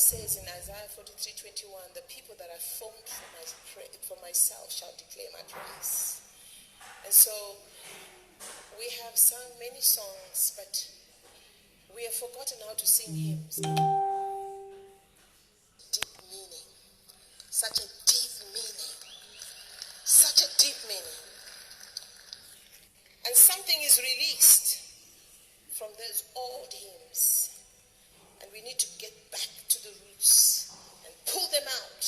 says in Isaiah 43:21, the people that I formed for myself shall declare my praise. And so we have sung many songs, but we have forgotten how to sing hymns. Deep meaning. Such a deep meaning. Such a deep meaning. And something is released from those old hymns. And we need to get back to the roots and pull them out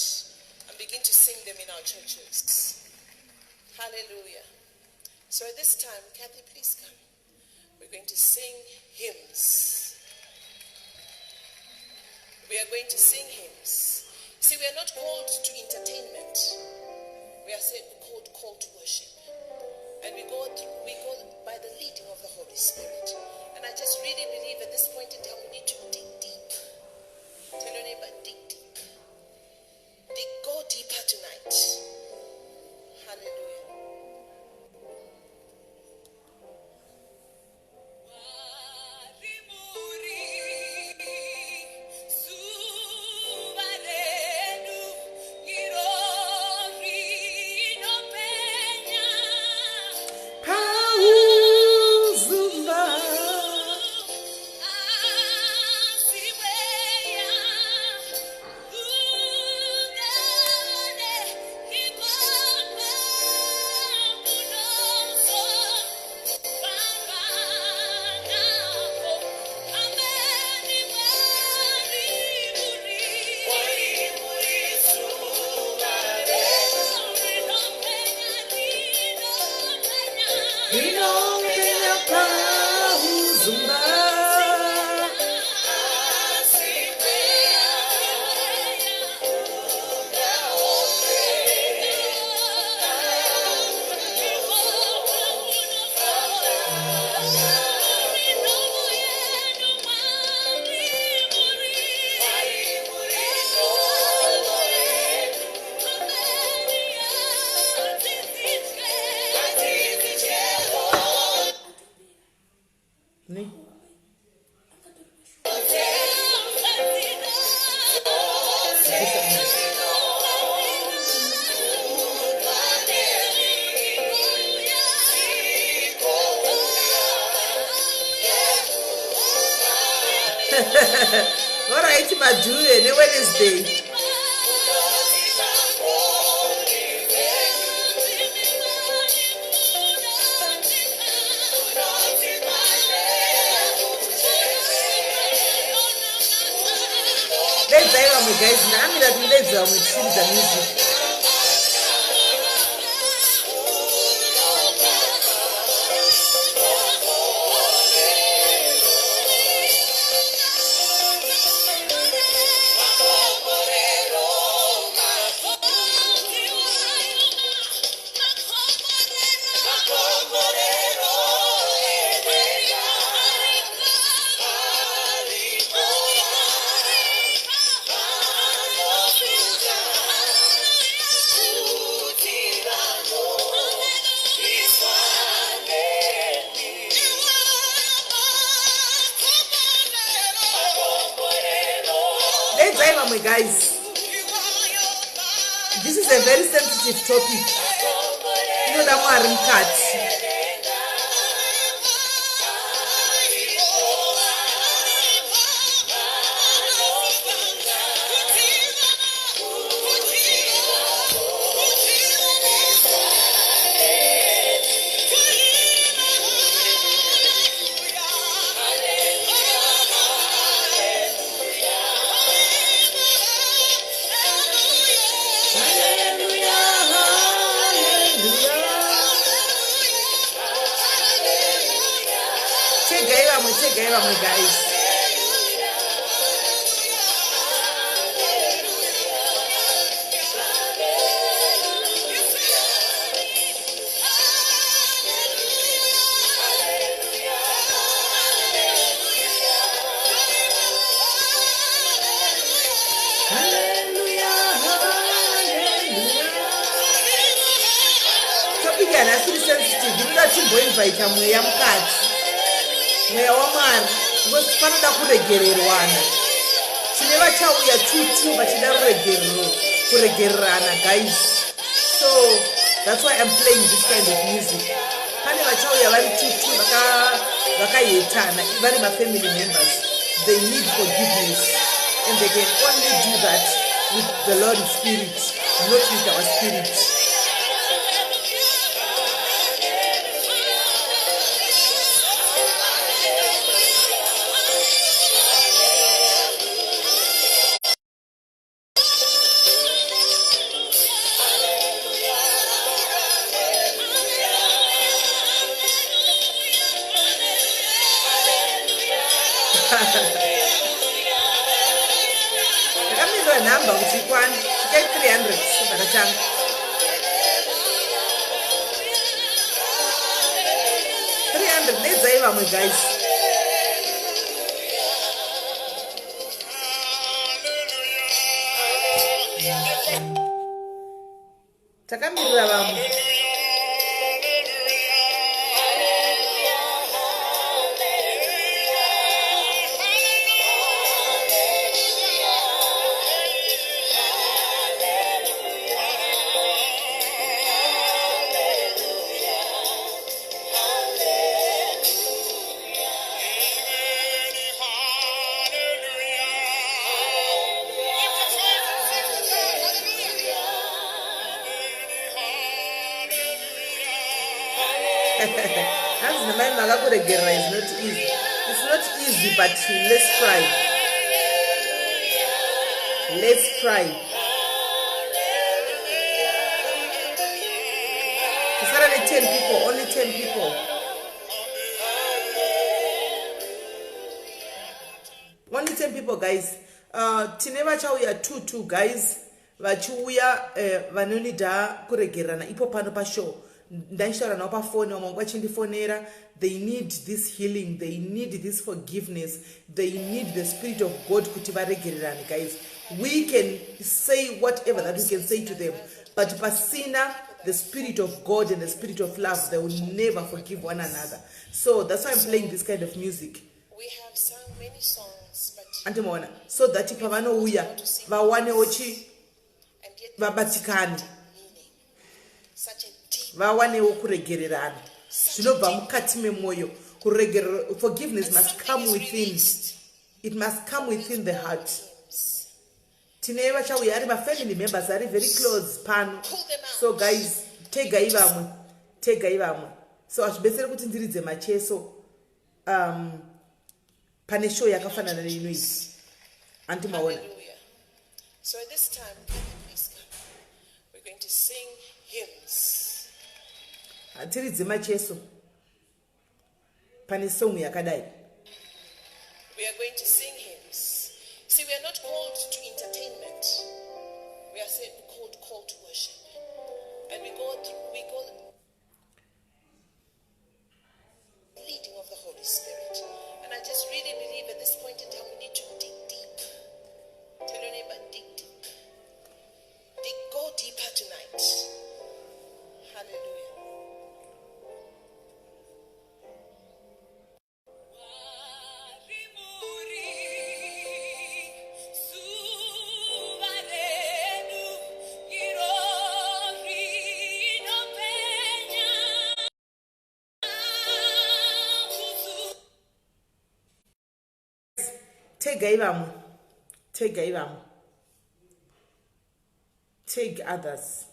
and begin to sing them in our churches. Hallelujah. So at this time, Kathy, please come. We're going to sing hymns. We are going to sing hymns. See, we are not called to entertainment. We are called to worship. And we go by the leading of the Holy Spirit. And I just really believe at this point in time we need to dig deep. Tell your neighbor, dig deep. Go deeper tonight. Hallelujah. Alright, Madhuve neWednesday. Daidzai vamwe guys, ndaamira kuti mudaidze vamwe tichiridza music. Daidzai vamwe guys. This is a very sensitive topic. Inoda Mwari mukati. Tegai vamwe, tegai vamwe guys. Hallelujah, hallelujah. Topic yanhasi iri sensitive, inoda timboinvaita mweya mukati, mweya waMwari, because panoda kuregererwana. Tine vachauya 22 vachida ruregerero, kuregererana, guys. So that's why I'm playing this kind of music. Pane vachauya vari 22 vakahetana, vari mafamily members. They need forgiveness, and they can only do that with the Lord's spirit, not with our spirit. Takamirira nhamba kuti ikwane, svikai 300 sezvatatanga. 300 nedzai vamwe, guys. Takamirira vamwe. Hanzi namai makakuregerera is not easy. It's not easy, but let's try, let's try. Tisara ne-10 people, only 10 people, only 10 people, guys. Tine vachauya 22, guys, vachiuya vanonida kuregererana ipo pano pashow. Ndaichitaura navo pafoni, vamwe vachindifonera. They need this healing, they need this forgiveness, they need the spirit of God kuti varegererane. Guys, we can say whatever that we can say to them, but pasina the spirit of God and the spirit of love, they will never forgive one another. So that's why I'm playing this kind of music. We have sung many songs, but Andimaona, so that pavanouya vawanewo chi and yet vabatikane, meaning. Such a deep vawanewo kuregererana zvinobva mukati memwoyo. Kuregerera, forgiveness and must something come is within. Released. It must come within the heart. Hymns. Tine vachauya ari mafamily members ari very close pano. Pull them out. So guys, tegai vamwe, tegai vamwe. So hazvibetseri kuti ndiridze macheso pane show yakafanana neinoyi, andimaona. Hallelujah. So at this time, Kathy, please come. We're going to sing hymns. Hatiridze macheso pane song yakadai. We are going to sing hymns. See, we are not called to entertainment. We are said called to worship. And we go leading of the Holy Spirit. And I just really believe at this point in time we need to dig deep. Tell your neighbor, dig deep. Dig, go deeper tonight. Hallelujah. Tegai vamwe, tegai vamwe. Take others,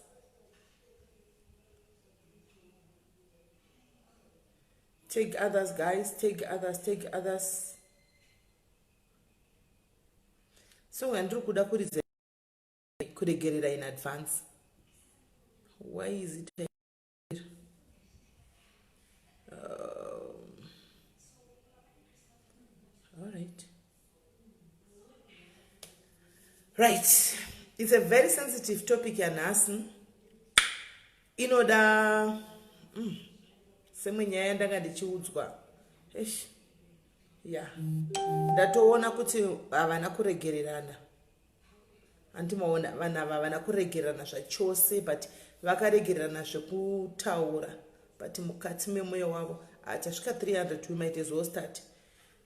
take others, guys. Take others, take others. Song yandiri kuda kuridza, kuregerera in advance. Why is it all right? It's a very sensitive topic yanhasi. Inoda semwe nyaya yandanga ndichiudzwa. Esh, ya, ndatoona kuti havana kuregererana. Handimaona, vanhu ava havana kuregererana zvachose, but vakaregererana zvekutaura, but mukati memwoyo wavo. Achasvika 300, we might as well start.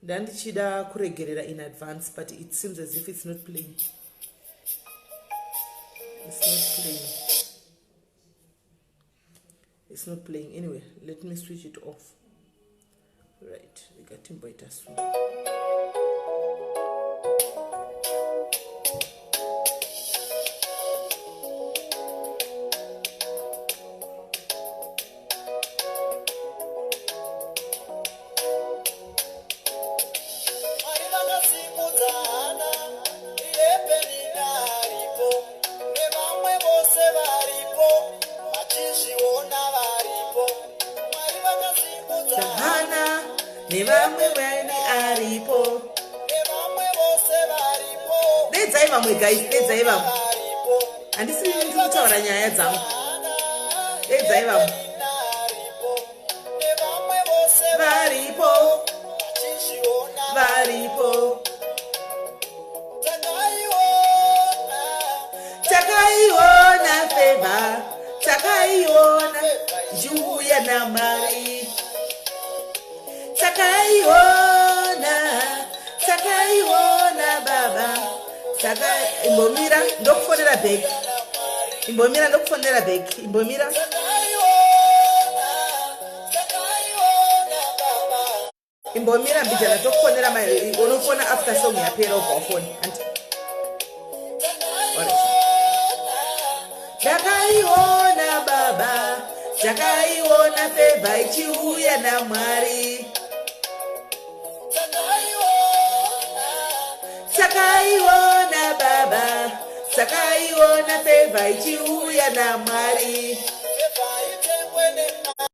Ndandichida kuregerera in advance, but it seems as if it's not playing. It's not playing. It's not playing. Anyway, let me switch it off. Right, rega timboita so. Mwari vakasimudza Hana, iye Penina aripo, nevamwe vose varipo, vachizviona varipo. Mwari vakasimudza Hana nevamwe vane aripo. Nevamwe vose varipo. Dedzai vamwe, guys, dedzai vamwe. Varipo. Handisi ndiri kutaura nyaya dzangu. Hana, Dedzai vamwe. Penina aripo, nevamwe vose varipo, vachizviona. Varipo. Takaiona. Takaiona favor, takaiona ichiuya naMwari. Takaiona, takaiona baba. Taka imbomira, ndokufonera back. Imbomira, ndokufonera back. Imbomira. Takaiona, takaiona baba. Imbomira mbijana, tokufonera. Unofona after song yapera, ubva wafona anti. Alright. Takaiona baba, takaiona favor ichiuya naMwari. Takaiona. Takaiona baba, takaiona favor ichiuya naMwari. Favor haitengwe nemari.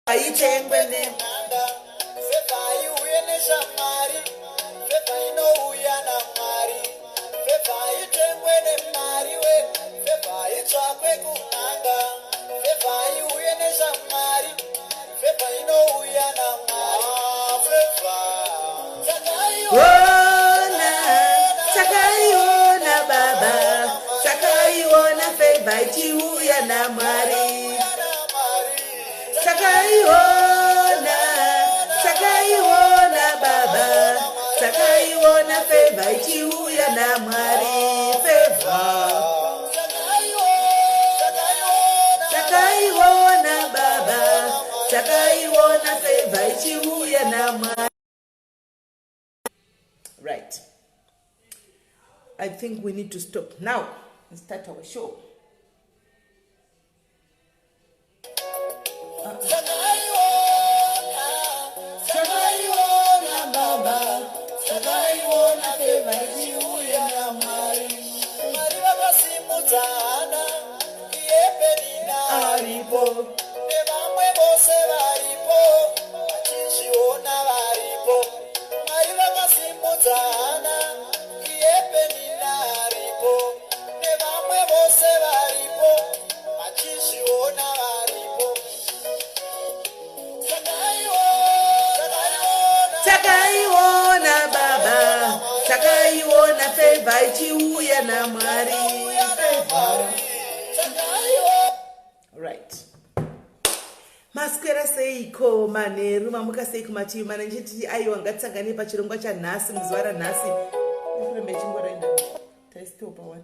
Haitengwe ne Nanga favor haiuye neshamwari, favor inouya naMwari. Favor haitengwe nemari we, favor haitsvakwe kunanga. Favor haiuye neshamwari, favor inouya naMwari. Favor takaiona. Ona, takaiona baba, takaiona favor ichiuya naMwari. Takaiona, takaiona baba, takaiona favor ichiuya naMwari. Favor takaiona baba, takaiona favor ichiuya naMwari. Right, I think we need to stop now and start our show. Takaiona, takaiona baba, takaiona favor ichiuya naMwari. Mwari vakasimudza Hana, iye Penina aripo, nevamwe vose varipo, vachizviona varipo. Mwari vakasimudza Hana, iye Penina aripo, nevamwe vose varipo, vachizviona varipo. Takaiona, takaiona baba, takaiona favor ichiuya naMwari. Favor. Right, maswera seiko manheru? Mamuka seiko mativi mana? Ndichiti aiwa, ngatisangane pachirongwa chanhasi, muzuva ranhasi. Kurembe chingorenda taistopa one.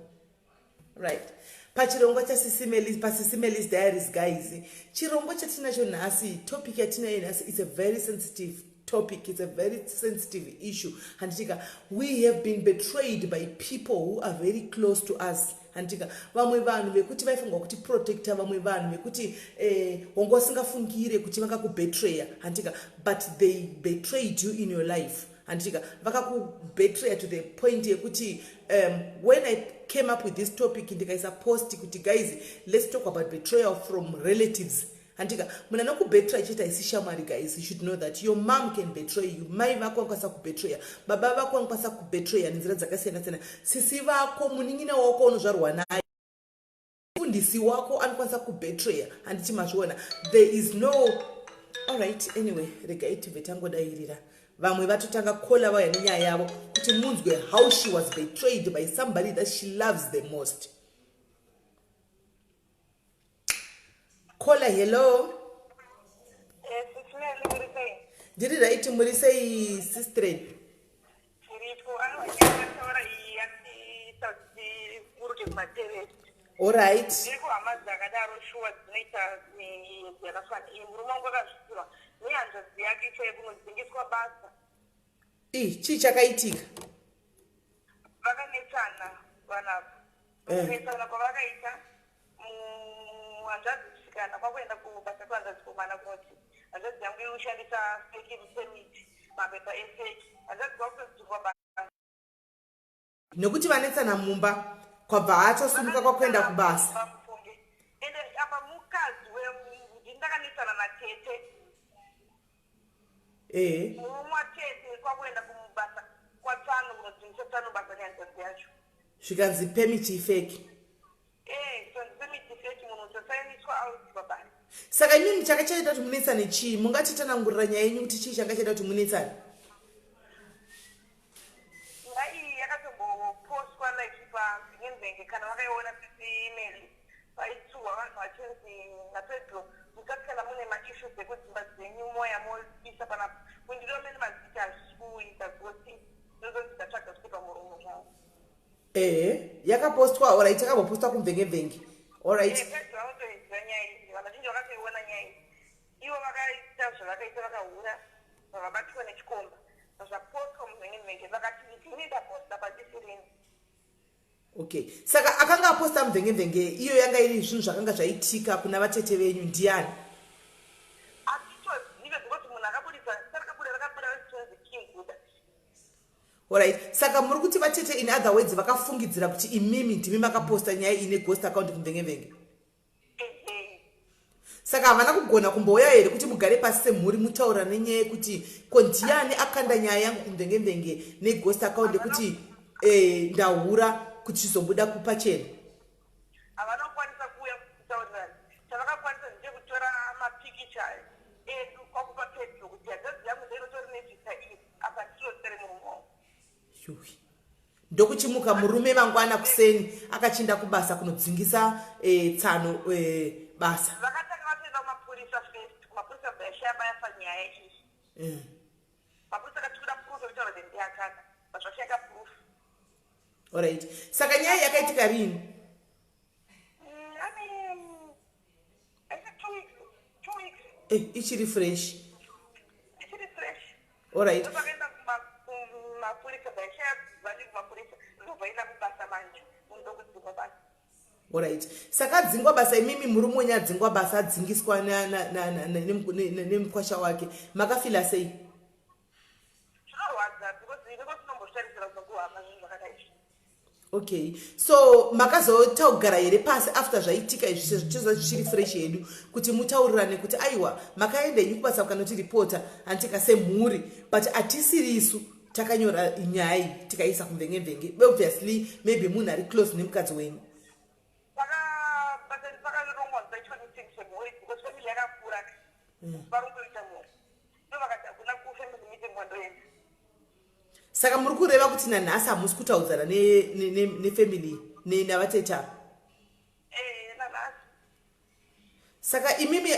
Right, pachirongwa chaSisi Melis, paSisi Melis Diaries, guys. Chirongwa chatinacho nhasi, topic yatinayo nhasi is a very sensitive topic. It's a very sensitive issue, handitika? We have been betrayed by people who are very close to us, handitika? Vamwe vanhu vekuti vaifanirwa kuti protecta, vamwe vanhu vekuti wanga usingafungire kuti vangakubetraya, handitika? But they betrayed you in your life, handitika? Vakakubetraya to the point yekuti when I came up with this topic, ndikaisa post kuti, "Guys, let's talk about betrayal from relatives," handika? Munhu anokubetraya chete haisi shamwari. Guys, you should know that your mom can betray you. Mai vako vanokwanisa kubetraya, baba vako vanokwanisa kubetraya nenzira dzakasiyana siyana, sisi vako, munin'ina wako unozvarwa naye, mufundisi wako anokwanisa kubetraya, handiti mazviona? There is no, alright, anyway, regai tibve tangodayirira. Vamwe vatotanga kola, vauya nenyaya yavo kuti munzwe how she was betrayed by somebody that she loves the most. Caller, hello. Yes, it's me, Liberty. Ndiri right, muri sei, sistren? Tiripo. Aiwa, iyi yatiita kuti tiburuke kumateresi. Allright. Ndiri kuhama dzakadaro shuwa, dzinoita miedzi yakafanana iyi. Murume wangu akazvitirwa nehanzvadzi yake chaiyo, kunodzingiswa basa. I chii chakaitika? Vakanetsana vanapa. Kunetsana kwavakaita, hanzvadzi chisikana kwakuenda kubasa kwehanzvadzi komana, kunoti hanzvadzi yangu iri kushandisa fake permit, mapepa efake. Hanzvadzi kwakutodzingwa basa. Nekuti vanetsana mumba, kwabva atosumuka kwakuenda kubasa. Pamufunge, ende apa mukadzi ndindakanetsana natete. Murume watete kwakuenda kumubasa kwatsano, kunodzingisa tsano basa nehanzvadzi yacho. Zvikanzi permit ifake. Zvikanzi permit ifake, munhu usasainiswa out pabasa. Saka imimi changa chaita kuti munetsane chii? Mungatitsanangurira nyaya yenyu kuti chii changa chaita kuti munetsane? Nyaya iyi yakatombopostwa like pamvenge, kana vakaiona email, vaitsuhwa vanhu vachinzi naPedro, musati kana mune maissues ekudzimba dzenyu moya moisa panapa kundiromene mazita, hazvisi kuita gosi, ndozonzi ndatsvaga kuti pamuromo zvavo. Ehe, yakapostwa, alright, yakambopostwa kumvenge-mvenge, alright. Pedro vanotoiziva nyaya iyi, vanhu vazhinji vakatoiona nyaya iyi. Ivo vakaita zvavakaita, vakahura, vakabatwa nechikomba, zvapostwa mumvenge-mvenge, vakati ndini ndaposta padisirini. Okay, saka akanga aposta mumvenge-mvenge iyo yanga iri zvinhu zvakanga zvaitika kuna vatete venyu ndiani? Hatitozive, because munhu akabudisa sarakabuda, rakabuda richinzi King Buda. Alright, saka muri kuti vatete, in other words, vakafungidzira kuti imimi ndimi makaposta nyaya ine ghost account kumvenge-mvenge? Ehe. Saka havana kugona kumbouya here kuti mugare pasi semhuri, mutaura nenyaya yekuti ko ndiani akanda nyaya yangu kumvenge-mvenge neghost account yekuti ndahura, kuti zvizobuda kupachena? Havana kukwanisa kuuya kutaurirana. Chavakakwanisa ndechekutora mapikicha edu kwakupa Pedro kuti hanzvadzi yangu ndeinotori nezita iri, apa ndiro zita remurume wangu. Yuwi. Ndokuchimuka murume mangwana kuseni akachinda kubasa kunodzingisa tsano basa. Vakatanga vatoenda kumapurisa first. Kumapurisa bvayashaya bayafa nyaya iyi. Mapurisa akati kuda proof yekutaura kuti ndiakana, but zvashaika proof. Alright, saka nyaya yakaitika rini? I mean, I said 2 weeks, 2 weeks. Ichiri fresh. Ichiri fresh. Alright. Ndopakaenda kumapurisa, bvaishaya vani kumapurisa, ndobva enda kubasa manje, munhu ndokudzingwa basa. Alright, saka adzingwa basa, imimi murume wenyu adzingwa basa, adzingiswa nemukwasha wake, makafila sei? Zvinorwadza, because inenge usinombozvitarisira kubva kuhama zvinhu zvakadai izvi. Okay, so makazotaugara here pasi after zvaitika izvi, sezvo tichiziva zvichiri fresh yedu, kuti mutaurirane kuti aiwa, makaenda henyu kubasa kanotiripota handitika semhuri, but hatisirisu takanyora nyaya iyi tikaisa kumvenge-mvenge? Obviously maybe munhu ari close nemukadzi wenyu. Pakarongwa zvaitwa meeting semhuri, because family yakakura, vari kuita mhuri, ndo vakati hakuna kufamily meeting kwandoenda. Saka muri kureva kuti nanhasi hamusi kutaudzana nefamily navatete ava? Nanhasi. Saka imimi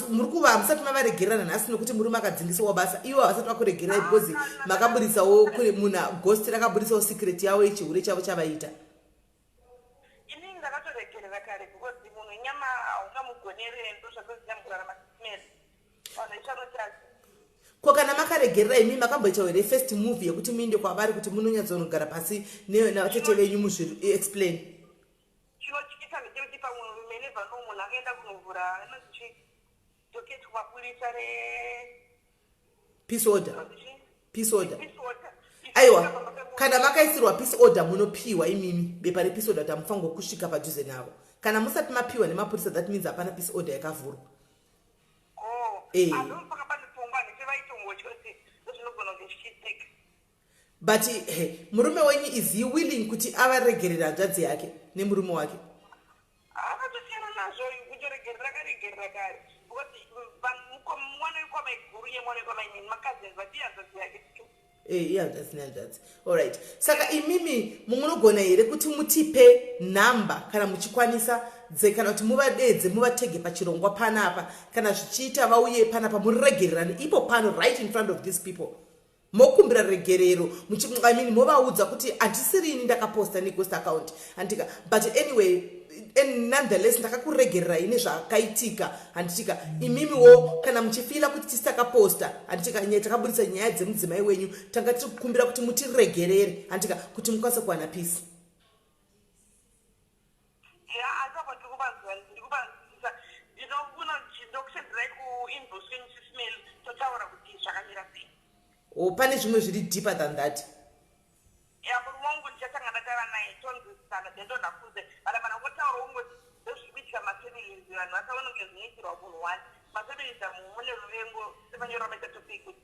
muri kuva hamusati mavaregerera nanhasi, nokuti murume akadzingisiwa basa, ivo havasati vakuregererai because makaburisawo kune munhu ghost rakaburisawo secret yavo yechihure chavo chavaita? Inini ndakatoregerera kare, because munhu inyama, haungamugonere. Ndo zvandoziva mukurarama, simeri vanhu ichanotadza. Ko kana makaregerera, imi makamboitawo here first move yekuti muinde kwavari kuti munonyatsonogara pasi navatete venyu muzviexplain? Chinotyisa ndechekuti pamwe menevha no munhu akaenda kunovhura inonzi chi docket kumapurisa re Peace order. Inonzi chi? Peace order. Peace order. Aiwa, kana makaisirwa peace order, munopiwa imimi bepa repeace order kuti hamufanirwa kusvika padhuze navo. Kana musati mapiwa nemapurisa, that means hapana peace order yakavhurwa. Oh. Andopaka pane pfungwa nditi vaitongotya kuti ndozvinogona kunge zvichiitika. But he, murume wenyu, is he willing kuti avaregerera hanzvadzi yake nemurume wake? Akatosiyana nazvo, kutoregerera akaregerera kare, because mwana wekwamaiguru, iye mwana wekwamainini, macousins, vati hanzvadzi yake. Eh, ihanzvadzi nehanzvadzi. Alright, saka imimi munogona here kuti mutipe nhamba kana muchikwanisa dze kana kuti muvadedze muvatege pachirongwa panapa, kana zvichiita vauye panapa muregererane ipo pano right in front of these people, mokumbira regerero, I mean, movaudza kuti handisirini ndakaposta neghost account, handika? But anyway and nonetheless ndakakuregererai nezvakaitika, handitika? Imimiwo kana muchifeela kuti tisi takaposta, handitika, nyaya takabudisa nyaya dzemudzimai wenyu, tanga tiri kukumbira kuti mutiregerere, handitika, kuti mukwanise kuwana peace. Ya, asi apa ndikuvanzwa, ndikuvanzwisisa. Ndinofuna ndokusenderai kuinbox kwenyu, Sis Mel, totaura kuti zvakamira sei. O, pane zvimwe zviri deeper than that? Ya, murume wangu ndichatanga ndataura naye, tonzwisisana, then ndonhakuze. But kana ngotaura ungoti ndozviri kuitika mafamilies, vanhu vasaona kunge zvinoitirwa munhu one. Mafamilies amu mune ruvengo, semanyoro amaita topic kuti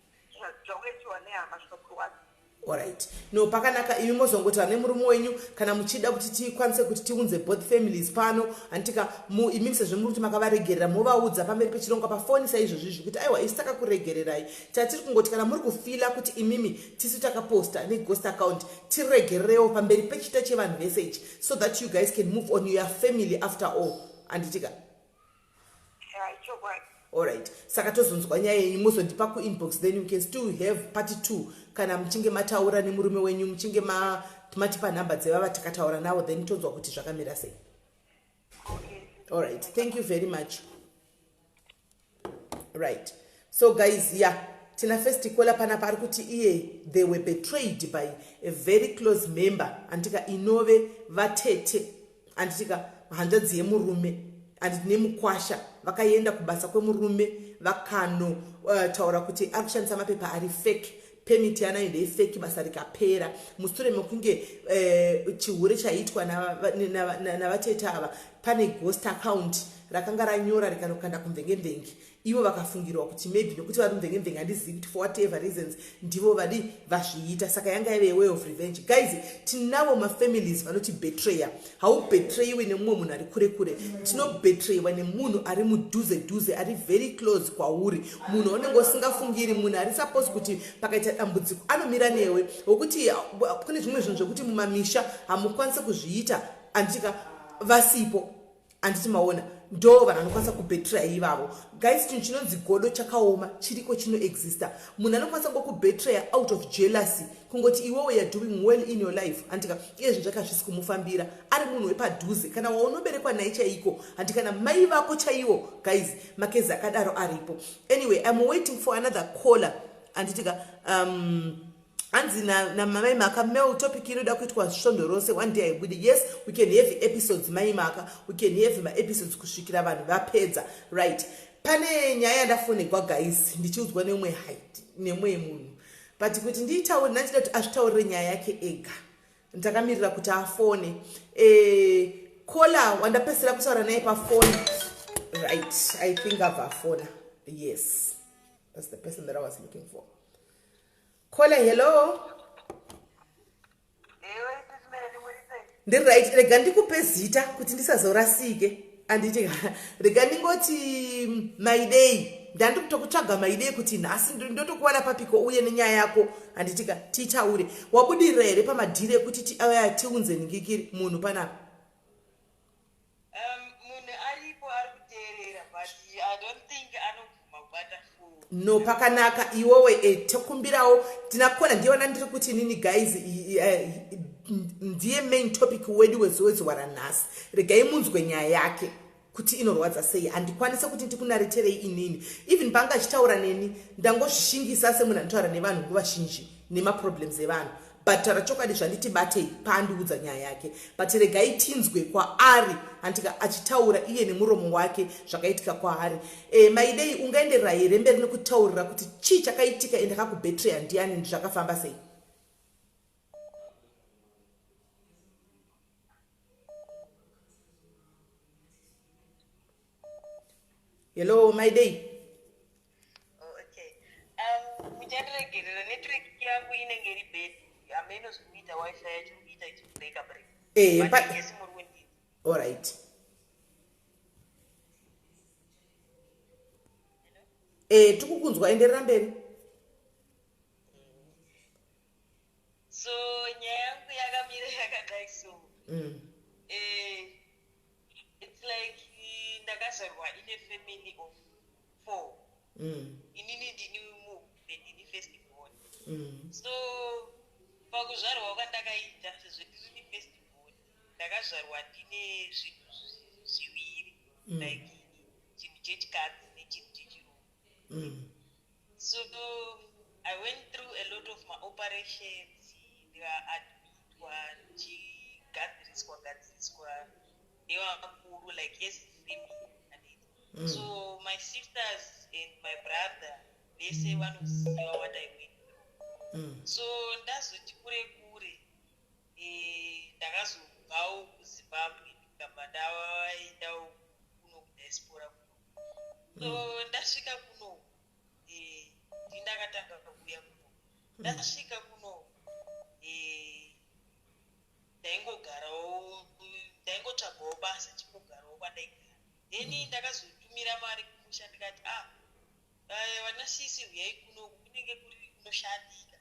zvakuitirwa nehama zvinokurwadza. Alright, no, pakanaka. Imi mozongotaura nemurume wenyu kana muchida kuti tikwanise kuti tiunze both families pano, handitika? Imimi sezvo muri kuti makavaregerera, movaudza pamberi pechirongwa pafoni saizvozvizvi kuti aiwa, isu takakuregererai, tatiri kungoti kana muri kufeela kuti imimi tisu takaposta neghost account, tiregererewo pamberi pechita chevanhu vese ichi, so that you guys can move on your family after all, handitika? Ya, ichokwadi. Alright, saka tozonzwa nyaya yenyu, mozondipa kuinbox, then we can still have part two kana muchinge mataura nemurume wenyu, muchinge matipa nhamba dzevava takataura navo, then tonzwa kuti zvakamira sei. Okay. Alright, thank you very much. Right, so guys, yeah, tina first caller panapa ari kuti iye they were betrayed by a very close member, anditika, inove vatete, anditika, hanzvadzi yemurume, anditi, nemukwasha. Vakaenda kubasa kwemurume vakanotaura kuti ari kushandisa mapepa ari fake, permit yanayo ndeifake. Basa rikapera mushure mekunge chihure chaiitwa navatete ava. Pane ghost account rakanga ranyora rikanokanda kumvengemvenge. Ivo vakafungirwa kuti maybe nokuti vari mumvengemvenge, handizivi kuti for whatever reasons, ndivo vadi vazviita. Saka yanga yave way of revenge. Guys, tinavo mafamilies vanoti betraya. Haubetrayiwi nemumwe munhu ari kure kure, tinobetrayiwa nemunhu ari mudhuze dhuze, ari very close kwauri, munhu waunenge usingafungiri, munhu ari suppose kuti pakaita dambudziko anomira newe, wokuti kune zvimwe zvinhu zvekuti mumamisha hamukwanisi kuzviita, handitika, vasipo, handiti? Maona, ndo vanhu vanokwanisa kubetraya ivavo. Guys, chinhu chinonzi godo chakaoma, chiriko, chinoexista. Munhu anokwanisa ngokubetraya out of jealousy, kungoti iwewe you are doing well in your life, handika, iye zvinhu zvake hazvisi kumufambira, ari munhu wepadhuze kana waunoberekwa naye chaiko, handi, kana mai vako chaiwo. Guys, makezi akadaro aripo. Anyway, I'm waiting for another caller, handitika? Hanzi namai Maka mail, topic inoda kuitwa svondo rose, one day haibudi. Yes, we can have episodes, mai Maka, we can have maepisodes kusvikira vanhu vapedza. Right, pane nyaya yandafonegwa, guys, ndichiudzwa nemumwe height nemumwe munhu, but kuti ndiitaure ndachida kuti azvitaurire nyaya yake ega. Ndakamirira kuti afone. Caller wandapedzisira kutaura naye pafoni, right, I think abva afona. Yes, that's the person that I was looking for. Caller, hello. Ewe, Sis Mel, muri sei? Ndiri right. Rega ndikupe zita kuti ndisazorasike, anditi? Rega ndingoti Maidei. Ndandi kutokutsvaga, Maidei, kuti nhasi ndotokuwana papiko uye nenyaya yako, handitika, titaure. Wabudirira here pamadhiri ekuti aya tiunze ningikiri munhu panapa? Munhu aripo, ari kuteerera, but I don't think anobvuma kubata phone. No, pakanaka. Iwewe tokumbirawo tinakona ndiona ndiri kuti inini, guys, ndiye main topic wedu wezuva ranhasi. Regai munzwe nyaya yake kuti inorwadza sei. Handikwanisi kuti ndikunareterei inini. Even panga achitaura neni, ndangozvishingisa semunhu anotaura nevanhu nguva zhinji nemaproblems evanhu, but taura chokwadi, zvanditi batei paandiudza nyaya yake. But regai tinzwe kwaari, handika, achitaura iye nemuromo wake zvakaitika kwaari. Maidei, ungaenderera here mberi nekutaurira kuti chii chakaitika, ende akakubetraya ndiani, zvakafamba sei? Hello, Maidei. Oh, okay. Muchandiregerera, network yangu inenge iri bad, hameno zvikuita wifi yacho kuita ichibreaka break. But yes, muri kundinzwa. Alright, tikukunzwa, enderera mberi. It's like ndakazvarwa in a family of four. Inini ndini muhombe, ndini first born. So pakuzvarwa kwandakaita, sezvo ndirini first born, ndakazvarwa ndine zvinhu zviviri, like chinhu chechikadzi nechinhu chechirume. So I went through a lot of maoperations, ndikaadmitwa, ndichigadziriswa gadziriswa nevakuru, like as family, handiti? So my sisters and my brother vese vanoziva what I went through. So ndazoti kure kure, ndakazobvawo kuZimbabwe, ndikabva ndaendawo kuno kudiaspora kuno. So ndasvika kuno, ndindakatanga kuuya kuno. Ndasvika kuno, ndaingogarawo, ndaingotsvagawo basa, chingogarawo kwandaigara. Then ndakazotumira mari kumusha, ndikati, "Ah, vana sisi, huyai kunoku, kunenge kuri kunoshandika."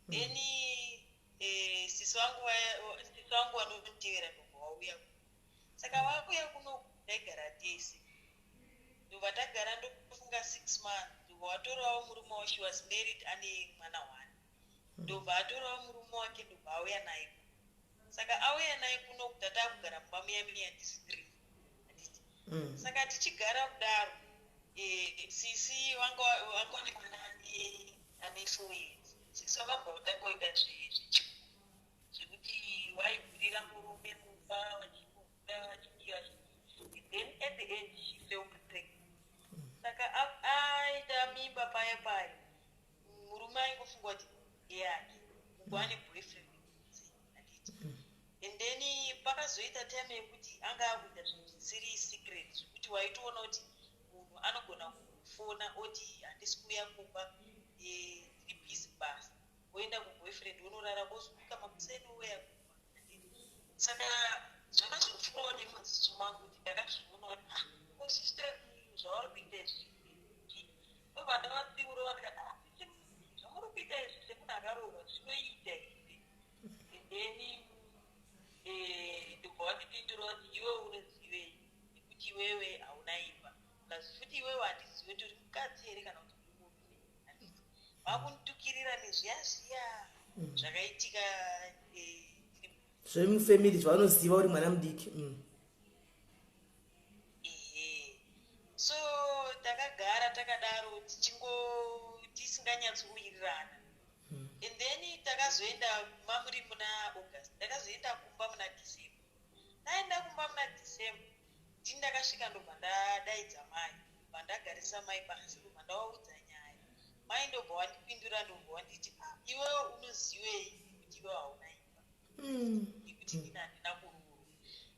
Then sisi vangu vanonditevera ndobva vauya kuno. Saka vauya kunoku, ndaigara tese. Ndobva tagara, ndofunga 6 months, ndobva watorawo murume wake. She was married, ane mwana one. Ndobva atorawo murume wake, ndobva auya naye. Saka auya naye kuno, tatakugara mumba muya muya tisi three, handiti? Saka tichigara kudaro, sisi vanga vane mwana ane 4 years. Sisi vakabva vatangoita zvechiku, zvekuti vaigurira murume mumba, vachimuda, vachidii, vachidii. Then at the end she fell pregnant. Saka aita mimba paya paya, murume aingofunga kuti ndeyake, uku ane boyfriend, handiti? And then pakazoita time yekuti anga akuita zvinhu zvisiri secret, zvekuti waitoona kuti munhu anogona kufona oti, "Handisi kuuya kumba, ndiri busy basa," oenda kuboyfriend, onorara, ozomuka makuseni, ouya kumba, handiti? Saka zvakazopfuurawo nemaziso mangu kuti ndakazviona kuti, ah, ko sister, zvavari kuita izvi, ndobva ndavatsiura vakati, "Ah, sisi, zvamuri kuita izvi semunhu akaroorwa zvinoita here?" And then ndobva vandipindura kuti, "Iwe unozivei, nekuti iwewe hauna imba, plus futi iwewe handizivi kuti uri mukadzi here kana kuti uri murume," handiti? Vakunditukirira nezviya zviya zvakaitika Zvemufamily zvavanoziva uri mwana mudiki. Ehe, so takagara takadaro, tichingo tisinganyatsowirirana. And then takazoenda mamuri muna August, ndakazoenda kumba muna December. Ndaenda kumba muna December, ndini ndakasvika, ndobva ndadaidza mai, ndobva ndagarisa mai pasi, ndobva ndavaudza nyaya. Mai ndobva wandipindura, ndobva wanditi, "Ah, iwewe unozivei kuti iwewe hauna imba, nekuti ndini handina kuroorwa?"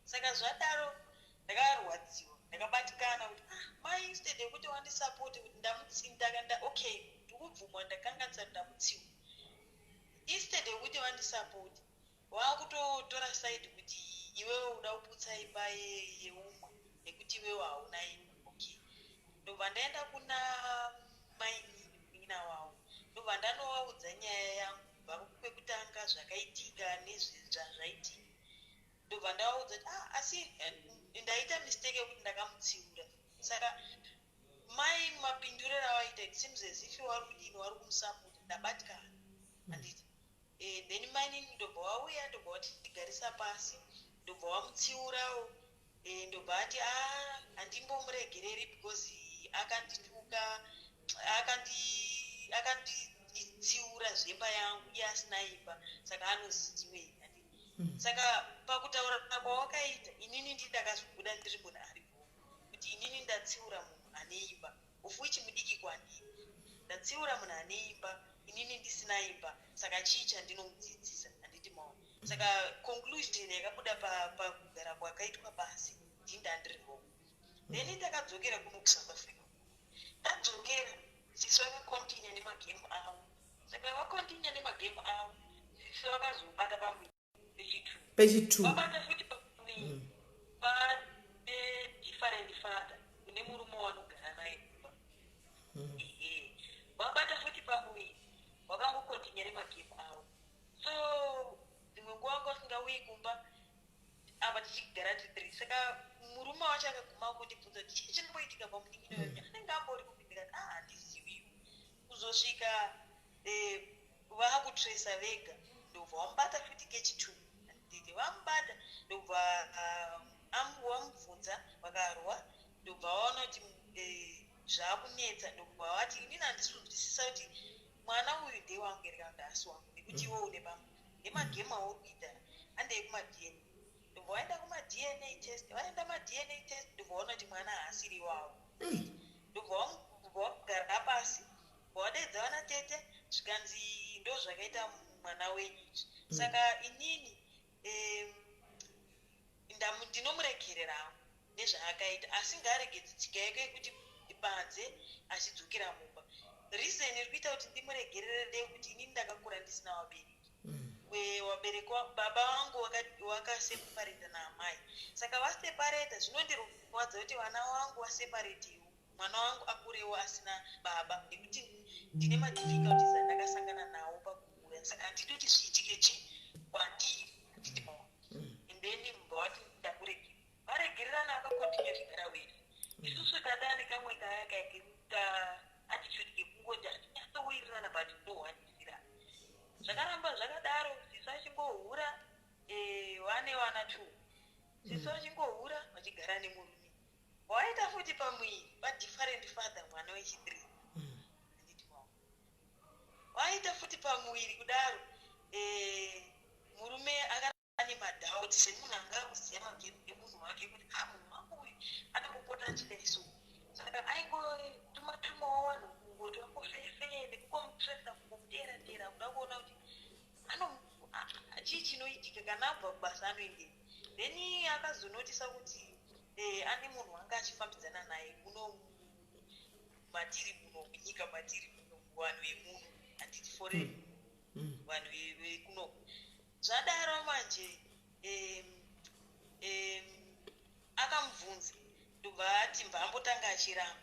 Saka zvadaro ndakarwadziwa, ndakabatikana kuti, ah, mai, instead yekuti wandisapoti kuti ndamutsinda, okay, ndikubvumwa, ndakanganisa, ndamutsiwa, instead yekuti vandisapoti, vakutotora side kuti iwewe uda kuputsa imba yeumwe nekuti iwewe hauna imba. Okay, ndobva ndaenda kuna mainini, munin'ina wavo, ndobva ndanovaudza nyaya yangu kubva kwekutanga, zvakaitika nezvazvaitika. Ndobva ndavaudza kuti, ah, asi ndaita mistake yekuti ndakamutsiura. Saka mai mapinduriro avaita, it seems as if wari kudini, wari kumusapota. Ndabatikana, handiti? Then mainini ndobva wauya, ndobva watigarisa pasi, ndobva wamutsiurawo. Ndobva ati, a, handimbomuregereri because akandituka, akanditsiura zvemba yangu, iye asina imba, saka anoziwei? Saka pakutaura kwawakaita, inini ndindakazobuda ndiri munhu aripo kuti inini ndatsiura munhu ane imba, of which mudiki kwandiri. Ndatsiura munhu ane imba, inini ndisina imba, saka chii chandinomudzidzisa, handiti maona? Saka conclusion yakabuda pakugara kwakaitwa pasi, ndindandiri wrong. Then takadzokera kuno kuSouth Africa. Tadzokera, sisi vakakontinya nemagemu avo. Saka vakontinya nemagemu avo, sisi vakazobata pamuviri pechi2. Pechi2. Vabata futi pamuviri pane different father kune murume wanogara naye kumba. Ehe, vabata futi pamuviri, vakangokontinya nemagemu avo. So dzimwe nguva vanga vasingauyi kumba. Wacho akaguma kundibvunza kuti chii chinomboitika pamunin'ina wenyu, anenge ambori kupi? Ndikati, "Ah, handiziviwo." Kuzosvika vakutresa vega, ndobva wamubata futi kechi2. Handiti vamubata, ndobva wamubvunza, vakarwa, ndobva vaona kuti zvaakunetsa, ndobva vati, "Inini handisi kunzwisisa kuti mwana uyu ndewangu here kana kuti haasi wangu, nekuti iwe une pamba nemagemu auri kuita, handei kumaDNA." Ndobva vaenda kumaDNA test. Vaenda maDNA test, ndobva vaona kuti mwana haasiri wavo. Ndobva vagara pasi, vadaidza vana tete, zvikanzi, "Ndo zvakaita mwana wenyu izvi. Saka inini ndinomuregerera nezvaakaita, asi ngaaregedze tsika yake yekuti panze achidzokera mumba. Reason iri kuita kuti ndimuregerere ndeyekuti inini ndakakura ndisina vabereki. Vabereki baba vangu wakaseparata naamai, saka vaseparata, zvinondirwadza kuti vana vangu vaseparatiwo, mwana wangu akurewo asina baba, nekuti ndine madifficulties andakasangana nawo pakukura, saka handidi kuti zviitike chi kwandiri." Handiti and then mbva wati, "Ndakuregera." Varegererana, vakacontinue kugara wese. Isusu tadani kamwe kaya ka attitude kekungoti hatinyatsowirirana, but ndohwanisira. Zvakaramba zvakadaro, sisi achingohura, vane vana two. Sisi vachingohura, vachigara nemurume waita futi pamuviri padifferent father, mwana wechi3. Handiti maona, waita futi pamuviri kudaro, murume ane madoubt semunhu anga akuziva magemu emunhu wake kuti a munhu wangu uyu anombopota achidai. So saka aingotuma tumawo vanhu kungoti vangofefee nekungomutresa, kungomuteera teera, kuda kuona kuti chii chinoitika kana abva kubasa, anoendei. Then akazonotisa kuti ane munhu wanga achifambidzana naye muno matiri muno munyika matiri muno, vanhu vemuno, handiti, foreign, vanhu vekuno. Zvadaro manje, akamubvunza, ndobva ati, mbva ambotanga achiramba.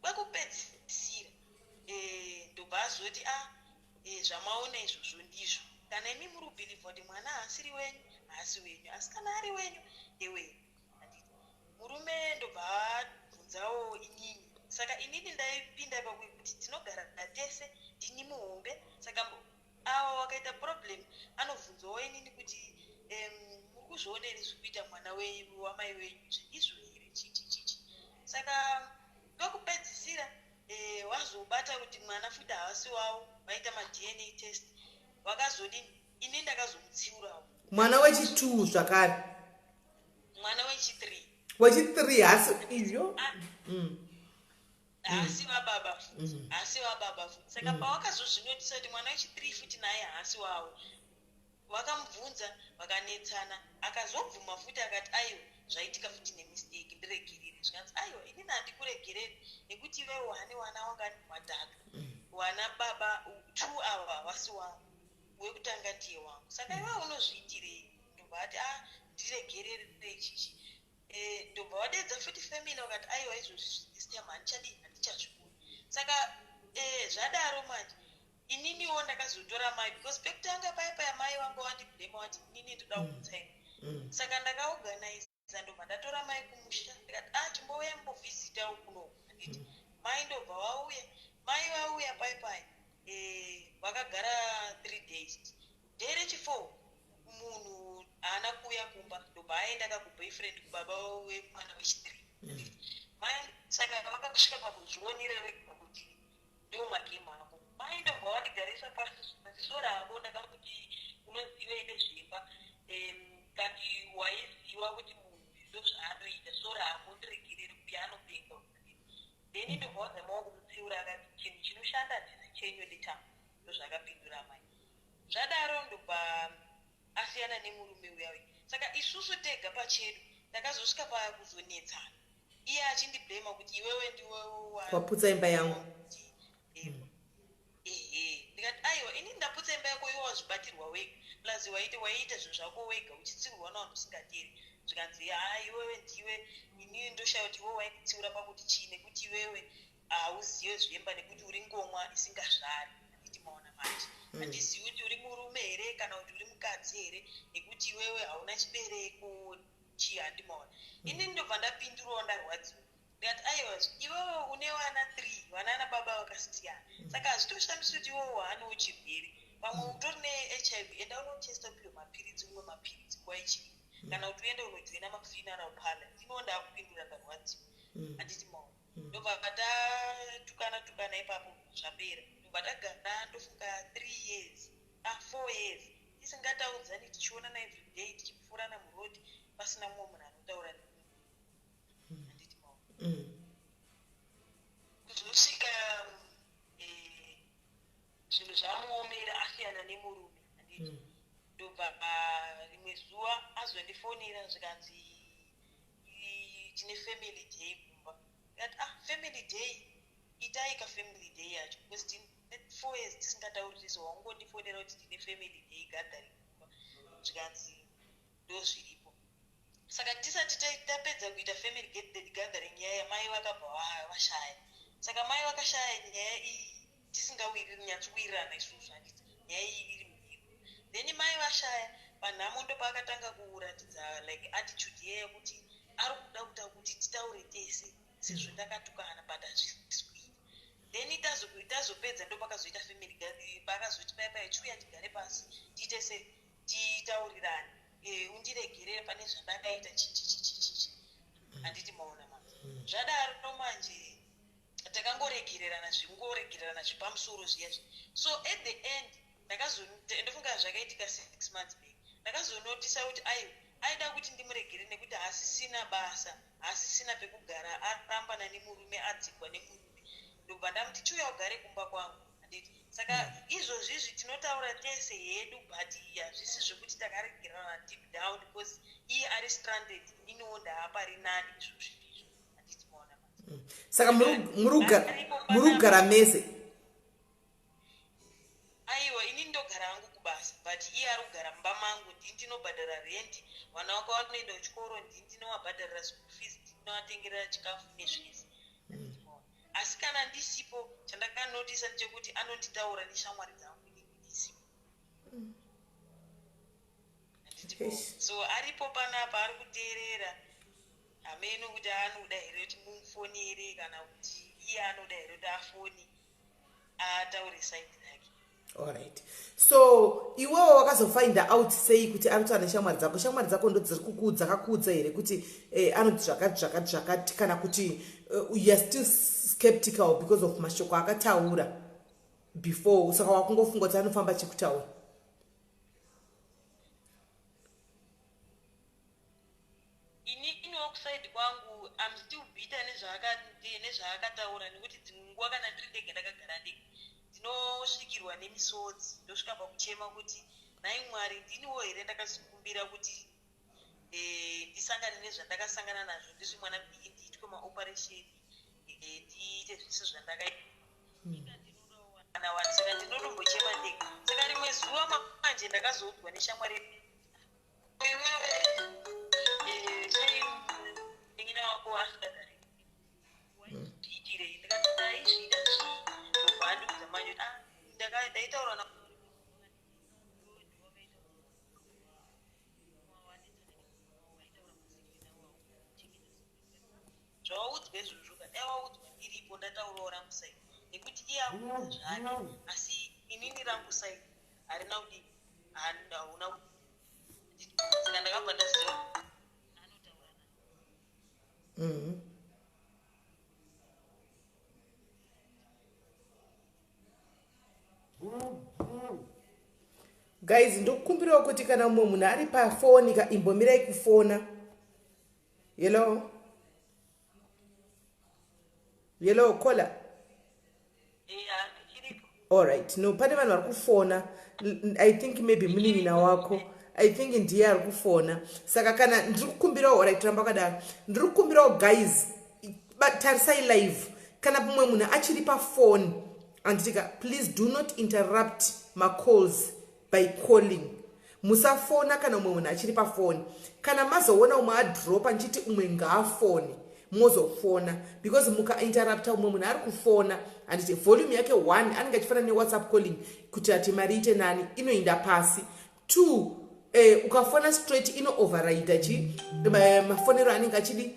Kwekupedzisira ndobva azoti, "A zvamaona izvozvo ndizvo. Kana imi muri kubhilivha kuti mwana haasiri wenyu, haasi wenyu, asi kana ari wenyu, ndewenyu." Handiti murume ndobva abvunzawo inini. Saka inini ndaipinda pakuti tinogara tese, ndini muhombe, saka ava wakaita problem anobvunzawo inini kuti, "Muri kuzviona here zviri kuita mwana wamai wenyu izvi? Izvo here? Chichi chichi?" Saka kwekupedzisira wazobata kuti mwana futi havasi wavo. Vaita maDNA test, vakazodini, ini ndakazomutsiurawo. Mwana wechi2 zvakare? Mwana wechi3. Wechi3 hasi izvo. Haasi wababa futi, haasi wababa futi. Saka pawakazozvinotisa kuti mwana wechi3 futi naye haasi wavo, vakamubvunza, vakanetsana, akazobvuma futi, akati, "Aiwa, zvaitika futi nemistake, ndiregerere." Zvikanzi, "Aiwa, inini handikuregereri nekuti iwewe wane wana wanga vatatu, wana baba two ava havasi wangu, wekutanga ndiye wangu, saka iwewe unozviitirei?" Ndobva ati, "A, ndiregerere chichi." Ndobva vadedza futi family, vakati, "Aiwa, izvozvi this time handichadi, handichazvikuri." Saka zvadaro manje, ininiwo ndakazotora mai, because pekutanga paya paya mai vangu vandiblema, vati inini ndoda kumutsaina. Saka ndakaorganiza, ndobva ndatora mai kumusha, ndikati, "A, chimbouya mumbovhizitawo kunoku." Handiti mai ndobva vauya. Mai vauya pai pai, vakagara 3 days. Day rechi4 munhu haana kuuya kumba, ndobva aenda kakuboyfriend, kubaba wemwana wechi3 mai. Saka vakasvika pakuzvionera vega kuti ndo magemu ako. Mai ndobva vandigarisa pasi, ziso ravo, ndakakuti unoziva nezvemba, kati waiziva kuti munhu ndo zvaanoita, so rako, ndiregerere, kuya anopenga. Then ndobva wazamawo kumutsiura, akati, "Chinhu chinoshanda handisi chenyu, ndechangu." Ndo zvakapindura mai. Zvadaro ndobva asiyana nemurume uya uya. Saka isusu tega pachedu takazosvika pakuzonetsana, iye achindiblema kuti, "Iwewe ndiwe waputsa imba yangu." Ehe, ndikati, "Aiwa, inini ndaputsa imba yako? Iwe wazvibatirwa wega, plus waiita zvinhu zvako wega, uchitsiurwa navanhu usingateri." Zvikanzi, "Ha, iwewe ndiwe. Inini ndoshaya kuti iwe wainditsiura pakuti chii, nekuti iwewe hauzive zvemba, nekuti uri ngomwa isingazvari." Handiti maona manje, "Handizivi kuti uri murume here kana kuti uri mukadzi here, nekuti iwewe hauna chibereko." Chii handimaona inini ndobva ndapindurawo ndarwadziwa ndikati aiwa iwewe une vana three vanana baba vakasiyana saka hazvitoshamisi kuti iwewe waanawo chirwere pamwe utori nehiv enda unotesta upiwe mapiritsi umwe mapiritsi nguva ichii kana kuti uende unojoina mafuneral parlor ndiniwo ndakupindura ndarwadziwa handiti maona ndobva tatukana tukana ipapo zvapera ndobva tagara ndofunga 3 years, ah, 4 years tisingataudzani, tichionana everyday, tichipfuurana muroad pasina mumwe munhu anotaura nemumwe handiti maona kuzosvika zvinhu zvamuomera asiyana nemurume handiti ndobva rimwe zuva azondifonera zvikanzi tine family day kumba. Ndikati ah, family day itai ka family day yacho because tine 4 years tisingatauriri wangondifonera kuti tine family day gathering kumba. Zvikanzi ndo zviripo. Saka tisati tapedza kuita family gathering yaya mai vakabva vashaya. Saka mai vakashaya nyaya iyi tisinganyatsowirirana isusu handiti nyaya iyi iri mhiro. Then mai vashaya panhamo ndopaakatanga kuratidza like attitude iye yekuti ari kuda kuta kuti titaure tese sezvo takatukana but hazvisi kuita. Then tazopedza ndopakazoita family gathering paakazoti pai pai chiuya tigare pasi tiite se titaurirane undiregerere pane zvandakaita chichichichichichi handiti maona manje zvadaro manje takangoregererana zvingoregererana zvepamusoro zviya zvi. So at the end ndofunga zvakaitika 6 months back ndakazonotisa kuti aiwa aida kuti ndimuregere nekuti haasisina basa haasisina pekugara arambana nemurume adzingwa nemurume. Ndobva ndamuti chiuya ugare kumba kwangu handiti. Saka izvozvi izvi tinotaura tese hedu but hazvisi zvekuti takaregerana deep down because iye ari stranded iniwo ndaapari nani izvozvi izvo handiti maona manje. Saka muri kugara mese? Aiwa ini ndogara hangu kubasa but iye ari kugara mumba mangu. Ndini ndinobhadhara rendi vana vaka vanoenda kuchikoro ndini ndinovabhadharira school fees ndinovatengerera chikafu nezvese. Asi kana ndisipo chandakanotisa ndechekuti anonditaura neshamwari dzangu inini ndisipo. Handiti Eish. So aripo panapa ari kuteerera hameno kuti anoda here kuti mumufonere kana kuti iye anoda here kuti afone ataure side rake. Alright, so iwewo wakazofinda out sei kuti ari kutaura neshamwari dzako? Shamwari dzako ndo dziri kukuudza kakuudza here kuti anoti zvakati zvakati zvakati kana kuti you are still skeptical because of mashoko akataura before saka wakungofunga kuti anofamba chekutaura? Ininiwo kuside kwangu am still bitter nezvaakataura nekuti dzimwe nguva kana ndiri ndega ndakagara ndega ndinosvikirwa nemisodzi ndosvika pakuchema kuti nhai Mwari ndiniwo here ndakazokumbira kuti ndisangane nezvandakasangana nazvo ndiri mwana mudiki ndiitwe maoperation ndiite zvese zvandakaita ndinodowana wani. Saka ndinotombochema ndega. Saka rimwe zuva manje ndakazoudzwa neshamwari iwewe sei munin'ina wako asingadari waiitirei. Ndikati ndaizvida zvii. Ndobva andiudza manje kuti ah, ndaitaura na zvawaudzwa izvozvo kadai waudzwa ndiripo ndataurawo rangu side nekuti iye akuudza zvake asi inini rangu side harina kudii hauna. Saka ndakabva ndaziva anotaura Guys, ndokukumbirawo kuti kana mumwe munhu ari pafoni ka imbomirai kufona. Hello, hello caller. Eya ndichiripo. Alright, no pane vanhu vari kufona. I think maybe munin'ina wako I think ndiye ari kufona. Saka kana ndiri kukumbirawo, alright, ramba wakadaro. Ndiri kukumbirawo guys, tarisai live kana mumwe munhu achiri pafoni anditika please do not interrupt macalls by calling. Musafona kana umwe munhu achiri pafoni. Kana mazoona umwe adropa nchiti umwe ngaafone mozofona because mukainterrupta umwe munhu ari kufona handiti volume yake one anenge achifanana newhatsapp calling kuti ati mari ite nani inoinda pasi. Two. Ukafona straight ino override chi mafonero anenge achidi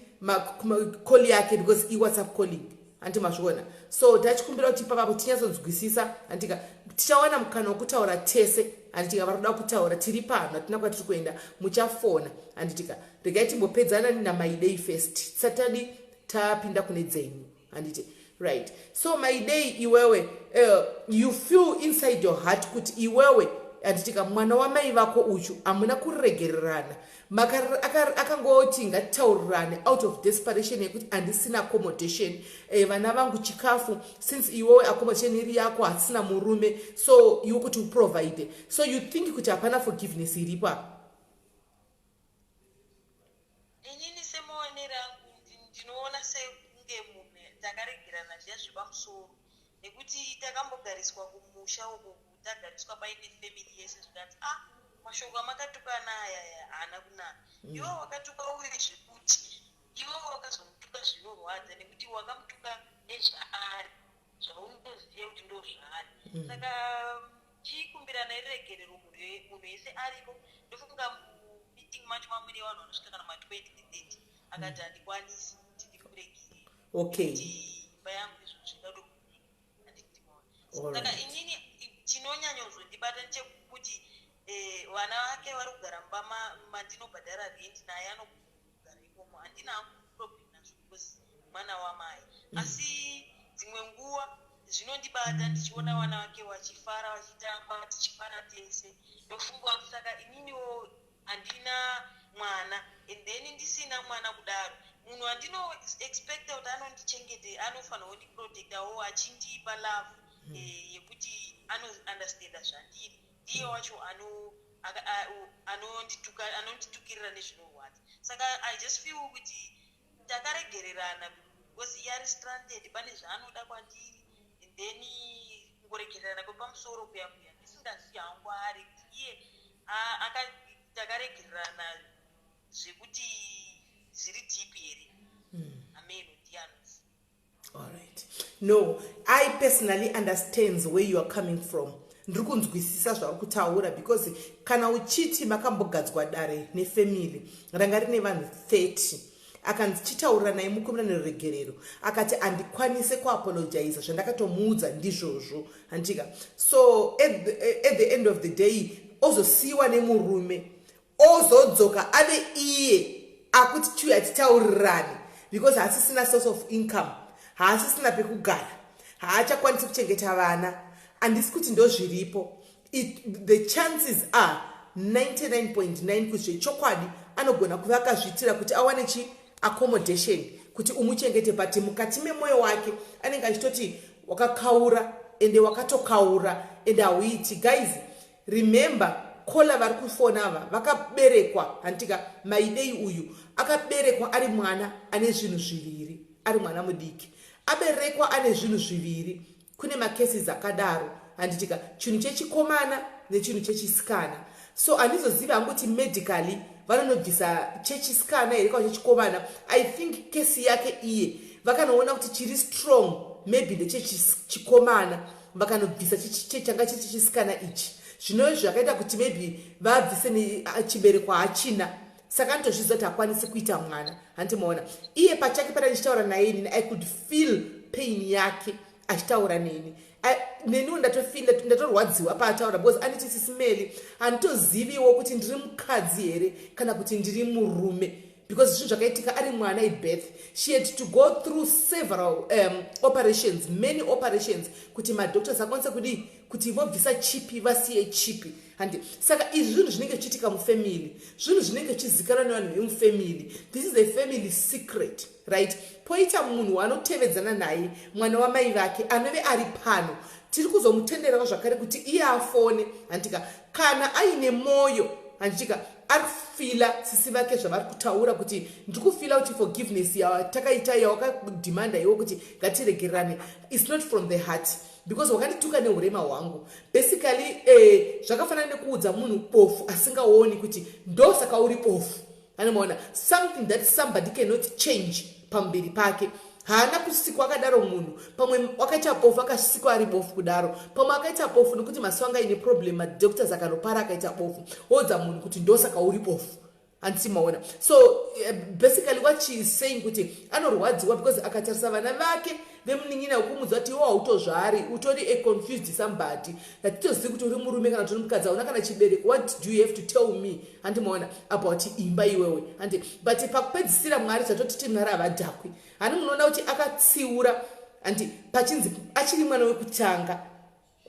call yake because iWhatsApp calling, handi mazviona? So tachikumbira kuti ipapapo tinyatsonzwisisa, handika? Tichawana mukana wekutaura tese, handitika? Vari kuda kutaura, tiri pano, hatina kwatiri kuenda, muchafona, handitika? Regai timbopedzana naMaidei first, tisati tadi tapinda kune dzenyu, handiti? Right, so Maidei, iwewe, you feel inside your heart kuti iwewe, handitika, mwana wamai vako uchu hamuna kuregererana. Akangoti ngatitaurirane out of desperation yekuti handisina accommodation, vana vangu chikafu, since iwewe accommodation iri yako, hasina murume, so iwe kuti uprovide. So you think kuti hapana forgiveness iripo apa? Inini semaonero angu, ndinoona sekunge munhu takaregerana zviya zvepamusoro, nekuti takambogariswa kumusha uko, tagariswa paine family yese, zvikanzi, "A ah, mashoko amakatukana aya haana kunaka. Iwe wakatuka uye zvekuti iwe wakazomutuka zvinorwadza, nekuti wakamutuka nezvaari, zvaunoziva kuti ndo zvaari." Saka chikumbirana iregerero, munhu wese aripo. Ndofunga mumeeting macho mamune vanhu vanosvika kana ma20 30. Akati, "Handikwanisi kuti ndikuregerere kuti imba yangu izvo zvingato." Saka inini chinonyanyozondibata ndechekuti vana vake vari kugara mumba mandinobhadhara rent, naye anogara imomo. Handina problem nazvo because mwana wamai. Asi dzimwe nguva zvinondibata ndichiona vana vake vachifara, vachitamba, tichifara tese. Ndofunga kuti saka ininiwo handina mwana, and then ndisina mwana kudaro, munhu andinoexpecta kuti anondichengete, anofanira kundiprotectawo, achindipa love yekuti anounderstanda zvandiri, ndiye wacho anonditukirira nezvinorwadza. Saka I just feel kuti takaregererana because iye ari stranded, pane zvaanoda kwandiri, and then kungoregererana kwepamusoro kuya kuya, ndisingazivi hangu ari kuti iye takaregererana zvekuti zviri deep here. Ameno, ndiye anoziva. All right, no, I personally understands where you are coming from. Ndiri kunzwisisa zvauri kutaura, because kana uchiti makambogadzwa dare nefamily ranga rine vanhu 30, akanzi chitaurira naye mukumbira neruregerero, akati handikwanise kuapologiza, zvandakatomuudza ndizvozvo, handika? So at the end of the day ozosiyiwa nemurume, ozodzoka ave iye akuti chiuya titaurirane, because haasisina source of income, haasisina pekugara, haachakwanisi kuchengeta vana. Handisi kuti ndo zviripo. The chances are 99.9 kuti zvechokwadi anogona kuva akazviitira kuti awane chi accommodation kuti umuchengete, but mukati memwoyo wake anenge achitoti wakakaura, ende wakatokaura, ende hauiti. Guys, remember, caller vari kufona ava vakaberekwa, handitika? Maidei uyu akaberekwa ari mwana ane zvinhu zviviri, ari mwana mudiki, aberekwa ane zvinhu zviviri. Kune macases akadaro, handitika? Chinhu chechikomana nechinhu chechisikana. So handizozivi hangu kuti medically vanonobvisa chechisikana here kana chechikomana. I think case yake iye vakanoona kuti chiri strong maybe ndechechikomana, vakanobvisa changa chiri chechisikana ichi. Zvinove zvakaita kuti maybe vabvise chibereko hachina, saka anotozviziva kuti hakwanisi kuita mwana, handimaona? Iye pachake pana ndichitaura naye inini, I could feel pain yake achitaura neni. Neniwo ndatofeela, ndatorwadziwa paataura, because anditi, "Sisi Melly, handitoziviwo kuti ndiri mukadzi here kana kuti ndiri murume," because zvinhu zvakaitika ari mwana at birth. She had to go through several operations, many operations, kuti madoctors akwanise kudii, kuti vobvisa chipi, vasiye chipi, handi? Saka izvi zvinhu zvinenge zvichiitika mufamily, zvinhu zvinenge zvichizikanwa nevanhu vemufamily. This is a family secret, right? Poita munhu anotevedzana naye, mwana wamai vake, anove ari pano. Tiri kuzomutenderawo zvakare kuti iye afone, handika? Kana aine mwoyo, handitika, ari kufeela sisi vake zvavari kutaura kuti ndiri kufeela kuti forgiveness yatakaita, yawakademanda iwo kuti ngatiregererane, is not from the heart, because wakandituka neurema hwangu. Basically, zvakafanana nekuudza munhu bofu asingaoni kuti ndosaka uri bofu. Anomaona something that somebody cannot change pamberi pake. Haana kusikwa akadaro munhu. Pamwe wakaita bofu, akasikwa ari bofu kudaro. Pamwe akaita bofu nekuti maso anga aine problem, madoctors akanopara, akaita bofu. Woudza munhu kuti ndosaka uri bofu, handiti maona? So basically what she is saying kuti anorwadziwa because akatarisa vana vake vemunin'ina wekumudza kuti iwo hautozvari, utori a confused somebody, hatitozivi kuti uri murume kana kuti uri mukadzi, hauna kana chibereko. What do you have to tell me, handimaona, about imba iwewe? Handi? But pakupedzisira Mwari, zvatotiti Mwari havadhakwi. Hani munoona kuti akatsiura, handi? Pachinzi achiri mwana wekutanga,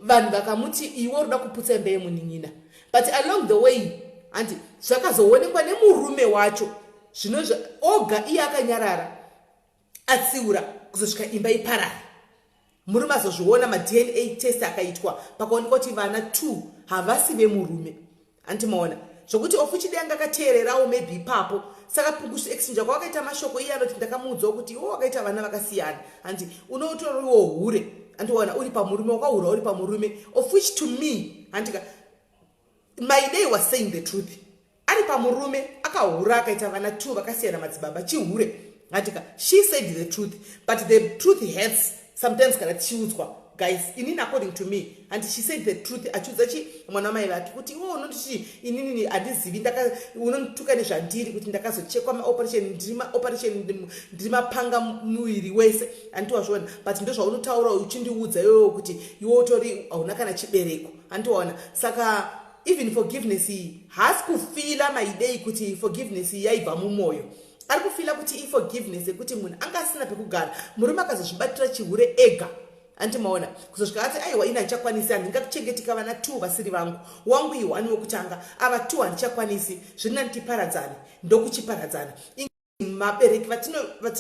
vanhu vakamuti iwe unoda kuputsa imba yemunin'ina. But along the way, handi, zvakazoonekwa nemurume wacho zvino oga, iye akanyarara, atsiura kuzosvika imba iparara. Murume azozviona, maDNA test akaitwa, pakaonekwa kuti vana 2 havasi vemurume, handimaona? Zvokuti ofuchidai anga akateererawo maybe ipapo. Saka kuexchange kwavakaita mashoko, iye anoti ndakamuudzawo kuti iwo wakaita vana vakasiyana, handi, unotoriwo hure, handiona, uri pamurume, wakahura uri pamurume. Of which to me, handika, Maidei was saying the truth. Ari pamurume, akahura, akaita vana 2 vakasiyana madzibaba, chihure, handika? She said the truth, but the truth hurts sometimes kana tichiudzwa, guys. Inini, according to me, and she said the truth, achiudza chi mwana wamai vake kuti iwo unonditi inini handizivi, unondituka nezvandiri kuti ndakazochekwa maoperation, ndiri maoperation, ndiri mapanga muviri wese, handiwazviona? But ndozvaunotaura uchindiudza iwewo kuti iwe utori hauna kana chibereko, handiwaona? Saka even forgiveness iyi, haasi kufeela Maidei kuti forgiveness iyi yaibva mumwoyo. Ari kufeela kuti iforgiveness yekuti munhu anga asina pekugara, murume akazozvibatira chihure ega, andimaona? Kuzosvika ati aiwa, ini handichakwanisi, handingakuchengetika vana 2 vasiri vangu. Wangu i1 wekutanga, ava 2 handichakwanisi, zviri nani tiparadzane. Ndokuchiparadzana. Mabereki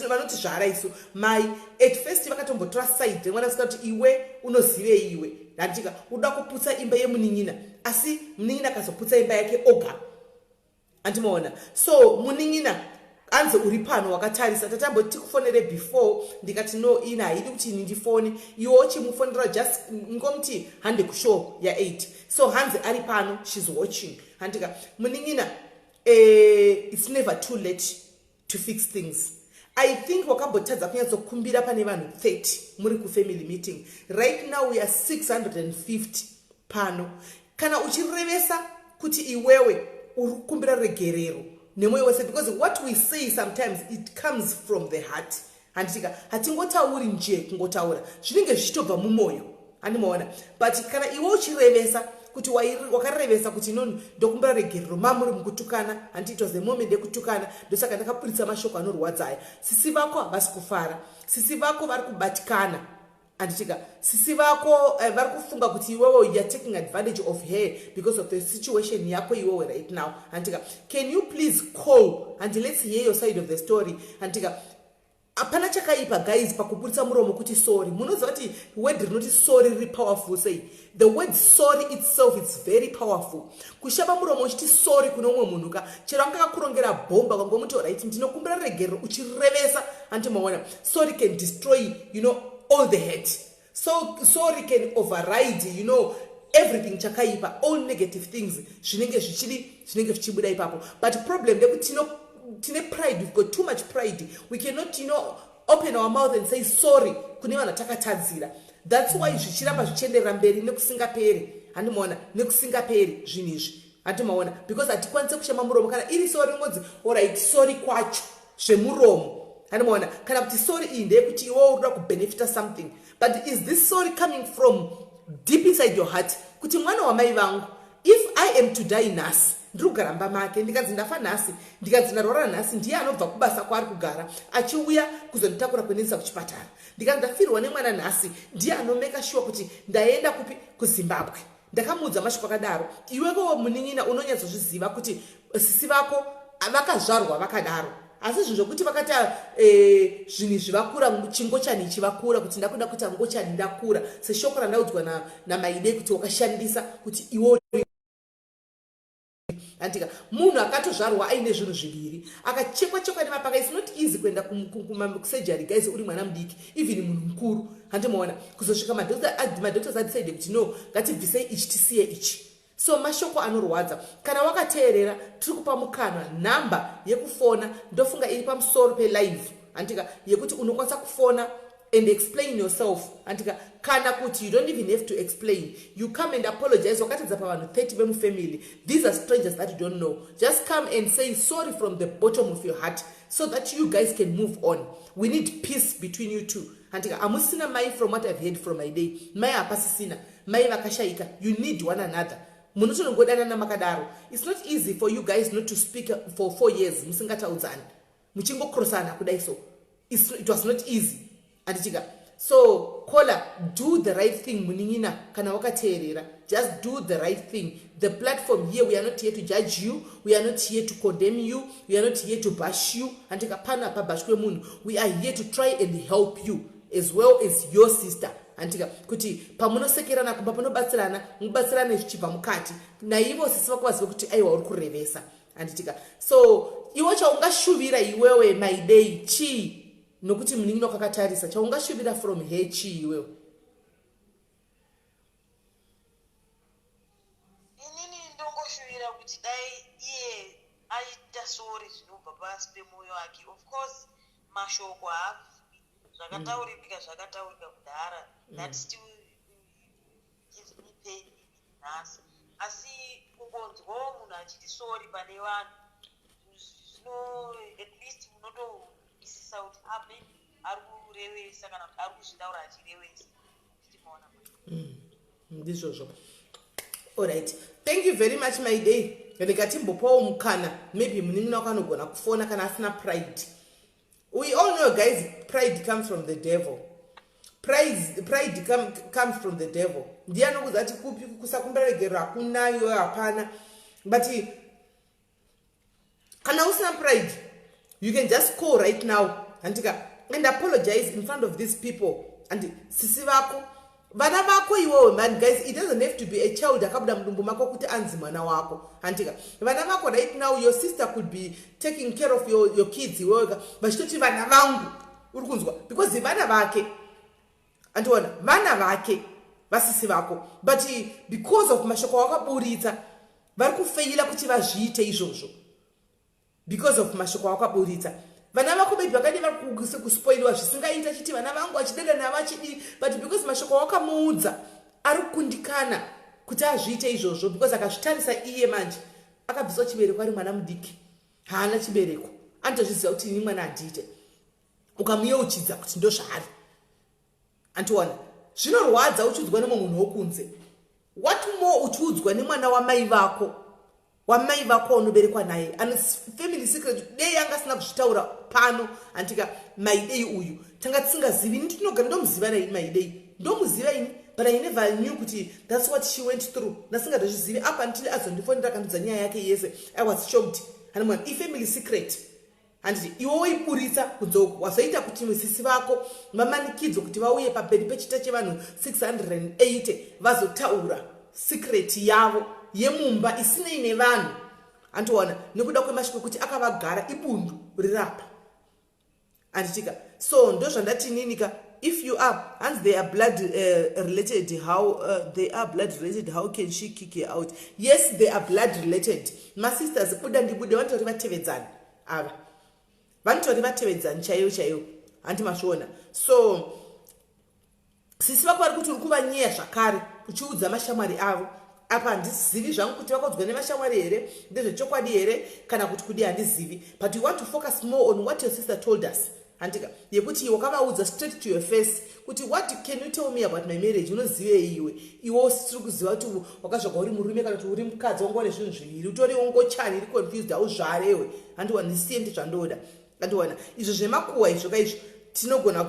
vanotizvara isu, mai at first vakatombotora side remwana kusika kuti iwe unozivei iwe, handika, uda kuputsa imba yemunin'ina. Asi munin'ina akazoputsa imba yake oga, andimaona? So munin'ina anzi uri pano wakatarisa, tatamboti tikufonere before, ndikati no, ini haidi kuti ini ndifone, iwe uchimufonera, just ngomuti hande kushow ya8. So hanzi ari pano, she's watching, handika? Munin'ina, it's never too late to fix things. I think wakambotadza kunyatsokumbira pane vanhu 30 muri kufamily meeting. Right now we are 650 pano. Kana uchirevesa kuti iwewe uri kukumbira regerero nemwoyo wese, because what we say sometimes, it comes from the heart, handitika? Hatingotauri nje kungotaura, zvinenge zvichitobva mumwoyo, handimaona? But kana iwe uchirevesa kuti wakarevesa kuti inoni ndokumbira regerero, mamuri mukutukana, handi, it was the moment yekutukana, ndosaka ndakaburitsa mashoko anorwadzaya. Sisi vako havasi kufara, sisi vako vari kubatikana, handitika? Sisi vako vari kufunga kuti iwewe you are taking advantage of her because of the situation yako iwewe right now, handitika? Can you please call and let's hear your side of the story, handitika? Hapana chakaipa, guys, pakuburitsa muromo kuti sorry. Munoziva kuti word rinoti sorry riri powerful sei? The word sorry itself is very powerful. Kushama muromo uchiti sorry kune umwe munhu ka, chero anga akakurongera bhomba, kangomuti right, ndinokumbira regerero, uchirevesa, handimaona? Sorry can destroy all the hate. So sorry can override everything chakaipa, all negative things zvinenge zvichidi, zvinenge zvichibuda ipapo. But problem ndekuti tine pride. We've got too much pride. We cannot open our mouth and say sorry kune vanhu vatakatadzira. That's why zvichiramba zvichienderera mberi nekusingaperi, handimaona? Nekusingaperi zvinhu izvi, handimaona? Because hatikwanisi kushama muromo. Kana iri sorry, ingonzi alright, sorry kwacho zvemuromo, handimaona? Kana kuti sorry iyi ndeyekuti iwe uri kuda kubenefita something. But is this sorry coming from deep inside your heart kuti mwana wamai vangu, if I am to die nhasi, ndiri kugara mba make, ndikanzi ndafa nhasi, ndikanzi ndarwara nhasi, ndiye anobva kubasa kwaari kugara achiuya kuzonditakura kuendesa kuchipatara. Ndikanzi ndafirwa nemwana nhasi, ndiye anomeka sure kuti ndaenda kupi, kuZimbabwe. Ndakamuudza mashoko akadaro. Iwekowo munin'ina unonyatsozviziva kuti sisi vako vakazvarwa vakadaro, asi zvinhu zvokuti vakati zvinhu izvi vakura, chingochani ichi vakura kuti ndakuda kuita ngochani ndakura, seshoko randaudzwa naMaide kuti wakashandisa kuti iwe, andika, munhu akatozvarwa aine zvinhu zviviri, akachekwa chekwa nemapanga. It's not easy kuenda kusurgery, guys, uri mwana mudiki, even munhu mukuru, handimaona? Kuzosvika madoctors adecide kuti no, ngatibvisei ichi, tisiye ichi. So mashoko anorwadza. Kana wakateerera, tiri kupa mukana, nhamba yekufona ndofunga iri pamusoro pelive. Handika yekuti unokwanisa kufona and explain yourself, handika? Kana kuti you don't even have to explain, you come and apologize. Wakatadza pavanhu 30 vemufamily. These are strangers that you don't know. Just come and say sorry from the bottom of your heart so that you guys can move on. We need peace between you two, handika? Hamusina mai. From what I've heard from my day, mai hapasisina, mai vakashayika. You need one another. Munotongodanana makadaro. It's not easy for you guys not to speak for 4 years, musingataudzani, muchingokrosana kudai. So it was not easy, handitika? So caller, do the right thing, munin'ina. Kana wakateerera, just do the right thing. The platform here, we are not here to judge you, we are not here to condemn you, we are not here to bash you, handika? Pana pabashwe munhu. We are here to try and help you as well as your sister, handika? Kuti pamunosekerana kumba, panobatsirana, mubatsirane zvichibva mukati. Naivo sisi vako vazive kuti aiwa, uri kurevesa, handitika? So iwe chaungashuvira iwewe, Maidei, chii? Nokuti munin'ina kwakatarisa, chaungashuvira from her chii iwewe? Inini ndongoshuvira kuti dai iye aita sorry zvinobva pasi pemwoyo wake. Of course mashoko haabvumi, zvakataurika zvakataurika kudhara. That still gives me pain nhasi, asi kungonzwawo munhu achiti sorry pane vanhu zvino at least munotohwisisa kuti ah, maybe ari kurevesa kana kuti ari kuzvitaura achirevesa. Tichimaona. Ndizvozvo. Alright, thank you very much, my day. Rega timbopawo mukana, maybe munin'ina wako anogona kufona kana asina pride. We all know, guys, pride comes from the devil. Pride comes from the devil. Ndiye anokuudza kuti kupi kusakumbira regerero hakuna, iwe hapana. But kana usina pride, you can just call right now, handika, and apologize in front of these people and sisi vako, vana vako iwewe. Man, guys, it doesn't have to be a child akabuda mudumbu mako kuti anzi mwana wako, handika? Vana vako right now, your sister could be taking care of your kids iweweka, vachitoti vana vangu, uri kunzwa? Because vana vake, andiona, vana vake vasisi vako, but because of mashoko awakaburitsa, vari kufeila kuti vazviite izvozvo because of mashoko awakaburitsa. Vana vako maybe vakadi vari kuspoiliwa zvisingaita, chiti vana vangu vachidada navo achidii, but because mashoko awakamuudza, ari kukundikana kuti azviite izvozvo, because akazvitarisa iye manje akabviswa chibereko ari mwana mudiki, haana chibereko, anotozviziva kuti ini mwana handiite. Ukamuyeuchidza kuti ndo zvaari, antiona zvinorwadza uchiudzwa nemumwe munhu wokunze. What more uchiudzwa nemwana wamai vako, wamai vako unoberekwa naye, ane family secret. Dei anga asina kuzvitaura pano, handika, Maidei uyu tanga tisingazivi. Ini tinogara ndomuziva naini, Maidei ndomuziva ini, but I never knew kuti that's what she went through. Ndasingatozvizivi up until azondifonera akandudza nyaya yake yese. I was shocked. Hanimwana ifamily secret, handiti? Iwe woiburitsa kunze uku, wazoita kuti sisi vako vamanikidzwe kuti vauye pamberi pechita chevanhu 680 vazotaura secret yavo yemumba isinei nevanhu, andiona, nekuda kwemashoko ekuti akavagara ibundu rirapa, handitika? So ndo zvandati ninika, if you are, hanzi they are blood related. How they are blood related, how can she kick her out? Yes, they are blood related, masisters. Buda ndibude, vanotori vatevedzani ava, vanotori vatevedzani chaivo chaivo, handi mazviona? So sisi vako vari kuti uri kuvanyeya zvakare uchiudza mashamwari avo. Apa handizivi zvangu kuti vakaudzwa nemashamwari here, ndezvechokwadi here kana kuti kudi, handizivi. But you want to focus more on what your sister told us, handika, yekuti wakavaudza straight to your face kuti, "What can you tell me about my marriage? Unozivei iwe?" Iwe usiri kuziva kuti wakazvagwa uri murume kana kuti uri mukadzi, wanga une zvinhu zviviri, utori ngochani iri confused, hauzvarewe. Handiwa, ndisiye ndi zvandoda, andiwana izvo zvemakuhwa izvo kaizvo tinogona,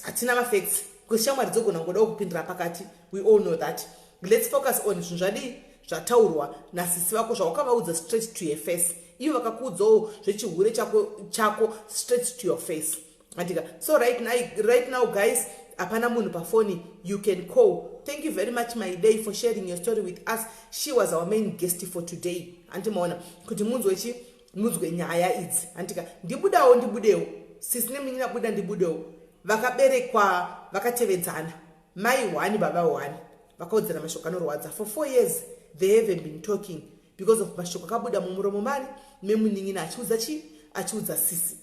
hatina mafacts, because shamwari dzogona kungoda kupindira pakati. We all know that. Let's focus on zvinhu zvadii, zvataurwa nasisi vako, zvawakavaudza straight to your face. Ivo vakakuudzawo zvechihure chako, chako straight to your face, andika? So right now, guys, hapana munhu pafoni. You can call. Thank you very much, my day, for sharing your story with us. She was our main guest for today. Handimaona kuti munzwe chi, munzwe nyaya idzi, handika? Ndibudawo, ndibudewo, sisi nemunyina, buda ndibudewo. Vakaberekwa vakatevedzana, mai one, baba one, vakaudzana mashoko anorwadza. For 4 years they haven't been talking because of mashoko akabuda mumuromo mani memunin'ina achiudza chi, achiudza sisi,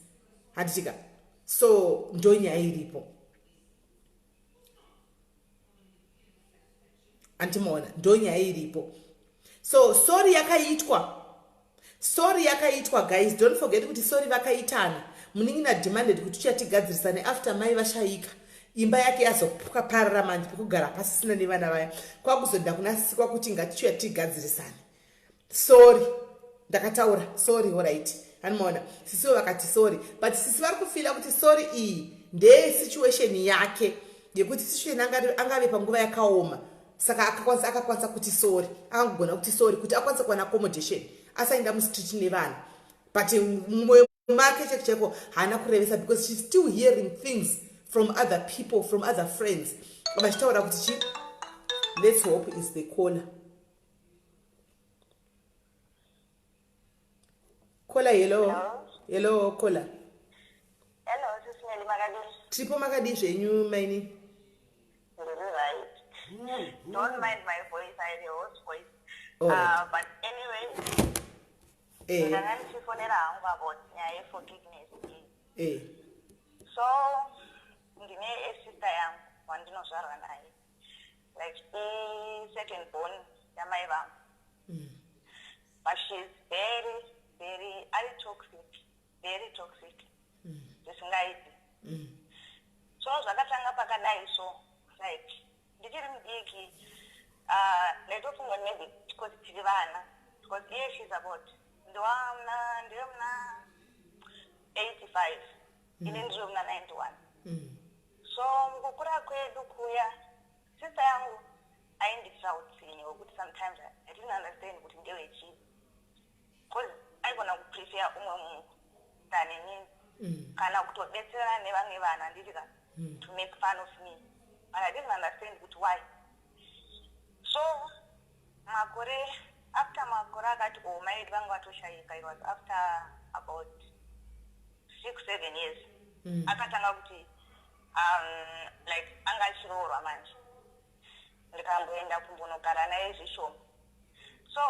handitika? So ndonyaya iripo, andimaona, ndonyaya iripo. So sorry yakaitwa, sorry yakaitwa. Guys, don't forget kuti sorry vakaitana. Munin'ina demanded kuti tichatigadzirisane after mai vashayika, imba yake yazoparara manje, pekugara pasisina nevana vaya, kwakuzoenda kuna sikwa kuti ngatichiuya tigadzirisane. Sorry, ndakataura sorry, alright, anomaona. Sisiwo vakati sorry, but sisi vari kufeela kuti sorry iyi ndeyesituation yake, yekuti situation angave panguva yakaoma, saka akakwanisa kuti sorry, akangogona kuti sorry kuti akwanise kuwana accommodation, asaenda mustreet nevana. But mumwoyo make cheko cheko haana kurevesa, because she's still hearing things from other people, from other friends, vachitaura kuti chi. Let's hope is the caller. Caller, hello. Hello. Hello, caller. Hello, Sisi Melly, makadii? Tiripo, makadii zvenyu, maini? Ndiri right. Don't mind my voice, I have a hoarse voice. All right. But anyway, ndanga ndichifonera hangu about nyaya yeforgiveness iyi. So, ndine sister yangu wandinozvarwa naye. Like i-second born yamai vangu. But she's very, very, ari toxic, very toxic. Zvisingaiti. So zvakatanga pakadai, so like ndichiri mudiki, ndaitofunga kuti maybe because tiri vana, because iye she's about ndiwamuna ndiwe muna 85, ini ndiri muna 91. So mukukura kwedu kuya, sister yangu aindiitira utsinye hwekuti sometimes I didn't understand kuti ndewechii, because aigona kuprefer umwe munhu than inini, kana kutobetserana nevamwe vanhu, handiti ka, to make fun of me, but I didn't understand kuti why. So makore after makore akati, oh, mai vedu vanga vatoshayika, it was after about 6, 7 years, akatanga kuti like anga achiroorwa manje, ndikamboenda kumbonogara naye zvishoma. So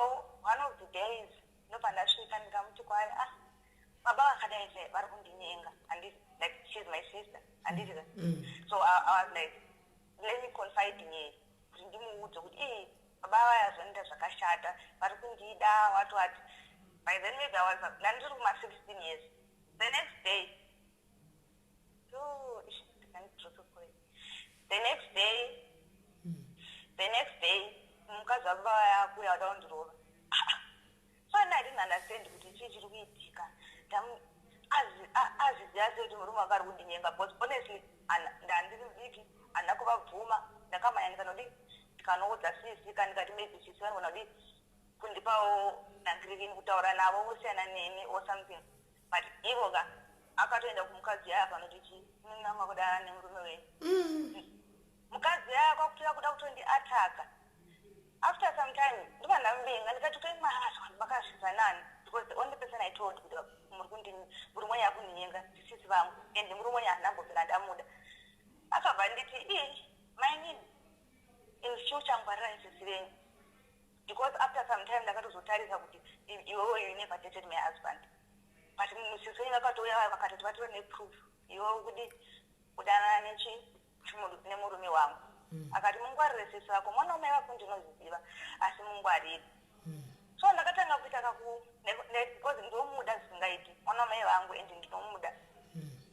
one of the days ndobva ndasvika, ndikamuti kwaari, "Ah, baba vakadai se vari kundinyenga." Handiti, like, she's my sister, handiti ka? So I was like, let me confide in her kuti ndimuudze kuti ii, baba vaya zvanoita zvakashata, vari kundida, what what. By then maybe I was ndandiri kuma 16 years. The next day, oh, ish, ndikandidrope voice. The next day mukadzi wababa vaya kuuya kuda kundirova. So I didn't understand kuti chii chiri kuitika. Azviziva sei kuti murume wake ari kundinyenga? Because honestly ndandiri mudiki, handina kuvabvuma. Ndakamhanya ndikanodi, ndikanoudza sisi ka, ndikati maybe sisi vanogona kudi kundipawo nhangirireni kutaura navo vosiyana neni or something. But ivo ka akatoenda kumukadzi yaya panoti chi munanga kudana nemurume wenyu. Mukadzi yaya kwakutoya kuda kutondiattacka. After some time ndobva ndamuvenga, ndikati koi mara makazvidza nani? Because the only person I told kuti muri murume wenyu akundinyenga ndisisi vangu, and murume wenyu handina mbobvira ndamuda. Akabva nditi, "Ii, mainini, in future ngwarirai sisi venyu," because after some time ndakatozotarisa kuti iwewe you never dated my husband, but musisi wenyu vakatouya vakatoti vatori neproof iwewe kudi kudanana nechi nemurume wangu. Akati, "Mungwarire sisi vako, mwana wamai vako ndinoziziva, asi mungwarire." So ndakatanga kuita kaku because ndomuda zvisingaiti mwana wamai vangu, and ndinomuda.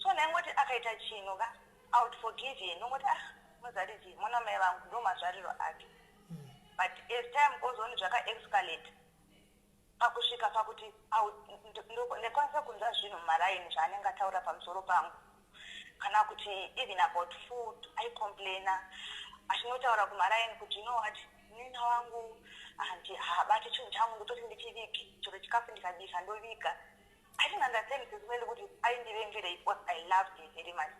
So ndaingoti akaita chinhu ka, I would forgive him, ndongoti, "Ah, muzati chii, mwana wamai vangu, ndo mazvariro ake." But as time goes on zvakaescalate pakusvika pakuti ndikwanisa kunzwa zvinhu mumaraini zvaanenge ataura pamusoro pangu, kana kuti even about food aicomplaina, achinotaura kumaraini kuti, "You know what, nina wangu handi haabati chinhu changu, ndototi ndichivige chero chikafu ndikabika ndoviga." I didn't understand sesimele kuti aindivengerei, because I loved him very much.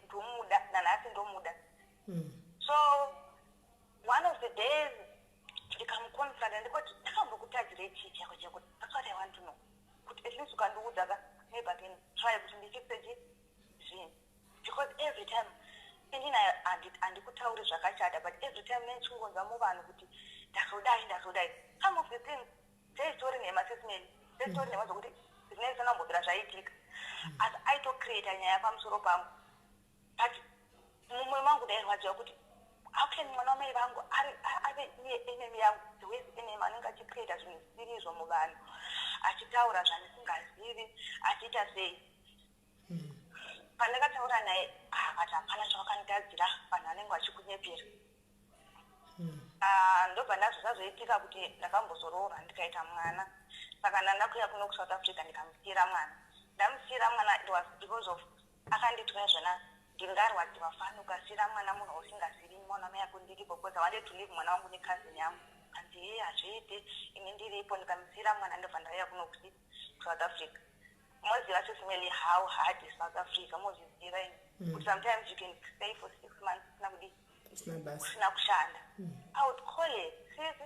Ndomuda nanhasi, ndomuda. So one of the days ndikamuconfronta, ndikoti, "Ndakambokutadzirei chii chako cheko? That's what I want to know, kuti at least ukandiudza ka, maybe I can try kuti ndifixe chi zvinhu, because every time inini handikutauri zvakashata, but every time nechingonzwa muvanhu kuti ndazodai, ndazodai." Some of the things dzeitori nhema, sesimeni, dzeitori nhema, zvokuti zvinenge zvisina kumbobvira zvaitika. Asi aitocreata nyaya pamusoro pangu, but mumwe mangu ndairwadziwa kuti how can mwana wamai vangu ave iye enemy yangu, the worst enemy, anenge achicreata zvinhu zvisiri izvo muvanhu, achitaura zvandisingazivi, achiita sei. Pandakataura naye akati hapana chawakanditadzira, vanhu vanenge vachikunyepera. Ah, ndobva ndazvo zvazoitika kuti ndakambozoroora, ndikaita mwana. Saka ndandakuya kuno kuSouth Africa, ndikamusiyira mwana. Ndamusiyira mwana, it was because of akanditwa zvona. Ndingarwadziwa fani ukasiyira mwana munhu wausingazivi, mwana mai ako ndiripo, because I wanted to leave mwana wangu necousin yangu. Kanzi, "Ye, hazviiti, ini ndiripo." Ndikamusiyira mwana, ndobva ndauya kuno kuSouth Africa. Moziva, Sis Melly, how hard is South Africa, mozviziva ini, kuti sometimes you can stay for 6 months usina kudii? Usina basa. Usina kushanda. I would call it, "Sisi,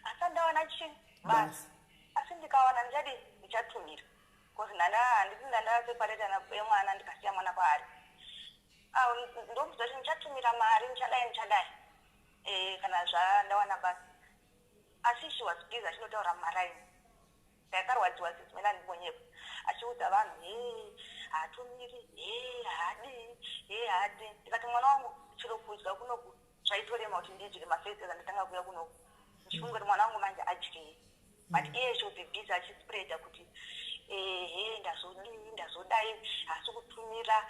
asi ndawana chii?" Basa. Basa. Asi ndikawana ndichadi, ndichatumira, because ndanda handiti ndandaseparata nemwana, ndikasiya mwana kwaari. Ah, ndomudza kuti ndichatumira mari, ndichadai, ndichadai, kana zvandawana basa. Asi she was busy achinotaura mumaraini. Ndakarwadziwa, Sis Melly, andibonyepa, achiudza vanhu, "He, haatumiri, he, haadii, he, haadii." Ndikati mwana wangu chero kudya kunoku zvaitorema kuti ndidye mafesi anditanga kuuya kunoku, ndichifunga kuti mwana wangu manje adyei. But iye she would be busy achispreada kuti ehe, ndazodii, ndazodai, hasi kutumira.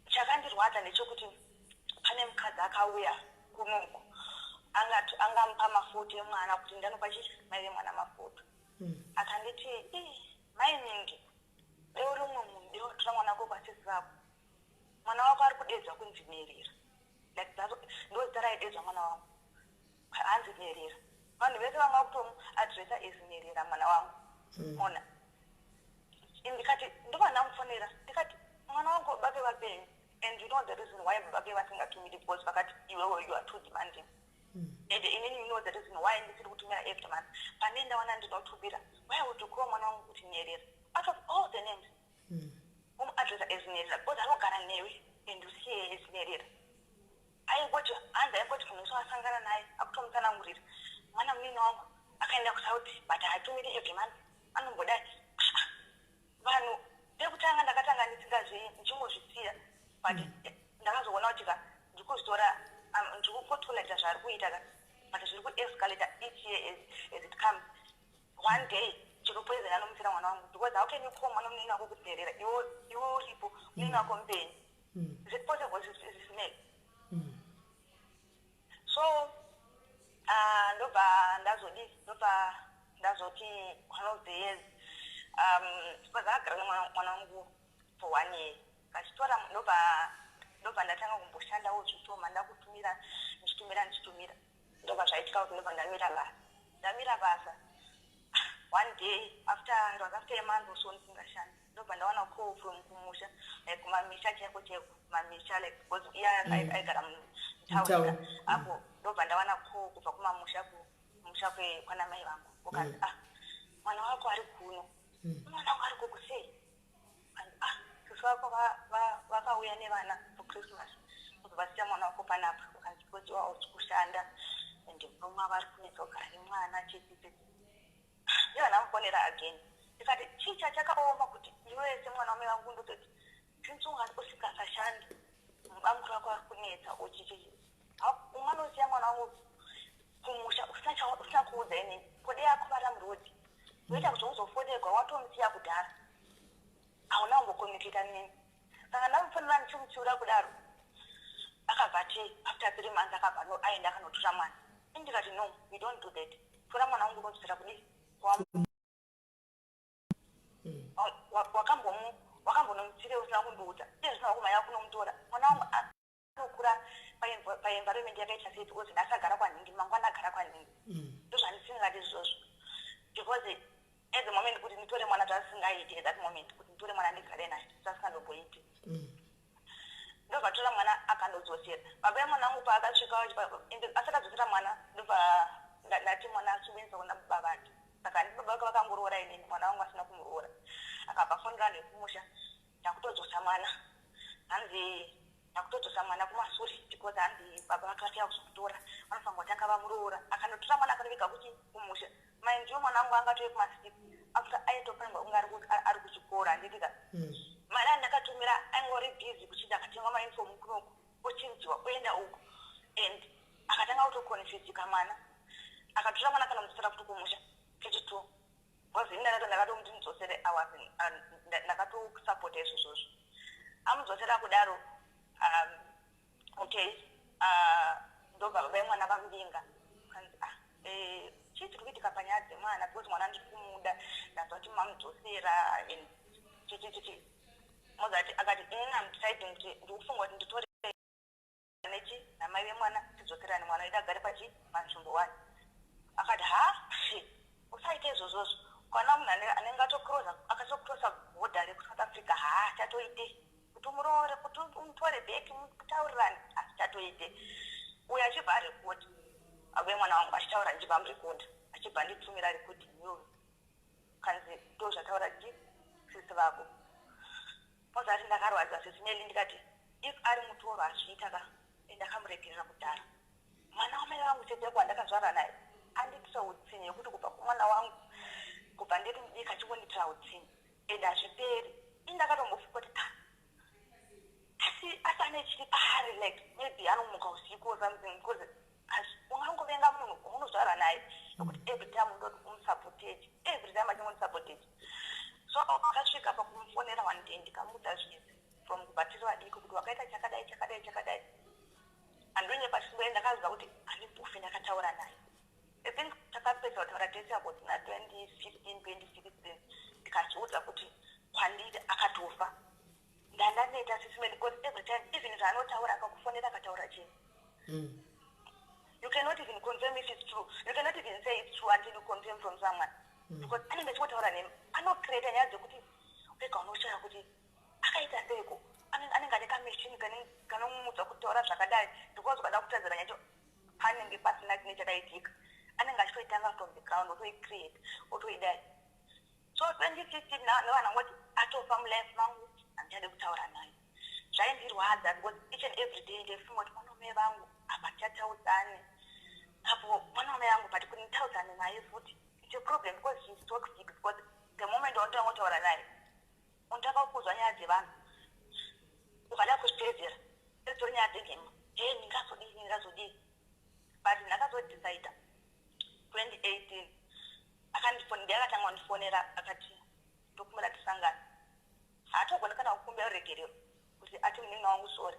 Chakandirwadza ndechekuti pane mukadzi akauya kunoku, angamupa mafoto emwana kuti ndanopa chi mai vemwana mafoto. Akanditi, "Ii, mainingi, deuri umwe munhu, dewatora mwana wako kwasisi vako, mwana wako ari kudedzwa kunzi Merera." Like ndo zita raidedzwa mwana wangu, hanzi Merera. Vanhu vese vanga kutomuadresa as Merera mwana wangu. Ona, ndikati, ndobva ndamufonera, ndikati mwana wangu bake vapenyu, and you know the reason why bake vasingatumiri, because vakati iwewe you are too demanding. And inini, you know the reason why ndisiri kutumira every month. Pane ndawana ndinotumira, why would you call mwana wangu kuti Nyerera out of all the names, umuadresa as Nyerera, because anogara newe and you see her as Nyerera? Aingoti hanzi, aingoti munhu wese wasangana naye akutomutsanangurira, mwana munini wangu akaenda kuSouth, but haatumiri every month, anombodai. Vanhu pekutanga ndakatanga ndisingazvi, ndichingozvisiya, but ndakazoona kuti ka ndikuzvitora, ndiri zvaari kuita ka, but zviri kuescalata each year as it comes. One day chero poison anomusira mwana wangu, because how can you call mwana munini wako kuti Nyerera, iwe uripo, munini wako mupenyu? Is it possible, Sis Melly? So ndobva ndazodi, ndobva ndazoti one of the years, because akagara nemwana mwana wangu for one year, kachitora, ndobva ndatanga kumboshandawo zvishoma, ndakutumira, ndichitumira, ndichitumira. Ndobva zvaitika kuti ndobva ndamira basa. Ndamira basa, one day after, it was after a month or so ndisingashandi, ndobva ndawana call from kumusha, like kumamisha chaiko chaiko, kumamisha, like because iye aigara mutauni. Mutauni. Apo ndobva ndawana call kubva kumamusha, kumusha kwana mai vangu, ukanzi, "Ah, mwana wako ari kuno." "Mwana wangu ari kuku sei?" And, "Ah, sisi vako vakauya nevana for Christmas, kubva vasiya mwana wako panapa." Ukanzi, "Because iwa usi kushanda and murume vari kunetsa kugara nemwana chichichi." Ndiva ndamufonera again, ndikati chii chachakaoma kuti iwe semwana wamai vangu ndototi since unga usingasashandi, mubamukuru wako ari kunetsa, uchichichi, unganosiya mwana wangu kumusha usina usina kuudza inini? Kode akuvara murodhi, woita kuti uzofonerwa watomusiya kudhara, hauna kumbokommunicata neni. Saka ndamufonera ndichimutsiura kudaro, akabva ati after 3 months akabva aenda akanotora mwana. Ini ndikati, "No, we don't do that. Tora mwana wangu unodzosera kudii? Wakambonomutsire usina kundiudza? Iye zvino wakumhanya kunomutora. Mwana wangu anokura paenvironment yakaita sei? Because nhasi agara kwanhingi, mangwana agara kwanhingi. Ndozvandisingadi izvozvo, because at the moment kuti nditore mwana zvasingaiti, at that moment kuti nditore mwana ndigare naye zvasingandomboiti." Ndobva tora mwana akandodzosera. Baba emwana wangu paakasvika, asati adzosera mwana, ndobva ndati mwana achiuendesa kuna baba vake. Saka handi baba vake vakangoroora inini, mwana wangu asina kumuroora. Akabva afonera vanhu vekumusha, "Ndakutodzosa mwana." Hanzi, "Ndakutodzosa mwana kumasure, because hanzi baba vake vachiya kuzomutora, vanofanira kutanga vamuroora." Akanotora mwana akanoviga kuchi kumusha. Mind you, mwana wangu angatove kumasix after aitofanirwa kunge ari kuchikoro, handitika? Akatoconfusika mwana, akatora mwana akanomudzosera futi kumusha kechi2, because ini ndakatomuti mudzosere, ndakatosapota izvozvozvo. Amudzosera kudaro, okay, ndobva baba vemwana vamuvinga. Kanzi, "Ah, chii chiri kuitika panyaya dzemwana? Because mwana ndiri kumuda, ndanzwa kuti mamudzosera and chichichichi." Mozati akati, "Inini am deciding kuti ndikufunga kuti nditore nechi namai vemwana, tidzokerane, mwana wedu agare pachi panzvimbo one." Akati, "Ha, usaite izvozvozvo. Kana munhu anenge atokrosa, akatokrosa bhodha rekuSouth Africa, ha, chatoite kuti umuroore, kuti umutore back, mutaurirane, asi chatoite." Uyo achibva arekodha abe mwana wangu achitaura, ndichibva amurekodha, achibva anditumira recording iyoyo. Kanzi, "Ndo zvataura chi sisi vako." Mozati ndakarwadza, Sisi Meli. Ndikati, if ari mutoro azviita ka, ndakamuregerera kudhara. Mwana wamai vangu chete wandakazvara naye andiitira utsinye yekuti kubva kumwana wangu, kubva ndiri mudiki achingondiitira utsinye, and hazviperi. Ini ndakatombofunga kuti, ah, asi ane chiri paari, like maybe anomuka usiku or something, because ungangovenga munhu waunozvara naye nekuti every time unoti umusapoteji, every time achingonisapoteji. So akasvika pakumufonera one day, ndikamuudza zvese from kubva tiri vadiki, kuti wakaita chakadai, chakadai, chakadai. Handonyepa chimwe, ndakaziva kuti handimbofi ndakataura naye. I think takapedza kutaura tese about na 2015, 2016. Ndikazviudza kuti kwandiri akatofa. Ndandaneta, Sisi Meli, because every time, even zvaanotaura, akakufonera akataura chinhu, you cannot even confirm if it's true. You cannot even say it's true until you confirm from someone, because anenge achingotaura nemi, anocreata nyaya dzekuti wega unoshaya kuti akaita seiko. Anenge ane kamachine kanomudza kutaura zvakadai, because ukada kutadzira nyacho, panenge pasina chine chakaitika. Anenge achitoitanga from the ground, otoicreate, otoidai. So 2015 nevana ngoti atofa mulife mangu, handichade kutaura naye. Zvaindirwadza because each and every day ndaifunga kuti mwana wamai vangu apa tichataudzane apo mwana wamai vangu, but kuti nditaudzane naye futi, it's a problem because she's toxic, because the moment waunotanga kutaura naye, unotanga kuzwa nyaya dzevanhu. Ukada kuzviteedzera, dzitori nyaya dzenhema. E, ndingazodii, ndingazodii? But ndakazodecida 2018, akandifoni, akatanga kundifonera, akati, "Ndokumbira tisangane." Haatogoni kana kukumbira ruregerero kuti ati, "Munin'ina wangu, sorry."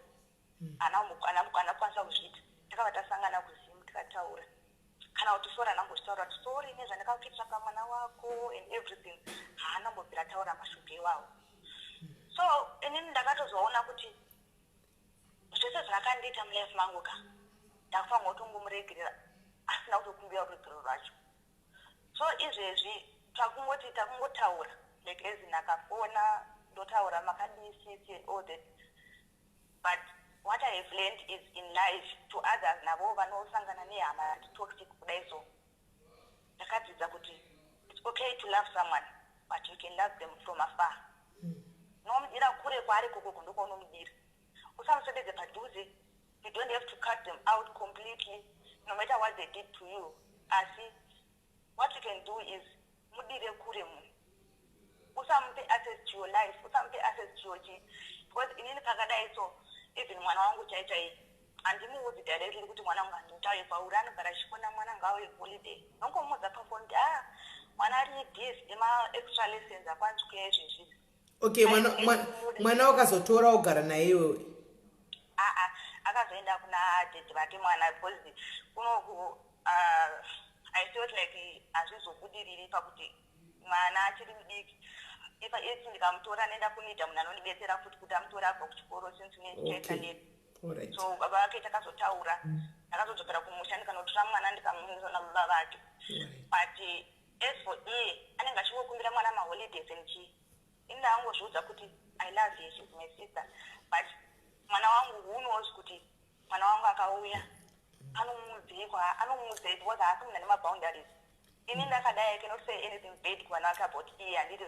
Haana kukwanisa kuzviita. Takabva tasangana kuZimu, tikataura. Kana kuti sorry haanambozvitaura, kuti sorry nezvandakakuitira pamwana wako and everything. Haanambobvira taura mashoko iwawo. So inini ndakatozoona kuti zvese zvaakandiita mulife mangu ka, ndakufanira kutongomuregerera asina kutokumbira ruregerero rwacho. So izvezvi takungoti takungotaura, like as in akafona, ndotaura, "Makadii sisi?" and all that. But what I have learned is, in life, to others navo vanosangana nehama toxic kudai, so ndakadzidza kuti it's okay to love someone, but you can love them from afar. Unomudira kure kwaari kokoko, ndokwaunomudira. Usamuswededze padhuze. You don't have to cut them out completely, no matter what they did to you. Asi what you can do is mudire kure munhu, usamupe access to your life, usamupe access to your chi, because inini pakadai so, even mwana wangu chai chai, handimuudzi directly kuti mwana wangu handitaure pauri. Anogara achifona, "Mwana ngauye holiday." Nongomuudza pafoni kuti, "Ah, mwana ari busy nema-extra lessons, akwanisi kuya izvezvizvi." Okay, mwana wakazotora ugara naye iwewe? Aa, akazoenda kuna daddy vake mwana, because kunoku I felt like hazvizobudiriri pakuti mwana achiri mudiki. If ndikamutora, nenda kunoita munhu anondibetsera futi kuti amutora abva kuchikoro, since unechaita late. So baba vake takazotaura, ndakazodzokera kumusha, ndikanotora mwana, ndikamuendesa nababa vake. But as for iye, anenge achingokumbira mwana maholidays and chii. Ini ndangozviudza kuti I love her, she's my sister, but mwana wangu, who knows kuti mwana wangu akauya anomudzikwa, anomudzei? Because haasi munhu ane maboundaries. Ini ndakadai, I cannot say anything bad kumwana wake about iye, handiti?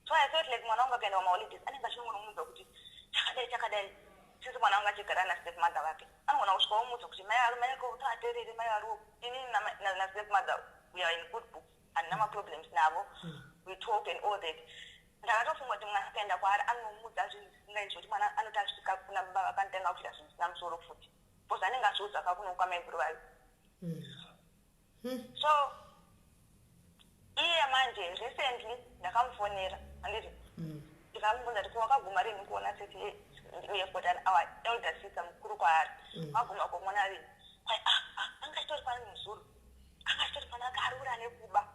So I felt like mwana wangu akaenda kumaholidays, anenge achinongonomuudza kuti chakadai, chakadai. Since mwana wangu achigara nastep mother vake, anogona kusvika omuudza kuti mai mai utaterere mai variwo. Inini nastep mother, we are in good books, handina maproblems navo. We talk and all that. Ndakatofunga kuti mwana akaenda kwaari, anomuudza zvinhu zvisingai, zvekuti mwana anoti asvika kuna baba, vakanotanga kuita zvinhu zvisina musoro futi, because anenge azviudza kakuno kwamaiguru vayo. So iye manje recently ndakamufonera, handiti? Ndikamubvunza kuti, "Wakaguma rini kuona sisi?" We have got our elder sister mukuru kwaari. "Waguma kumuona rini?" Kwai, "Ah, ah, anga achitori pano muzuru, anga achitori pano, akarura nekuba."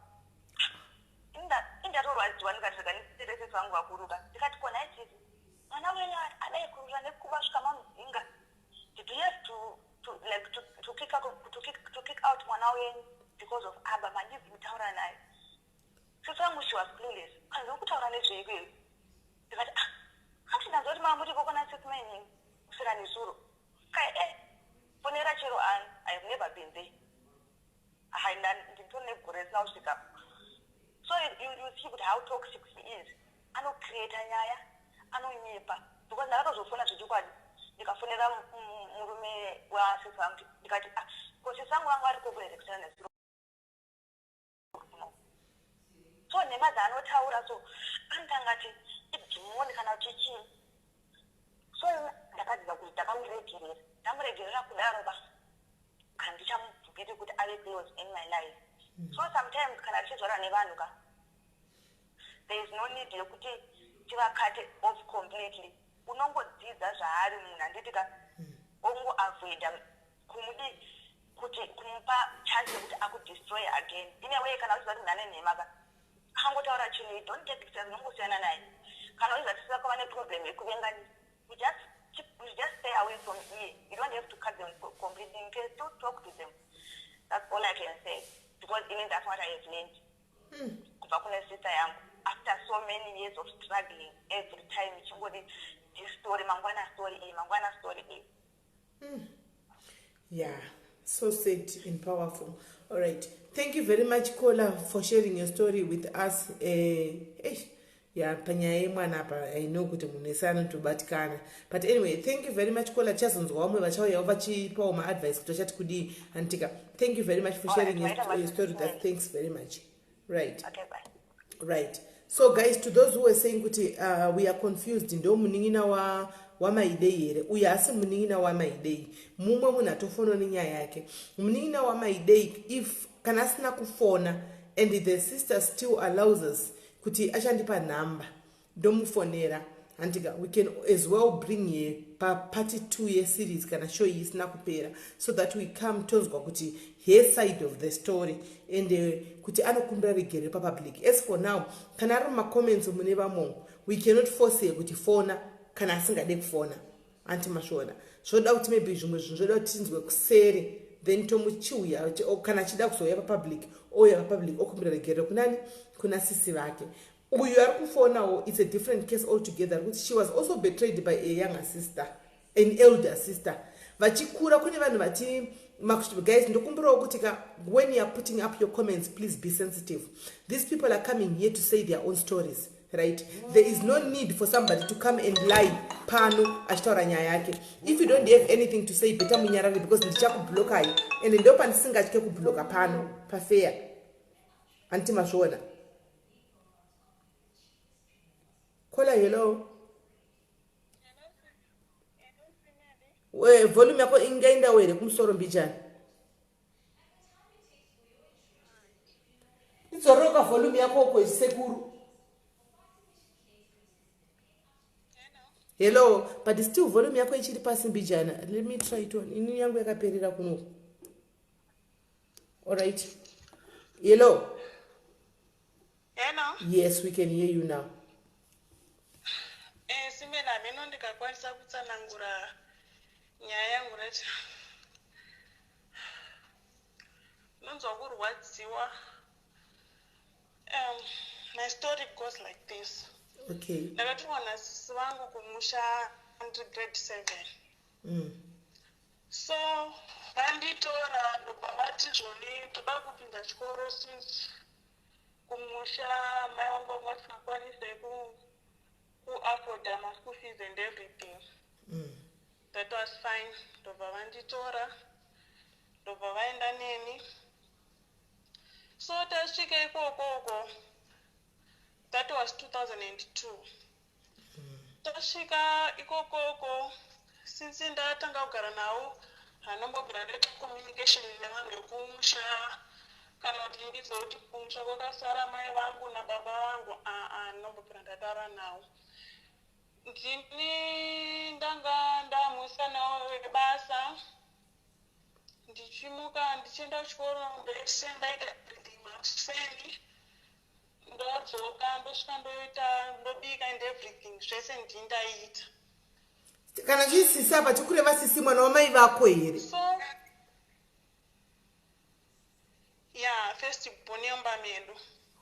Indatorwadziwa, ndikati rega nditsere sisi vangu vakuruka. Ndikati, "Kona ichisi mwana wenyu adai kurura nekuba, svika mamudzinga, did you have to like to kick out mwana wenyu because of aba? Madii kutaura naye?" Sisi vangu, she was clueless. "Kanzi kutaura nezveikweyo?" Ndikati, "Ah, hanti ndanzwa kuti mama muri kona sisi mainini kusvika nezuro." Kai, "E, fonera chero ani, I have never been there." Hai, nditori negore risina kusvika. So you see kuti how toxic she is. Anocreata nyaya, anonyepa, because ndakatozofona zvechokwadi, ndikafonera murume wasisi vangu, ndikati, "Ah, ko sisi vangu vanga vari koko here kusana nezuro kuno?" So nhema dzaanotaura, so anotangati idhimoni kana kuti chii. So ndakadzidza kuti ndakamuregerera, ndamuregerera kudaro ba, handichamubvumiri kuti ave close in my life. So sometimes kana tichizvara nevanhu ka, there is no need yekuti tivacute off completely. Unongodzidza zvaari munhu, handiti ka? Ongoavoida kumudi kuti kumupa chance yekuti akudestroy again. In a way, kana uchiziva kuti munhu ane nhema ka, akangotaura chinhu, you don't take it serious, unongosiyana naye. Kana uchiziva kuti tisakava neproblem yekuvenganisa, you just stay away from iye. You don't have to cut them completely, you can still talk to them. That's all I can say, because even that's what I have learned kubva kune sister yangu after so many years of struggling. Every time ichingoti this story, mangwana story iyi, mangwana story iyi. Yeah, so sad and powerful. All right, thank you very much, Kola, for sharing your story with us. Yeah, panyaya yemwana apa, I know kuti munhu ese anotobatikana, but anyway, thank you very much, Kola. Tichazonzwa vamwe vachauyawo vachipawo maadvice kuti vachati kudii, anditika? Thank you very much for All right, sharing right, your story with us. Thanks very much. Right. Okay, bye. Right, so guys, to those who were saying kuti we are confused, ndo munin'ina wa wamaidei here uyu? Asi munin'ina wamaidei mumwe munhu atofonawo nenyaya yake. Munin'ina wamaidei, if kana asina kufona and the sister still allows us kuti achandipa nhamba ndomufonera, handika? We can as well bring her papart 2 yeseries kana show iyi isina kupera, so that we come tonzwa kuti her side of the story and kuti anokumbira regerero papublic. As for now, kana ari mumacomments mune vamwe, we cannot force her kuti fona kana asingade kufona, anti masvona? Zvoda kuti maybe zvimwe zvinhu zvoda kuti tinzwe kuseri, then tomuchiuya kana achida kuzouya papublic, ouya papublic okumbira regerero kunani? Kuna sisi vake. Uyu ari kufonawo, it's a different case altogether, kuti she was also betrayed by a younger sister, an elder sister, vachikura. Kune vanhu vati, guys, ndokumbirawo kuti ka, when you are putting up your comments, please be sensitive. These people are coming here to say their own stories, right? There is no need for somebody to come and lie pano achitaura nyaya yake. If you don't have anything to say, better munyarare, because ndichakublokai, and ndo pandisingatye kubloka pano pafair, handiti mazviona? Kola, hello. Volume yako ingaendawo here kumusoro mbijani? Idzoroka volume yako uko, sekuru. Hello, but still volume yako ichiri pasi mbijana. Let me try it on. Ini yangu yakaperera kunoku. Alright, hello. Hello. Yes, we can hear you now. Simena, mino ndikakwanisa kutsanangura nyaya yangu racho, nonzwa kurwadziwa. My story goes like this. Ndakatorwa nasisi vangu kumusha ndiri grade 7. So vanditora, ndobva vati zvoni toda kupinda chikoro, since kumusha mai vangu vanga vasingakwanise kuafforda maschool fees and everything. That was fine. Ndobva vanditora, ndobva vaenda neni. So tasvika ikoko uko, that was 2002. Tasvika ikokoko, since ndatanga kugara navo. Handinombobvira ndaita communication nevanhu vekumusha kana kuti ndizive kuti kumusha kwakasara mai vangu nababa vangu. Aa, ndinombobvira ndataura navo. Ndini ndanga ndamusanawo webasa, ndichimuka ndichienda kuchikoro, ndese ndaita everything. Makuseni ndodzoka, ndosvika, ndoita, ndobika and everything, zvese ndini ndaiita. Kana chii sisi apa, tikureva sisi mwana wamai vako here? So ya, first born yemba medu.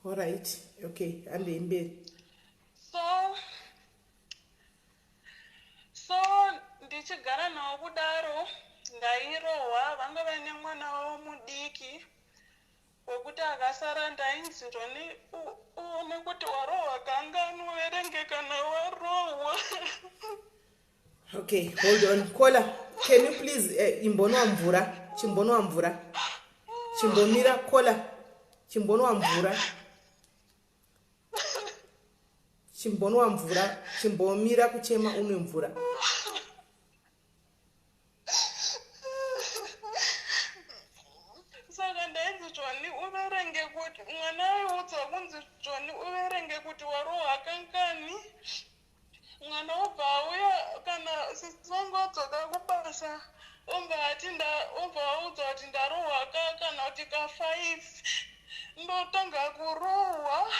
Alright, okay, handei mberi. So ndichigara navo kudaro, ndairohwa. Vanga vaine mwana wavo mudiki wekuti akasara. Ndainzi zvoni uone kuti warohwa kangani, uverenge kana warohwa. Okay, hold on, caller. Can you please imbonwa mvura, chimbonwa mvura, chimbomira. Caller, chimbonwa mvura, chimbonwa mvura, chimbomira kuchema, unwe mvura. Saka ndainzi zvoni uverenge kuti mwana aiudzwa kunzi zvoni uverenge kuti warohwa kangani. Mwana obva auya, kana sisi vangu vadzoka kubasa, obva ati obva audzwa kuti ndarohwa ka kana kuti ka5, ndotanga kurohwa.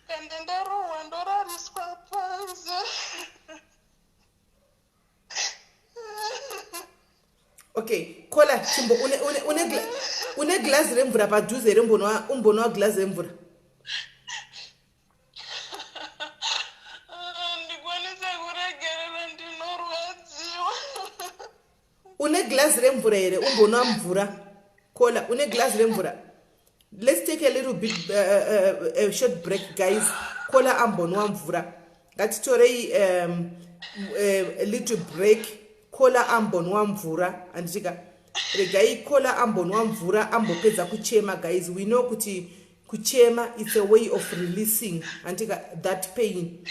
Kana ndarohwa, ndorariswa panze. Okay, caller, chimbo une glazi remvura padhuze here? Umbonwa glazi remvura. Ndikwanise kuregerera, ndinorwadziwa. Une glazi remvura here? Umbonwa mvura. Caller, une glazi remvura? Let's take a little bit a short break, guys. Caller ambonwa mvura. Ngatitorei a little break, caller ambonwa mvura, handitika? Regai caller ambonwa mvura, ambopedza kuchema. Guys, we know kuti kuchema, it's a way of releasing, handitika, that pain,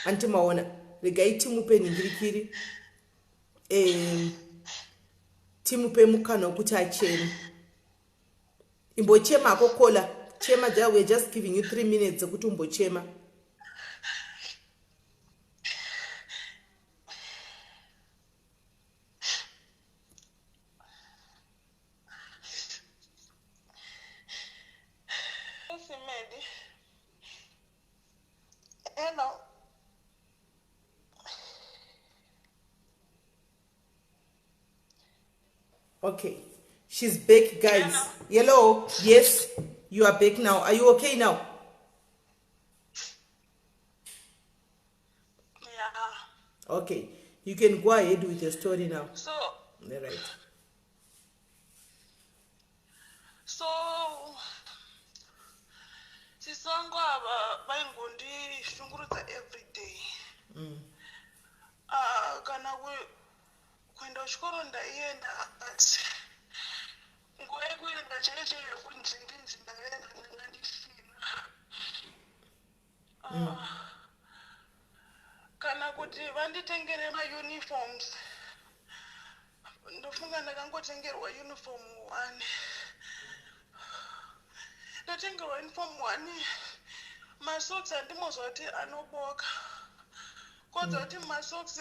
handiti maona? Regai timupe nhingirikiri, timupe mukana wekuti acheme. Imbochemako, caller, chema. We are just giving you 3 minutes dzekuti umbochema. Simedi, hello. Okay, she's back, guys. Hello, yes, you are back now. Are you okay now? Yeah. Okay, you can go ahead with your story now. So All right. So sisi vangu ava vaingondishungurudza every day. Ah, kana kuenda kuchikoro ndaienda, but nguva yekuenda chaiyo chaiyo yekunzi ndinzi ndaenda ndanga ndisina. Ah, kana kuti vanditengere mauniforms, ndofunga ndakangotengerwa uniform one. Ndatengerwa uniform one, masocks andimozwa kuti anoboka, kodza kuti masocks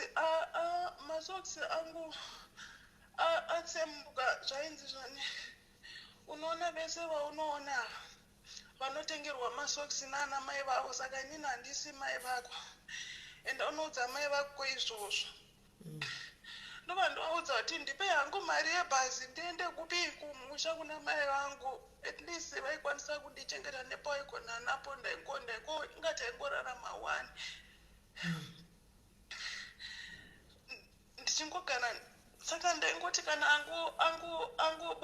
angu atsemuka. Zvainzi zvani, unoona vese vaunoona ava vanotengerwa masocks naana mai vavo, saka inini handisi mai vako, ende unoudza mai vako izvozvo. Ndobva ndovaudza kuti ndipe hangu mari yebhazi ndiende kupi, kumusha kuna mai vangu, at least vaikwanisa kundichengeta nepaigona napo. Ndaingo ingati aingorarama one, ndichingogara. Saka ndaingoti kana angu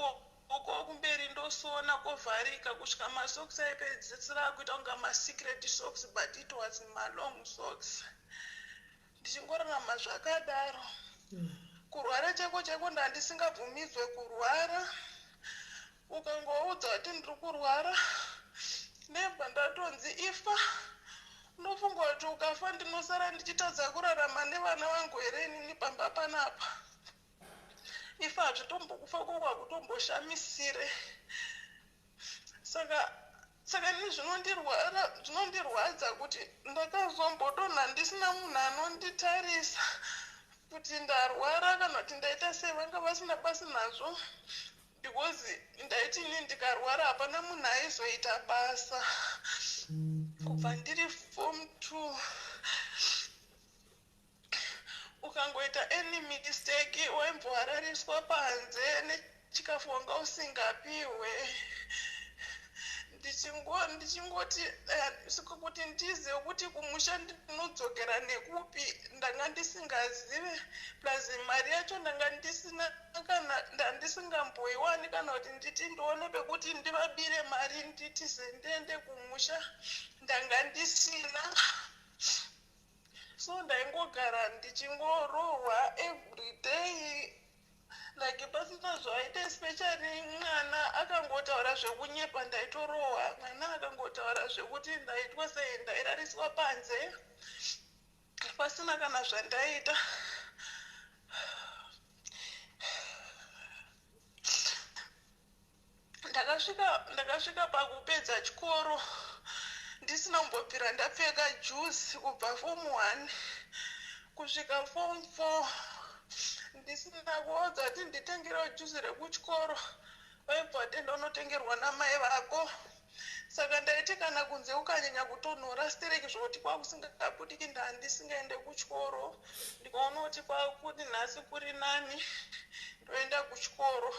boko kumberi, ndosona kovharika kusvika masocks aipedzisira akuita kunga masecret socks, but it was malong socks. Ndichingorarama zvakadaro. Kurwara cheko cheko, ndandisingabvumidzwe kurwara. Ukangoudza kuti ndiri kurwara, ndebva ndatonzi ifa. Unofunga kuti ukafa ndinosara ndichitadza kurarama nevana vangu here inini pamba panapa? If hazvitombokufa koko hakutomboshamisire. Saka saka ini zvinondirwara zvinondirwadza kuti ndakazombodonha ndisina munhu anonditarisa kuti ndarwara kana kuti ndaita sei, vanga vasina basi nazvo because ndaiti ini ndikarwara hapana munhu aizoita basa. Kubva ndiri form 2, ukangoita any mistake waimboharariswa panze, nechikafu wanga usingapiwe. Ndichingoti siko kuti ndizive kuti kumusha ndinodzokera nekupi, ndanga ndisingazive. Plus mari yacho ndanga ndisina, kana ndandisingamboiwani, kana kuti nditi ndione pekuti ndivabire mari nditize ndiende kumusha, ndanga ndisina. So ndaingogara ndichingorohwa every day, like pasina zvaita, especially mwana akangotaura zvekunyepa, ndaitorohwa. Mwana akangotaura zvekuti ndaitwa sei, ndairariswa panze pasina kana zvandaita. Ndakasvika pakupedza chikoro ndisina kumbobvira ndapfeka juzi, kubva form 1 kusvika form 4, ndisina kuodza kuti nditengerewo juzi rekuchikoro. Vaibva vatenda unotengerwa namai vako. Saka ndaiti kana kunze kukanyanya kutonhora stereki zvokuti kwakusingabudiki, ndandisingaende kuchikoro. Ndikaona kuti kwakuti nhasi kuri nani, ndoenda kuchikoro.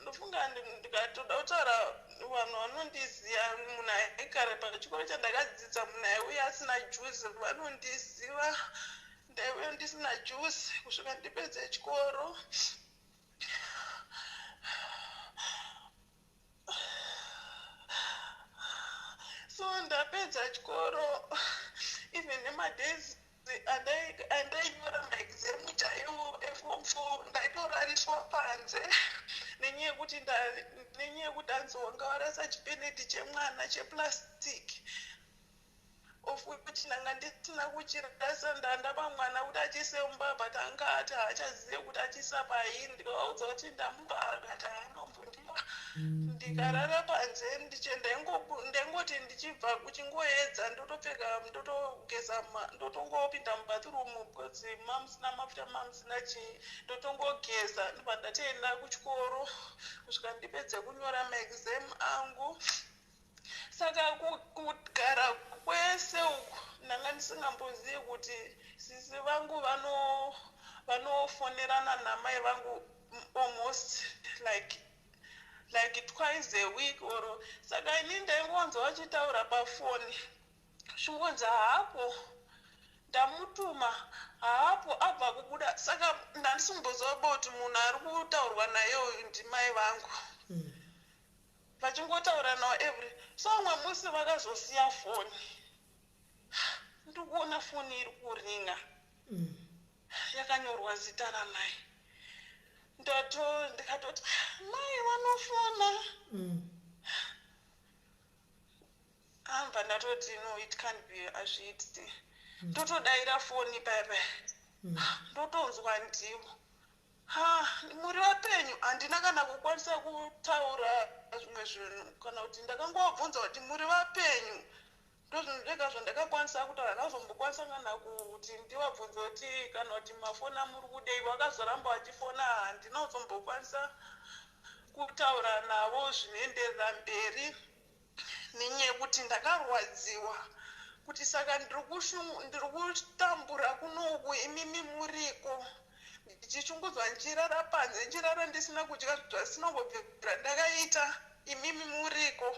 Ndofunga ndikatoda kutaura, vanhu vanondiziva, munhu aigara pachikoro chandakadzidza, munhu aiuya asina juzi, vanondiziva. Ndaiuya ndisina juzi kusvika ndipedze chikoro. So ndapedza chikoro, even nemadays andainyora maexam chaiwo eform 4, ndaitorariswa panze nenyaya yekuti hanzi wanga warasa chipeneti chemwana cheplastic, of which ndanga ndisina kuchirasa. Ndandapa mwana kuti achiise mumba, but anga ati haachazive kuti achiisa pai. Ndikavaudza kuti ndamupa, akati haanombondipa. Ndikarara panze. Ndaingoti ndichibva kuchingoedza, ndotopfeka, ndotogeza, ndotongopinda mubathroom because mamusina mafuta, mamusina chii, ndotongogeza, ndobva ndatoenda kuchikoro kusvika ndipedze kunyora maexam angu. Saka kugara kwese uku ndanga ndisingambozivi kuti sisi vangu vanofonerana namai vangu almost like twice a week or. Saka ini ndaingonzwa vachitaura pafoni, chingonzi haapo, ndamutuma, haapo, abva kubuda. Saka ndandisingamboziva kuti munhu ari kutaurwa naye uyu ndimai vangu vachingotaura nawo every. So umwe musi vakazosiya foni, ndikuona foni iri kuringa yakanyorwa zita ramai. Ndikatoti, "Ah, mai vanofona." Ambva ndatoti, "No, it can't be, hazviiti." Ndotodayira foni paya paya, ndotonzwa ndivo, "Ha, muri vapenyu?" Handina kana kukwanisa kutaura zvimwe zvinhu, kana kuti ndakangovabvunza kuti, "Muri vapenyu?" Ndozvinhu zvega zvandakakwanisa kutaura. Ndazombokwanisa kana kuti ndivabvunze kuti, kana kuti mafoni amuri kudei. Vakazoramba vachifona, handina kuzombokwanisa kutaura navo zvinoenderera mberi nenyaya yekuti ndakarwadziwa kuti saka ndiri kutambura kunoku, imimi muriko, ndichichungudzwa, ndichirara panze, ndichirara ndisina kudya, zvasina kumbobvira ndakaita, imimi muriko.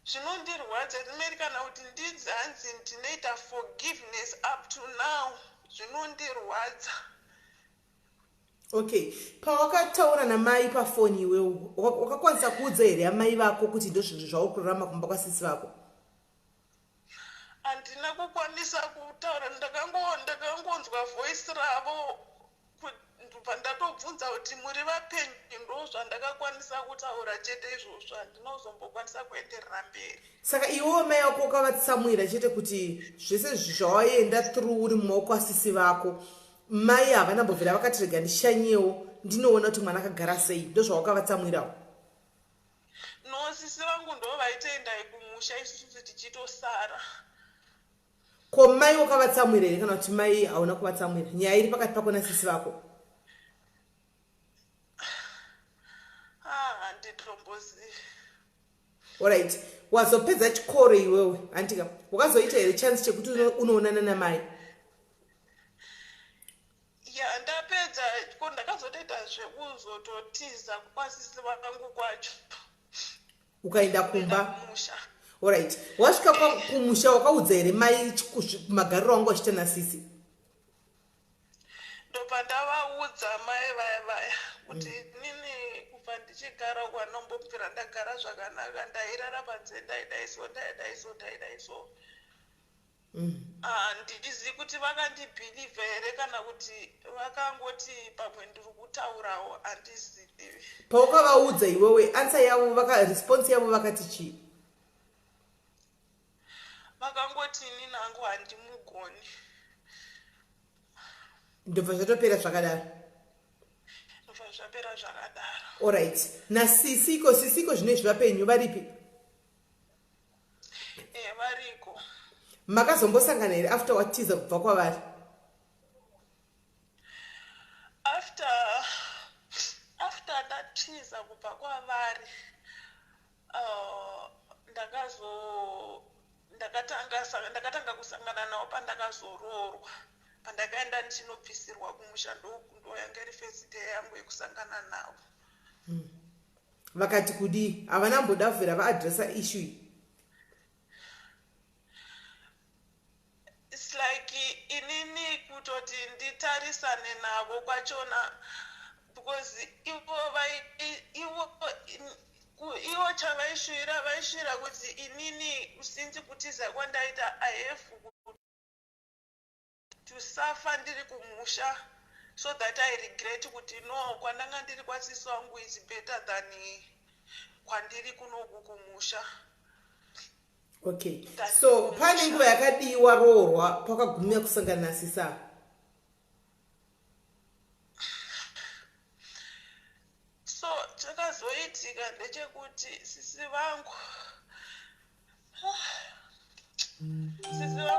Zvinondirwadza rimeri kana kuti ndinzi hanzi ndinoita forgiveness up to now, zvinondirwadza. Okay, pawakataura namai pafoni iwewo, wakakwanisa kuudza here amai vako kuti ndo zvinhu zvauri kurarama kumba kwasisi vako? Handina kukwanisa kutaura. Ndakangonzwa voice ravo, ndobva ndatobvunza kuti, "Muri vapenyu?" Ndo zvandakakwanisa kutaura chete izvozvo, handina kuzombokwanisa kuenderera mberi. Saka iwewo mai vako wakavatsamwira chete kuti zvese zvawaenda through uri mumaoko asisi vako. Mai havana mbobvira vakati rega ndishanyewo ndinoona kuti mwana akagara sei, ndozvawakavatsamwirawo? No, sisi vangu ndo vaitoendai kumusha, isusu tichitosara. Ko mai wakavatsamwira here, kana kuti mai hauna kuvatsamwira? Nyaya iri pakati pako nasisi vako. Ah, handitombozivi. Alright, wazopedza chikoro iwewe, handika? Wakazoita here chance chekuti unoonana namai? Ya, ndapedza ko, ndakazotoita zvekuzototiza kwasisi vangu kwacho. Ukaenda kumba? Kumusha. Alright, wasvika kumusha, wakaudza here mai magariro wangu achiita nasisi? Ndobva ndavaudza mai vaya vaya kuti inini kubva ndichigara kwanombobvira ndagara zvakanaka, ndairara panze, ndaidai so, ndaidai so, ndaidai so. Handizivi kuti vakandibhilivha here kana kuti vakangoti pamwe ndiri kutaurawo, handizivi. Paukavaudza iwewe, answer yavo, response yavo vakati chii? Vakangoti inini hangu handimugoni. Ndobva zvatopera zvakadaro? Ndobva zvapera zvakadaro. Alright, nasisiko, sisiko zvino izvi vapenyu, varipi? E, variko. Makazombosangana here after watiza kubva kwavari? After ndatiza kubva kwavari, ndakazo ndakatanga kusangana navo pandakazoroorwa, pandakaenda ndichinobvisirwa kumusha. Ndo yanga iri first day yangu yekusangana navo. Vakati kudii? Havana mbodavhera vaaddressa issue iyi? It's like inini kutoti nditarisane navo kwachona, because ivo ivo chavaishuvira, vaishuvira kuti inini since kutiza kwandaita, I have to suffer ndiri kumusha so that I regret kuti no, kwandanga ndiri kwasisi wangu is better than kwandiri kunoku kumusha. Okay, so pane nguva yakadiwa roorwa pakagumira kusangana nasisa? So chakazoitika ndechekuti sisi vangu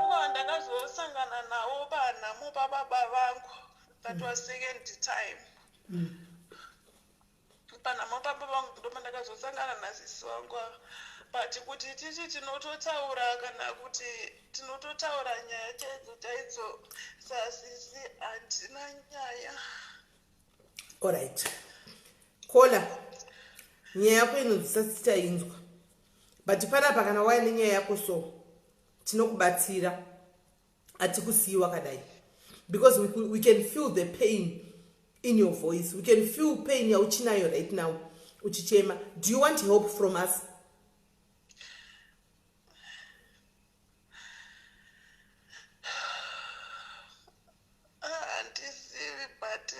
vandakazosangana navo panhamo pababa vangu, that was second time. Panhamo pababa vangu ndopandakazosangana nasisi vangu ava, but kuti titi tinototaura kana kuti tinototaura nyaya chaidzo chaidzo sasisi, handina nyaya. Alright, caller, nyaya yako inonzi tainzwa, but panapa kana waya nenyaya yako, so tinokubatsira, hatikusiyi wakadai, because we can feel the pain in your voice. We can feel pain yauchinayo right now uchichema. Do you want help from us? Ah, handizivi, but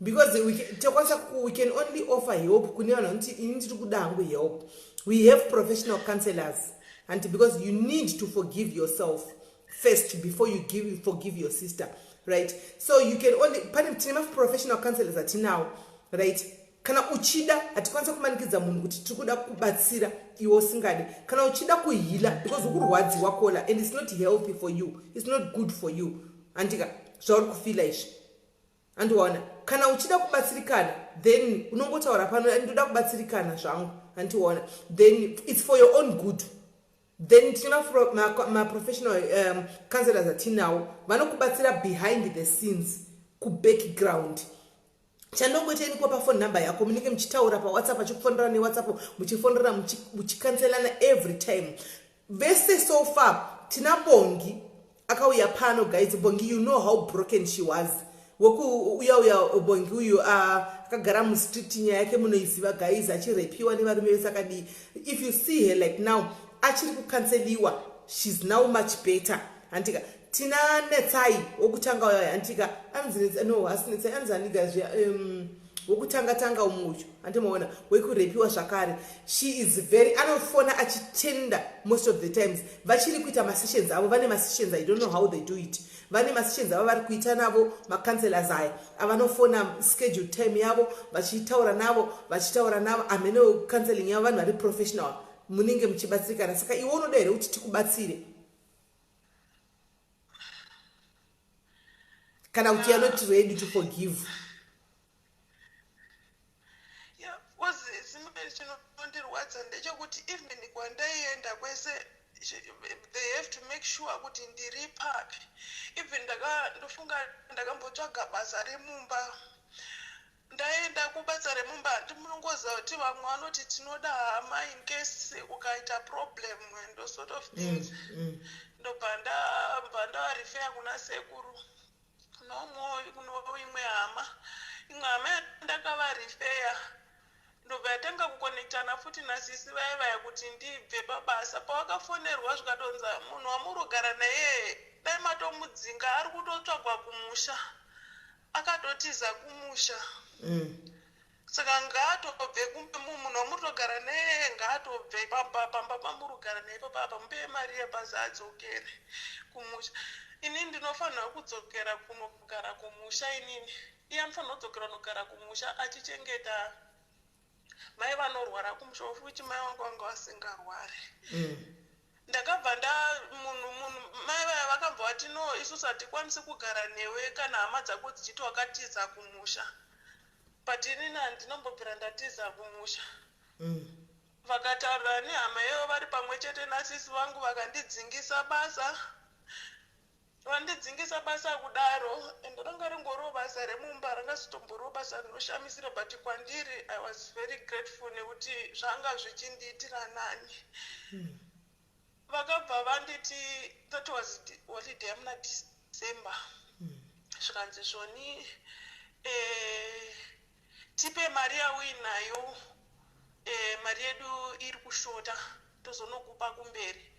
Because tokwanisa we can only offer help kune vanhu vanoti ini ndiri kuda hangu help. We have professional counselors, and because you need to forgive yourself first before you forgive your sister, right? So you can only, pane, tine maprofessional counselors atinawo, right? Kana uchida, hatikwanisa kumanikidza munhu kuti tiri kuda kubatsira iwe usingadi. Kana uchida kuheala, because ukurwadziwa, caller, and it's not healthy for you, it's not good for you, handika, zvauri kufeela izvi, andiwaona? Kana uchida kubatsirikana, then unongotaura pano, "Ndoda kubatsirikana zvangu," andiwaona? Then it's for your own good. Then tine maprofessional counselors atinawo vanokubatsira behind the scenes, kubackground. Chandongoita ini, kupa phone number yako, munenge muchitaura paWhatsApp, achikufonera neWhatsApp, muchifonera, muchicounselana every time vese. So far tina Bongi akauya pano. Guys, Bongi, you know how broken she was. Wekuuya uya Bongi uyu akagara mustreet, nyaya yake munoiziva, guys, achirepiwa nevarume vese, akadii. If you see her like now, achiri kucounseliwa, she's now much better, handika? Tina Netsai wokutanga uya, handika? Anzi, no, hasi Netsai, anzi ani, guys? Um, wokutanga tanga umwe uyu, handimaona wekurepiwa zvakare. She is very, anofona achitenda most of the times. Vachiri kuita masessions avo, vane masessions. I don't know how they do it. Vane masessions avo vari kuita navo macounselors aya avanofona, schedule time yavo, vachitaura navo, vachitaura navo amene counseling yavo. Vanhu vari professional, munenge muchibatsirikana. Saka iwe unoda here kuti tikubatsire, kana kuti you're not ready to forgive? Yeah, because chimwe chinondirwadza ndechekuti even kwandaienda kwese, they have to make sure kuti ndiri papi. Even ndofunga ndakambotsvaga basa remumba. Ndaenda kubasa remumba, handi munongoziva kuti vamwe vanoti tinoda hama in case ukaita problem and those sort of things. Ndobva ndabva ndavarifeya kuna sekuru nomwe, kuno imwe hama. Imwe hama yandakavarifeya, ndobva yatanga kukonektana futi nasisi vaya vaya kuti ndibve pabasa. Pavakafonerwa zvikatonza, "Munhu wamurugara naye dai matomudzinga, ari kutotsvagwa kumusha, akatotiza kumusha." Saka ngaatobve kumbe, munhu wamurikutogara naye ngaatobve pamba pamurikugara naye papapa, mupe mari yebhazi adzokere kumusha. Inini ndinofanira kudzokera kunogara kumusha inini, iye anofanira kudzokera kunogara kumusha achichengeta mai vanorwara kumusha, of which mai vangu vanga vasingarwari. Ndakabva nda munhu mai vaya vakabva vati, "No, isusu hatikwanisi kugara newe kana hama dzako dzichiti wakatiza kumusha." But inini handinombobvira ndatiza kumusha. Vakataurira nehama iyoyo vari pamwe chete nasisi vangu, vakandidzingisa basa. Vandidzingisa basa kudaro, and ranga ringoriwo basa remumba, rangasitomborewo basa rinoshamisira, but kwandiri I was very grateful nekuti zvanga zvichindiitira nani. Vakabva vanditi, that was holiday yamuna December, zvikanzi zvoni, tipe mari yauinayo, mari yedu iri kushota, tozonokupa kumberi.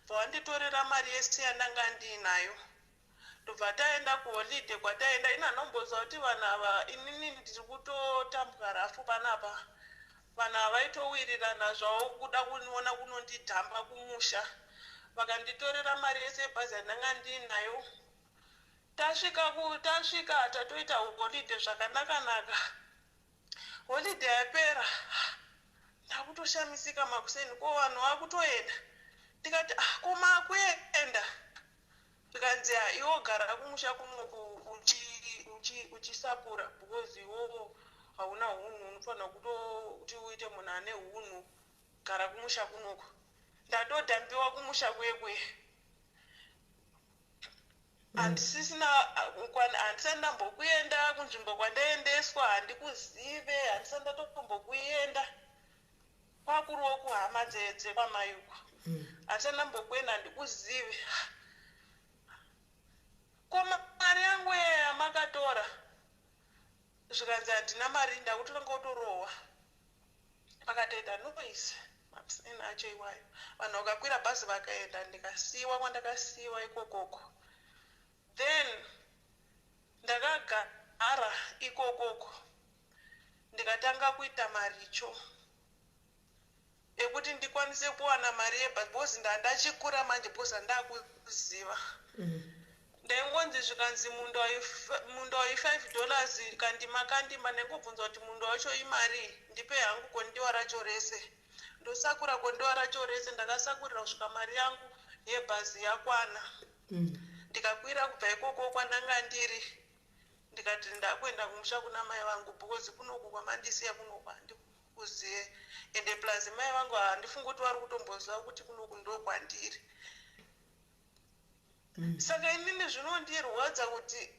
Bva vanditorera mari yese yandanga ndiinayo. Ndobva taenda kuholiday. Kwataenda, ina anomboziva kuti vanhu ava, inini ndiri kutotambwa rafu panapa. Vanhu ava vaitowirirana zvavo kuda kuniona kunondidhamba kumusha. Vakanditorera mari yese yebhazi yandanga ndiinayo. Tasvika, tatoita holiday zvakanaka-naka. Holiday yapera, ndakutoshamisika makuseni, ko vanhu vakutoenda? Ndikati, "Ah, ko makuenda?" Zvikanzi, "Ah, iwo gara kumusha kunoku uchisakura because iwowo hauna hunhu, unofanira kuti uite munhu ane hunhu, gara kumusha kunoku." Ndatodhambiwa kumusha kwekwe, handisisina, handisati ndambokuenda kunzvimbo kwandaendeswa, handikuzive, handisati ndatombokuenda kwakuriwo kuhama dzekwamai uku, handisati ndambokuenda, handikuzive. Ko mari yangu yamakatora? Zvikanzi, "Handina mari, ndakutoranga kutorohwa." Pakatoita noise makuseni acho iwayo, vanhu vakakwira bhazi vakaenda, ndikasiyiwa kwandakasiyiwa ikokoko. Then ndakagara ikokoko, ndikatanga kuita maricho ekuti ndikwanise kuwana mari yebhasi, because ndandachikura manje, because handakuziva. Ndaingonzi, zvikanzi munda wai$5 kandima kandima. Ndaingobvunza kuti munda wacho imari, ndipe hangu kondiwa racho rese. Ndosakura kondiwa racho rese. Ndakasakurira kusvika mari yangu yebhazi yakwana. Ndikakwira kubva ikoko kwandanga ndiri, ndikati ndakuenda kumusha kuna mai vangu, because kunoku kwamandisiya kunoku handikuzive, ende plus mai vangu handifungi kuti vari kutomboziva kuti kunoku ndo kwandiri. Saka inini zvinondirwadza kuti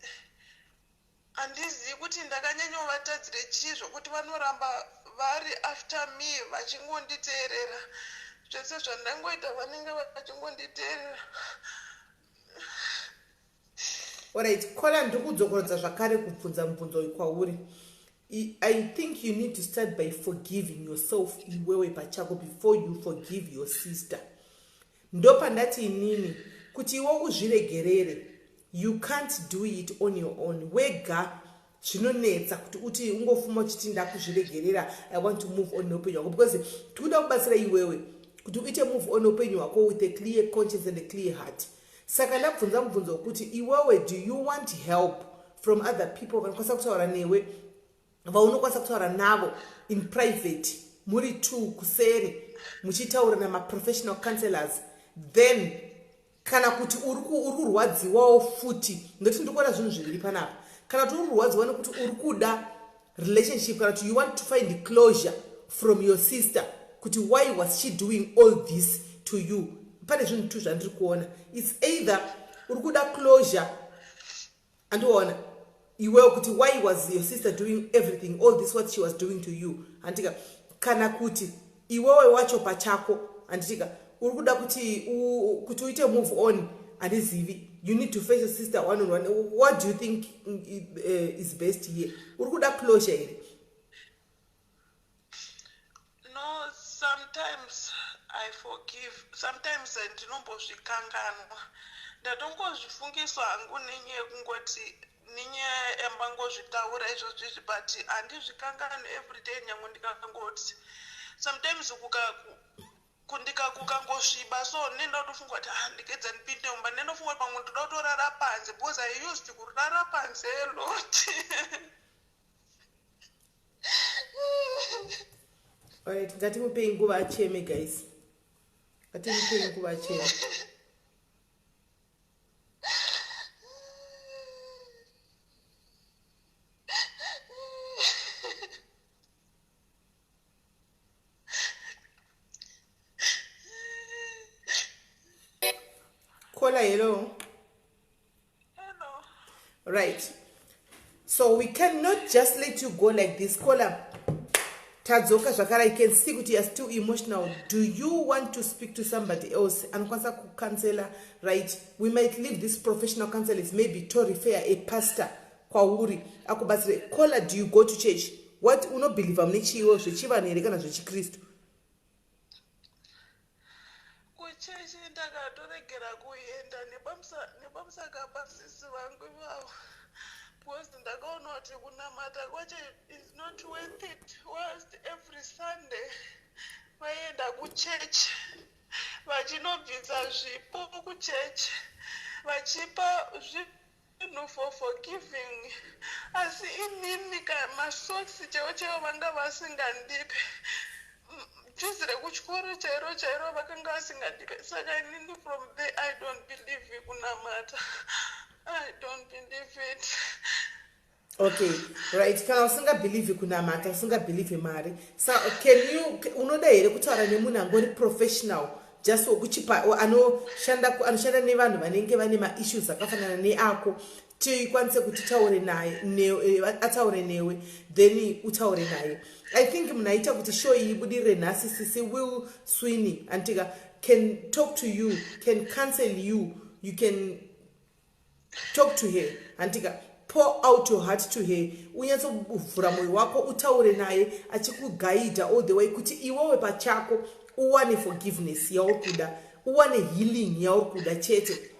handizivi kuti ndakanyanyovatadzire chii zvokuti vanoramba vari after me, vachingonditeerera zvese zvandangoita, vanenge vachingonditeerera. Alright caller, ndiri kudzokorodza zvakare kubvunza mubvunzo uyu kwauri. I think you need to start by forgiving yourself iwewe pachako before you forgive your sister. Ndopandati inini kuti iwe uzviregerere, you can't do it on your own wega. Zvinonetsa kuti uti ungofuma uchiti ndakuzviregerera, I want to move on neupenyu hwako, because tikuda kubatsira iwewe kuti uite move on neupenyu hwako with a clear conscience and a clear heart. Saka ndabvunza mubvunzo wekuti iwewe, do you want help from other people vanokwanisa kutaura newe, vaunokwanisa kutaura navo in private, muri two kuseri muchitaura namaprofessional counselors? Then kana kuti uri kurwadziwawo futi, nokuti ndiri kuona zvinhu zviviri panapa. Kana kuti uri kurwadziwa nekuti uri kuda relationship, kana kuti you want to find closure from your sister kuti why was she doing all this to you. Pane zvinhu two zvandiri kuona. It's either uri kuda closure, andiona iwewo, kuti why was your sister doing everything, all this, what she was doing to you, handika? Kana kuti iwewe wacho pachako, handitika, uri kuda kuti uite move on. Handizivi. You need to face your sister one on one. What do you think is best here? Uri kuda closure here? No, sometimes I forgive, sometimes ndinombozvikanganwa. Ndatongozvifungiswa hangu nenyaya yekungoti nenyaya yambangozvitaura izvozvizvi, but handizvikanganwi everyday. Nyange ndikangoti sometimes kundika kukangosviba so, nenda kutofunga kuti, ah, ndikedza ndipinde mumba, ndendofunga kuti pamwe ndoda kutorara panze, because I used kurara panze a lot. Alright, ngatimupei nguva acheme, guys. Ngatimupei nguva acheme. Caller, hello. Hello. Right, so we cannot just let you go like this, caller. Tadzoka zvakare. I can see kuti you are still emotional. Do you want to speak to somebody else anokwanisa kucounsela? Right, we might leave this professional counselors, maybe to refer a pastor kwauri akubatsire. Caller, do you go to church? What unobelieva mune chiiwo, zvechivanhu here kana zvechikristu? Kuchechi ndakatoregera kuenda nepamusaka pasisi vangu ivavo, because ndakaona kuti kunamata kwacho is not worth it. Whilst every Sunday vaienda kuchechi vachinobvisa zvipo kuchechi, vachipa zvinhu for forgiving, asi inini masocks chaivo chaivo vanga vasingandipe, fees rekuchikoro chairo chairo vakanga vasingandipe. Saka inini from there I don't believe kunamata, I don't believe it. Okay, right. Kana usingabelieve kunamata, usingabelieve mari, so can you, unoda here kutaura nemunhu angori professional, just wekuchipa, anoshanda nevanhu vanenge vane maissues akafanana neako, tikwanise kuti taure naye, ataure newe, then utaure naye? I think munhu aita kuti show iyi ibudirire nhasi, sisi Will Sweeney, antika, can talk to you, can counsel you. You can talk to her, handika? Pour out your heart to her, unyatsovhura mwoyo wako, utaure naye achikuguida all the way kuti iwewe pachako uwane forgiveness yauri kuda, uwane healing yauri kuda chete.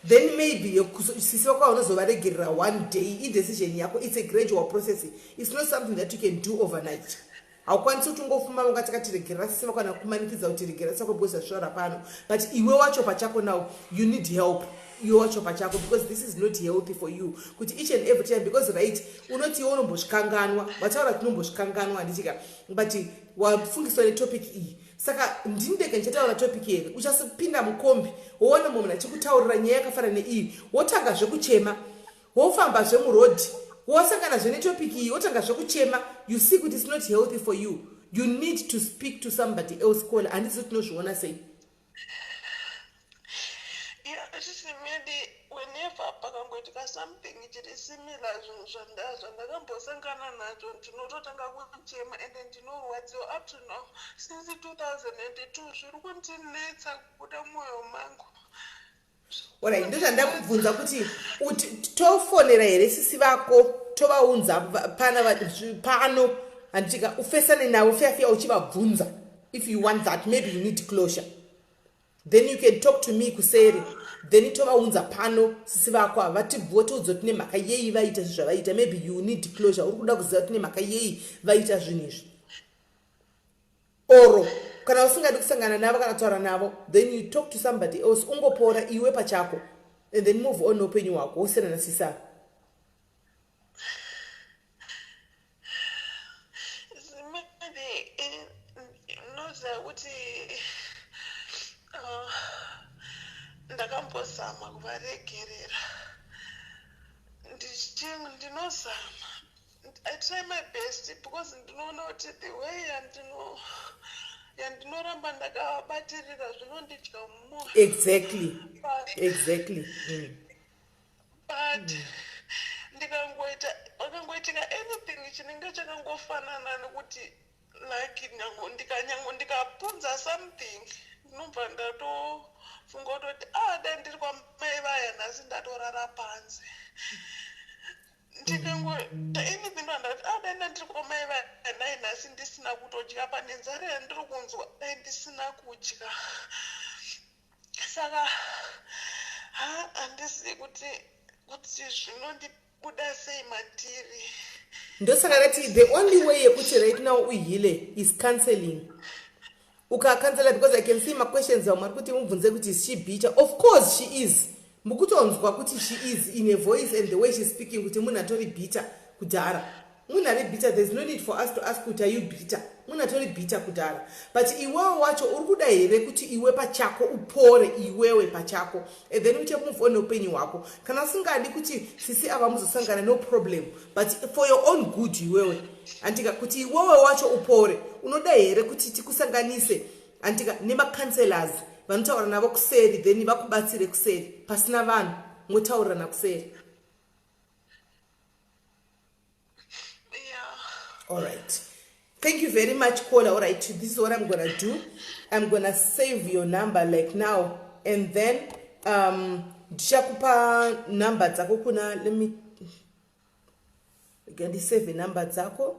Then maybe sisi vako vanozovaregerera one day. Idecision yako. It's a gradual process. It's not something that you can do overnight. Haukwanisi kuti ungofuma ungati katiregerera sisi vako, kana kumanikidza kuti regerera sisi vako because zvasvora pano. But iwe wacho pachako now you need help, iwe wacho pachako, because this is not healthy for you kuti each and every time, because, right, unoti iwe unombozvikanganwa, wataura kuti unombozvikanganwa, handitika? But wafungiswa netopic iyi, saka ndini ndega ndichataura topic here? Uchasipinda mukombi, woona mumwe munhu achikutaurira nyaya yakafanana neiyi, wotanga zvekuchema, wofambazve murodhi, wosanganazve netopic iyi, wotanga zvekuchema. You see kuti it's not healthy for you. You need to speak to somebody else. Caller, handisi tinozviona sei? Yeah, maybe whenever pakangoitika something chiri similar, zvinhu zvandakambosangana nazvo, ndinototanga kuchema ende ndinorwadziwa. Up to now, since 2002, zviri kundinetsa kubuda mwoyo mangu. Alright, ndozvandida kubvunza kuti uti tofonera here sisi vako, tovaunza pana pano, handitika, ufesane navo fiafiya uchivabvunza? If you want that, maybe you need closure. Then you can talk to me kuseri, then tovaunza pano sisi vako ava, vatiudze kuti nemhaka yei vaita zvi zvavaita. Maybe you need closure, uri kuda kuziva kuti nemhaka yei vaita zvinhu izvi. Oro kana usingadi kusangana navo kana kutaura navo, then you talk to somebody else, ungopora iwe pachako and then move on neupenyu hwako, wosiyana nasisi ava. Maybe noziva kuti ndakambozama kuvaregerera. Ndinozama, I try my best, because ndinoona kuti the way yandinoramba ndakavabatirira zvinondidya mumwoyo. But ndikangoita, pakangoitika anything chinenge chakangofanana nekuti like nyango ndikapunza something, ndinobva ndatofunga kutoti, ah, dai ndiri kwamai vaya nhasi, ndatorara panze. Ndikangoita anything, ndandati, ah, dai ndandiri kwamai vaya dai nhasi ndisina kutodya, pane nzara yandiri kunzwa, dai ndisina kudya. Saka ha, handizivi kuti zvinondibuda sei mandiri. Ndosaka ndati the only way yekuti right now uheale is counseling, ukacounsela, because I can see maquestions vamwe ari kuti mubvunze kuti, is she bitter? Of course she is. Mukutonzwa kuti she is in a voice and the way she's speaking kuti munhu atori bitter kudhara, munhu ari bitter. There's no need for us to ask kuti, are you bitter? Munhu atori bitter kudhara. But iwewe wacho uri kuda here kuti iwe pachako upore, iwewe pachako, and then uite move on neupenyu hwako? Kana usingadi kuti sisi ava muzosangana, no problem, but for your own good iwewe, andika, kuti iwewe wacho upore, unoda here kuti tikusanganise, andika, nemacounselors vanotaura navo kuseri, then vakubatsire kuseri pasina vanhu, motaurirana kuseri? Yeah. All right, thank you very much, caller. All right, this is what I'm gonna do. I'm gonna save your number like now and then ndichakupa number dzako kuna, let me ndisave number dzako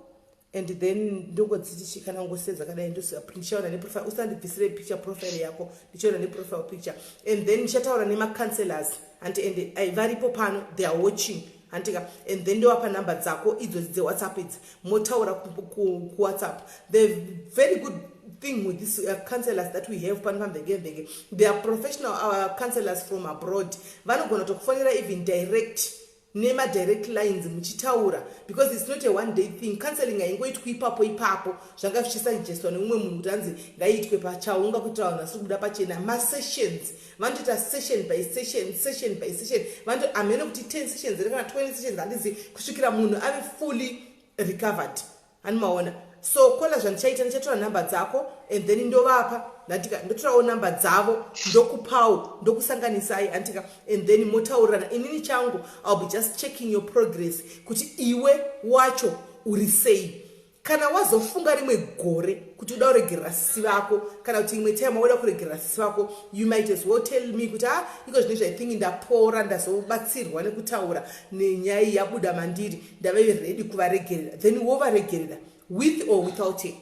and then ndongodziti kana ngosave dzakadai, ndichaona neprofile. Usandibvisire picture profile yako, ndichaona neprofile picture and then ndichataura nemacounselors, hanti? And varipo pano, they are watching, handika? And then ndovapa number dzako idzodzi dzeWhatsApp idzi, motaura kuWhatsApp. The very good thing with these counselors that we have pano paMvengemvenge, they are professional counselors from abroad. Vanogona kutokufonera even direct nemadirect lines muchitaura, because it's not a one day thing. Counseling haingoitwi ipapo ipapo. Zvanga zvichisuggeswa neumwe munhu kuti hanzi ngaiitwe pachaunga kuitira vanhu vasiri kubuda pachena. Masessions vanotoita session by session, session by session. Vanoto hamene kuti 10 sessions here kana 20 sessions, handizi, kusvikira munhu ave fully recovered, hanimaona? So caller, zvandichaita, ndichatora nhamba dzako and then ndovapa, ndatika, ndotorawo nhamba dzavo, ndokupawo, ndokusanganisai, andika, and then motaurirana. Inini changu, I'll be just checking your progress kuti iwe wacho uri sei. Kana wazofunga rimwe gore kuti uda kuregerera sisi vako, kana kuti imwe time wauda kuregerera sisi vako, you might as well tell me kuti, ah, iko zvino I think ndapora, ndazobatsirwa nekutaura nenyaya yabuda mandiri, ndave ready kuvaregerera. Then wovaregerera with or without it,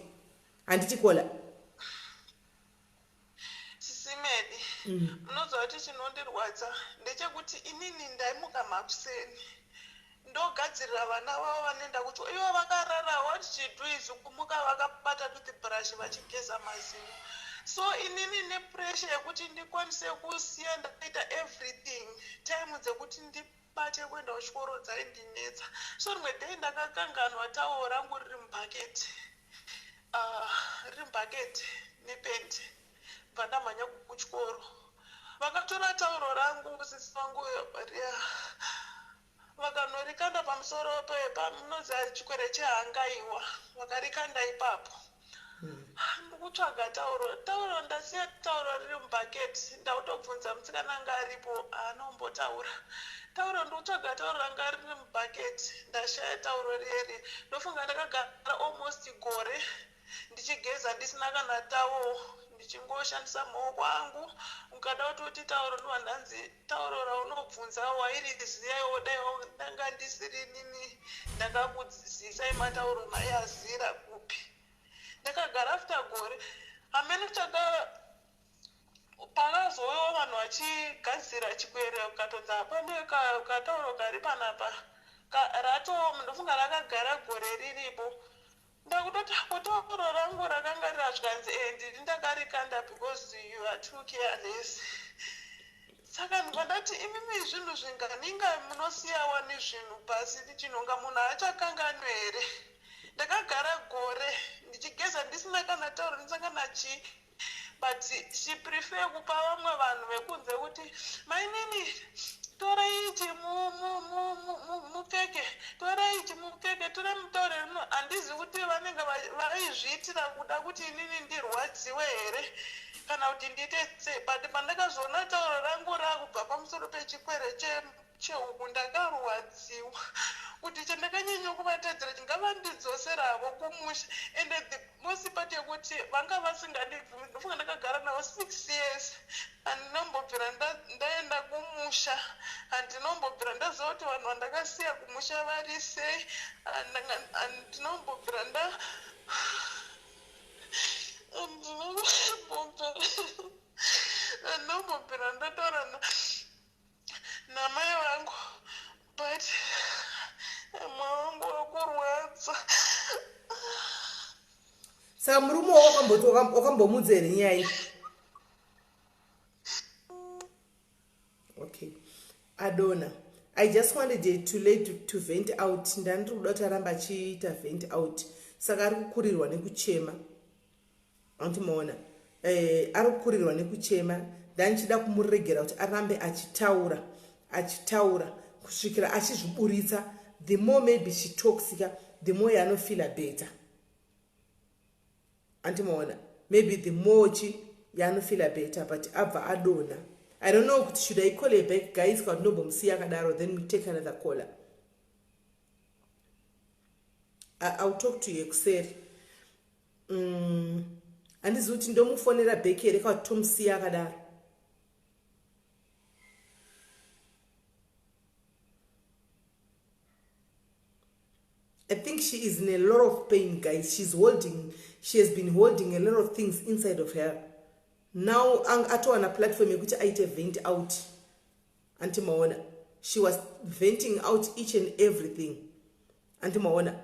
handiti, caller? Sisi Melly, munoziva kuti chinondirwadza ndechekuti inini ndaimuka makuseni, ndogadzirira vana vavo vanoenda kuchikoro, ivo vakarara. What she do is kumuka vakabata toothbrush vachigeza mazino. So inini nepressure yekuti ndikwanise kusiya ndaita everything, time dzekuti ndibate kuenda kuchikoro dzaindinetsa. So rimwe day ndakakanganwa tauro rangu riri mubhaketi, riri mubhaketi nependi. Bva ndamhanya kuchikoro, vakatora tauro rangu, sisi vangu riya, vakanorikanda pamusoro pamunoziva chikwere chehangaiwa, vakarikanda ipapo. Ndikutsvaga tauro, tauro ndasiya, tauro riri mubhaketi. Ndautobvunza musikana anga aripo, haana. Tauro, ndikutsvaga tauro ranga riri mubhaketi, ndashaya tauro riyeri. Ndofunga ndakagara almost gore ndichigeza ndisina kana tauro, ndichingoshandisa maoko angu. Ukada kuti uti tauro, ndobva ndanzi tauro raunobvunza wairiziya, dai ndanga ndisiri nini ndakakudzidzisai matauro, maiazira kupi? Ndakagara after gore, hamene chaka. Pakazouyawo vanhu vachigadzira chikwere ukatonzi hapane katauro kari panapa ratooma ndofunga rakagara gore riripo. Ndakutoti kutauro rangu rakanga rirazvikanzi e ndiri ndakarikanda because you are too careless. Saka ndibva ndati imimi zvinhu zvinganinga munosiya wani zvinhu pasi chinhonga munhu haachakanganwe here. Ndakagara gore ndichigeza ndisina kana tauro ndisina kana chii but she prefer kupa vamwe vanhu vekunze kuti mainini torai ichi mupfeke torai ichi mupfeke torai mutaure rino handizi kuti vanenge vaizviitira kuda kuti inini ndirwadziwe here kana kuti ndiite sei but pandakazoona tauro rangu rakubva pamusoro pechikwere chehuku ndakarwadziwa kuti chandakanyanya kuvatadzira chingavandidzosera havo kumusha. Ende the most part yekuti vanga vasingandibvumi, ndofunga ndakagara navo 6 years, handinombobvira ndaenda kumusha, handinombobvira ndaziva kuti vanhu vandakasiya kumusha vari sei, handinombobvira nda handinombobvira ndataura namai vangu, but mwoyo wangu wakurwadza. Saka murume wakamboti wakambomudza here nyaya iyi? Okay, adona. I just wanted it to let to vent out. Ndandiri kuda kuti aramba achiita vent out, saka ari kukurirwa nekuchema. Andimaona ari kukurirwa nekuchema. Ndandichida kumuregera kuti arambe achitaura, achitaura kusvikira achizviburitsa. The more maybe she talks ka, the more yaanofeela better. Andimaona maybe the more chi yaanofeela better, but abva adona. I don't know kuti should I call her back, guys, kana tindombomusiya akadaro, then we take another caller. I'll talk to you kuseri. Handizivi kuti ndomufonera back here kana kuti tomusiya akadaro. I think she is in a lot of pain, guys. She has been holding a lot of things inside of her. Now, atowana platform yekuti aite vent out. Antimaona. She was venting out each and everything. Antimaona.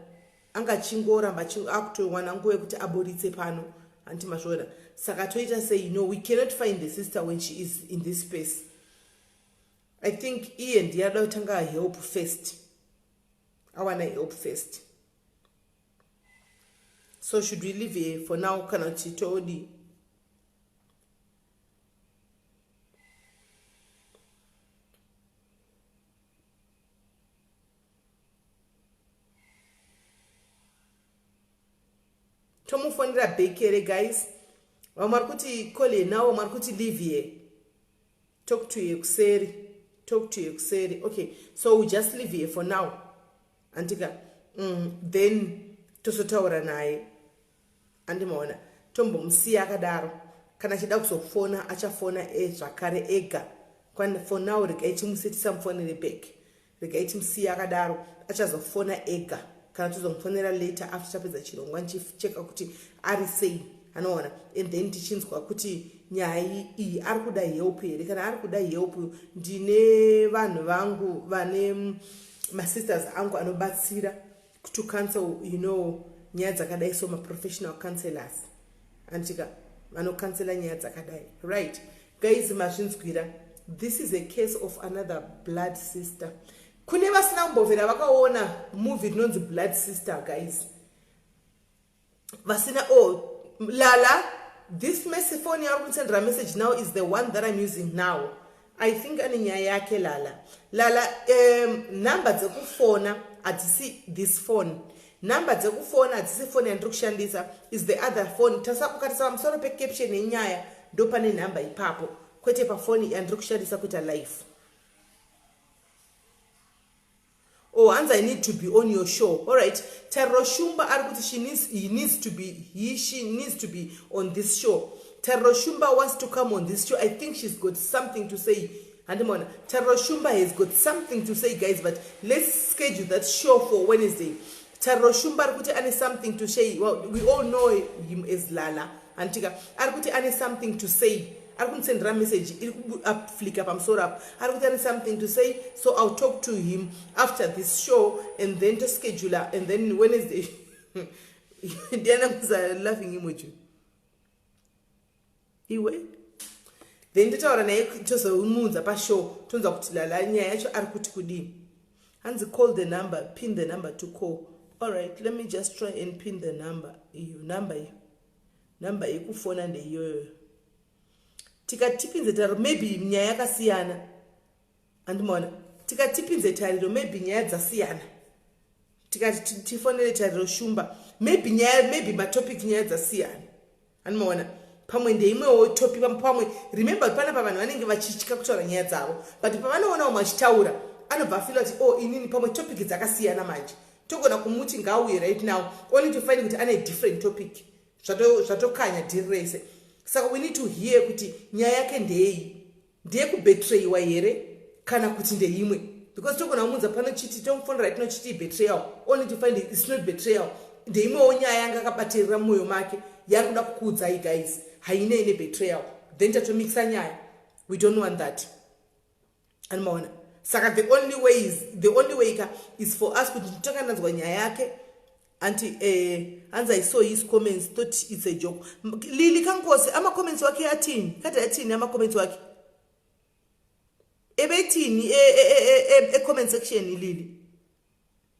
Anga chingoramba akutowana nguva yekuti aburitse pano. Antimazviona. Saka toita sei? No, we cannot find the sister when she is in this space. I think iye ndiye ada kutanga help first. Awana help first. So should we leave here for now kana kuti todi? Tomufonera back here, guys? Vamwe vari kuti call here now, vamwe vari kuti leave here, talk to you kuseri, talk to you kuseri. Okay, so we just leave here for now, andika? Then tozotaura naye. Andimaona, tombomusiya akadaro. Kana achida kuzofona, achafona zvakare ega. For now regai timusi, tisamufonere back, regai timusiye akadaro. Achazofona ega kana tozomufonera later after tapedza chirongwa, ndichicheka kuti ari sei, anoona, and then tichinzwa kuti nyaya iyi ari kuda help here. Kana ari kuda help, ndine vanhu vangu vane masisters angu anobatsira to counsel nyaya dzakadai, so maprofessional counselors, andika, vanocounsela nyaya dzakadai. Right, guys, mazvinzwira. This is a case of another blood sister. Kune vasina kumbovera vakaona movie rinonzi Blood Sister, guys, vasina, oh, Lala, this message, phone yauri kundisendera message now is the one that I'm using now. I think ane nyaya yake Lala. Lala, number dzekufona hadzisi this phone. Number dzekufona hadzisi phone yandiri kushandisa, is the other phone. Ukatarisa pamusoro pecaption yenyaya, ndo pane nhamba ipapo, kwete pafoni yandiri kushandisa kuita live. Oh, hanzi, "I need to be on your show." All right. Tariro Shumba ari kuti she needs, he needs to be, he, she needs to be on this show. Tariro Shumba wants to come on this show. I think she's got something to say. Handimona, Tariro Shumba has got something to say, guys, but let's schedule that show for Wednesday. Tariro Shumba ari kuti ane something to say. Well, we all know him as Lala, antika? Ari kuti ane something to say. Ari kundisendera message iri kuaflika pamusoro apo. Ari kuti ane something to say, so I'll talk to him after this show and then to schedule and then Wednesday. Ndiana kuza laughing emoji iwe. Then totaura naye, tozomuudza pashow, tonzwa kuti Lala nyaya yacho ari kuti kudii. Hanzi call the number, pin the number to call. Alright, let me just try and pin the number. Iyo number, iyo namba yekufona ndeiyoyo. Tikatipinze Tariro, maybe nyaya yakasiyana, handimaona? Tikatipinze Tariro, maybe nyaya dzasiyana. Tikati tifonere Tariro Shumba, maybe nyaya, maybe matopic, nyaya dzasiyana, handimaona? Pamwe ndeimwewo topic. Pamwe, remember, panapa vanhu vanenge vachitya kutaura nyaya dzavo, but pavanoona umwe achitaura anobva afeela kuti, "Oh, inini." Pamwe topic dzakasiyana. Manje togona kumuti ngauye right now, only to find kuti ane different topic. Zvatokanya dhiri rese. Saka we need to hear kuti nyaya yake ndei. Ndeyekubetrayiwa here kana kuti ndeimwe? Because togona kumuudza pano chiti tomufonera tinochiti betrayal, only to find it's not betrayal, ndeimwewo nyaya yanga akabatirira mumwoyo make yaari kuda kukuudzai guys, hainei nebetrayal. Then tatomixa nyaya. We don't want that, animaona? Saka the only way ka is for us kuti titanga ndanzwa nyaya yake. Anti hanzi, "I saw his comments, thought it's a joke." Lili kankosi, ama-comments wakhe athini? Kade athini ama-comments wakhe? Ebethini e-comment section, Lili?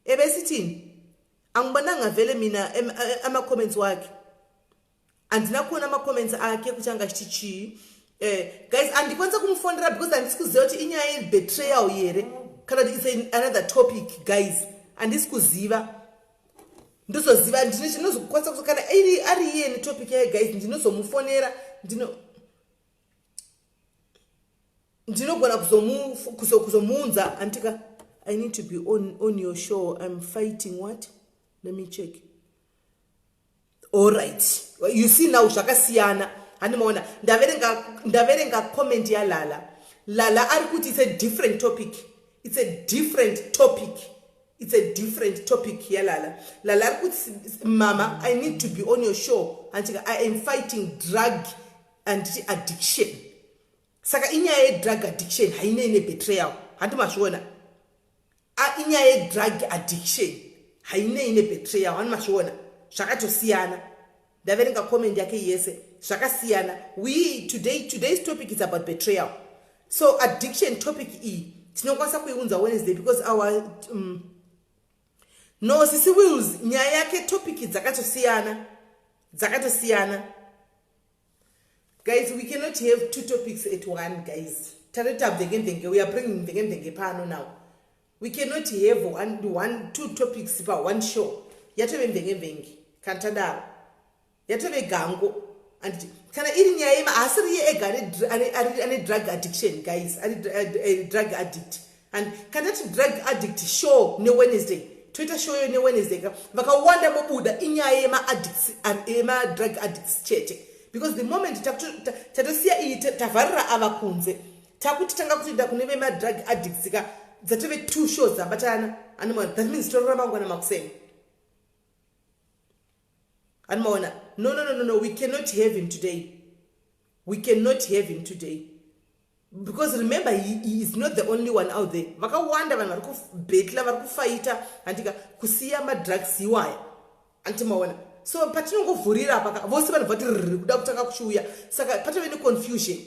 Ebesithini? Angibonanga vele mina ama-comments wakhe, handina kuona ama-comments akhe kuti angachiti chii. Guys, andikwanisa kumufonera because handisi kuziva kuti inyaya yebetrayal here kana kuti it's another topic. Guys, handisi kuziva. Ndozoziva, ndinozokwanisa, kana iri ari iye netopic yayo, guys, ndinozomufonera. Ndinogona kuzomuunza, andika? "I need to be on your show. I'm fighting what?" Let me check. Allright, you see now zvakasiyana, handimaona? Ndaverenga comment yaLala. Lala ari kuti it's a different topic, it's a different topic, it's a different topic yaLala. Lala ari kuti, "Mama, I need to be on your show, andika? I am fighting drug and addiction." Saka inyaya yedrug addiction, hainei nebetrayal, handi mazviona? Inyaya yedrug addiction, hainei nebetrayal, handi mazviona? Zvakatosiyana. Ndaverenga comment yake yese, zvakasiyana. We today, today's topic is about betrayal, so addiction topic iyi tinokwanisa kuiunza Wednesday because our no, Sisi Wills, nyaya yake, topic dzakatosiyana, dzakatosiyana. Guys, we cannot have two topics at one. Guys, tatoita mvenge. We are bringing mvenge pano now. We cannot have one, two topics pa one show. Yatove mvenge kana tadaro, yatove gango, anditi? Kana iri nyaya yema, haasiri iye ega ane drug addiction, guys, ari drug addict. And kana tati drug addict show neWednesday, toita show yo neWednesday ka, vakawanda mobuda. Inyaya yema-addicts, yema-drug addicts chete, because the moment tatosiya iyi, tavharira ava kunze, takuti tanga kutoenda kune vema-drug addicts ka, dzatove two shows dzabatana, animaona? That means torora mangwana makuseni, animaona? No, no, no, no, no, we cannot have him today. We cannot have him today because remember, he is not the only one out there. Vakawanda vanhu vari kubattla, vari kufighta, handika, kusiya madrugs iwaya, antimaona? So patinongovhurira apa, vose vanhu vati riri kuda kutanga kuchiuya, saka patove neconfusion,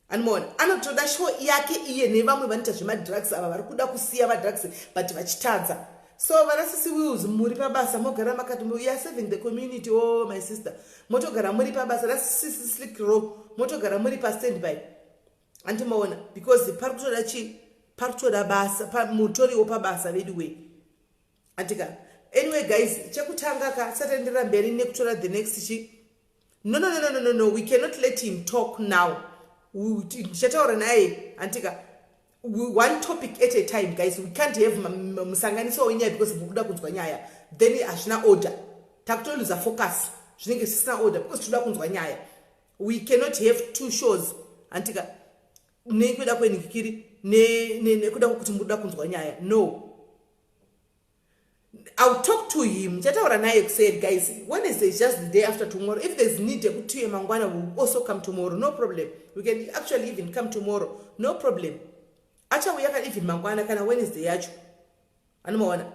animaona? Anotoda show yake iye nevamwe vanoita zvemadrugs ava, vari kuda kusiya madrugs but vachitadza. So vana Sisi Wills, muri pabasa, mogara makati you are serving the community. Oh my sister, motogara muri pabasa. Nasisi Slick Row, motogara muri pastandby, andimaona? Because pari kutoda chi, pari kutoda basa, mutoriwo pabasa vedu wei, andika? Anyway guys, chekutanga ka, tisataenderera mberi nekutora the next chi, no, no, no, no, no, no, no, we cannot let him talk now. Ndichataura naye, andika? One topic at a time, guys. We can't have musanganiso wenyaya because mukuda kunzwa nyaya, then hazvina order, takutoluza focus, zvinenge zvisina order because tinoda kunzwa nyaya. We cannot have two shows, andika, nekuda kwenhikikiri, nekuda kwekuti mukuda kunzwa nyaya. No. I'll talk to him. Ndichataura naye kuseri guys. Wednesday is just the day after tomorrow. If there's need yekuti tiuye mangwana, we'll also come tomorrow. No problem. We can actually even come tomorrow. No problem. Achauya kana even mangwana kana Wednesday yacho. Anomaona.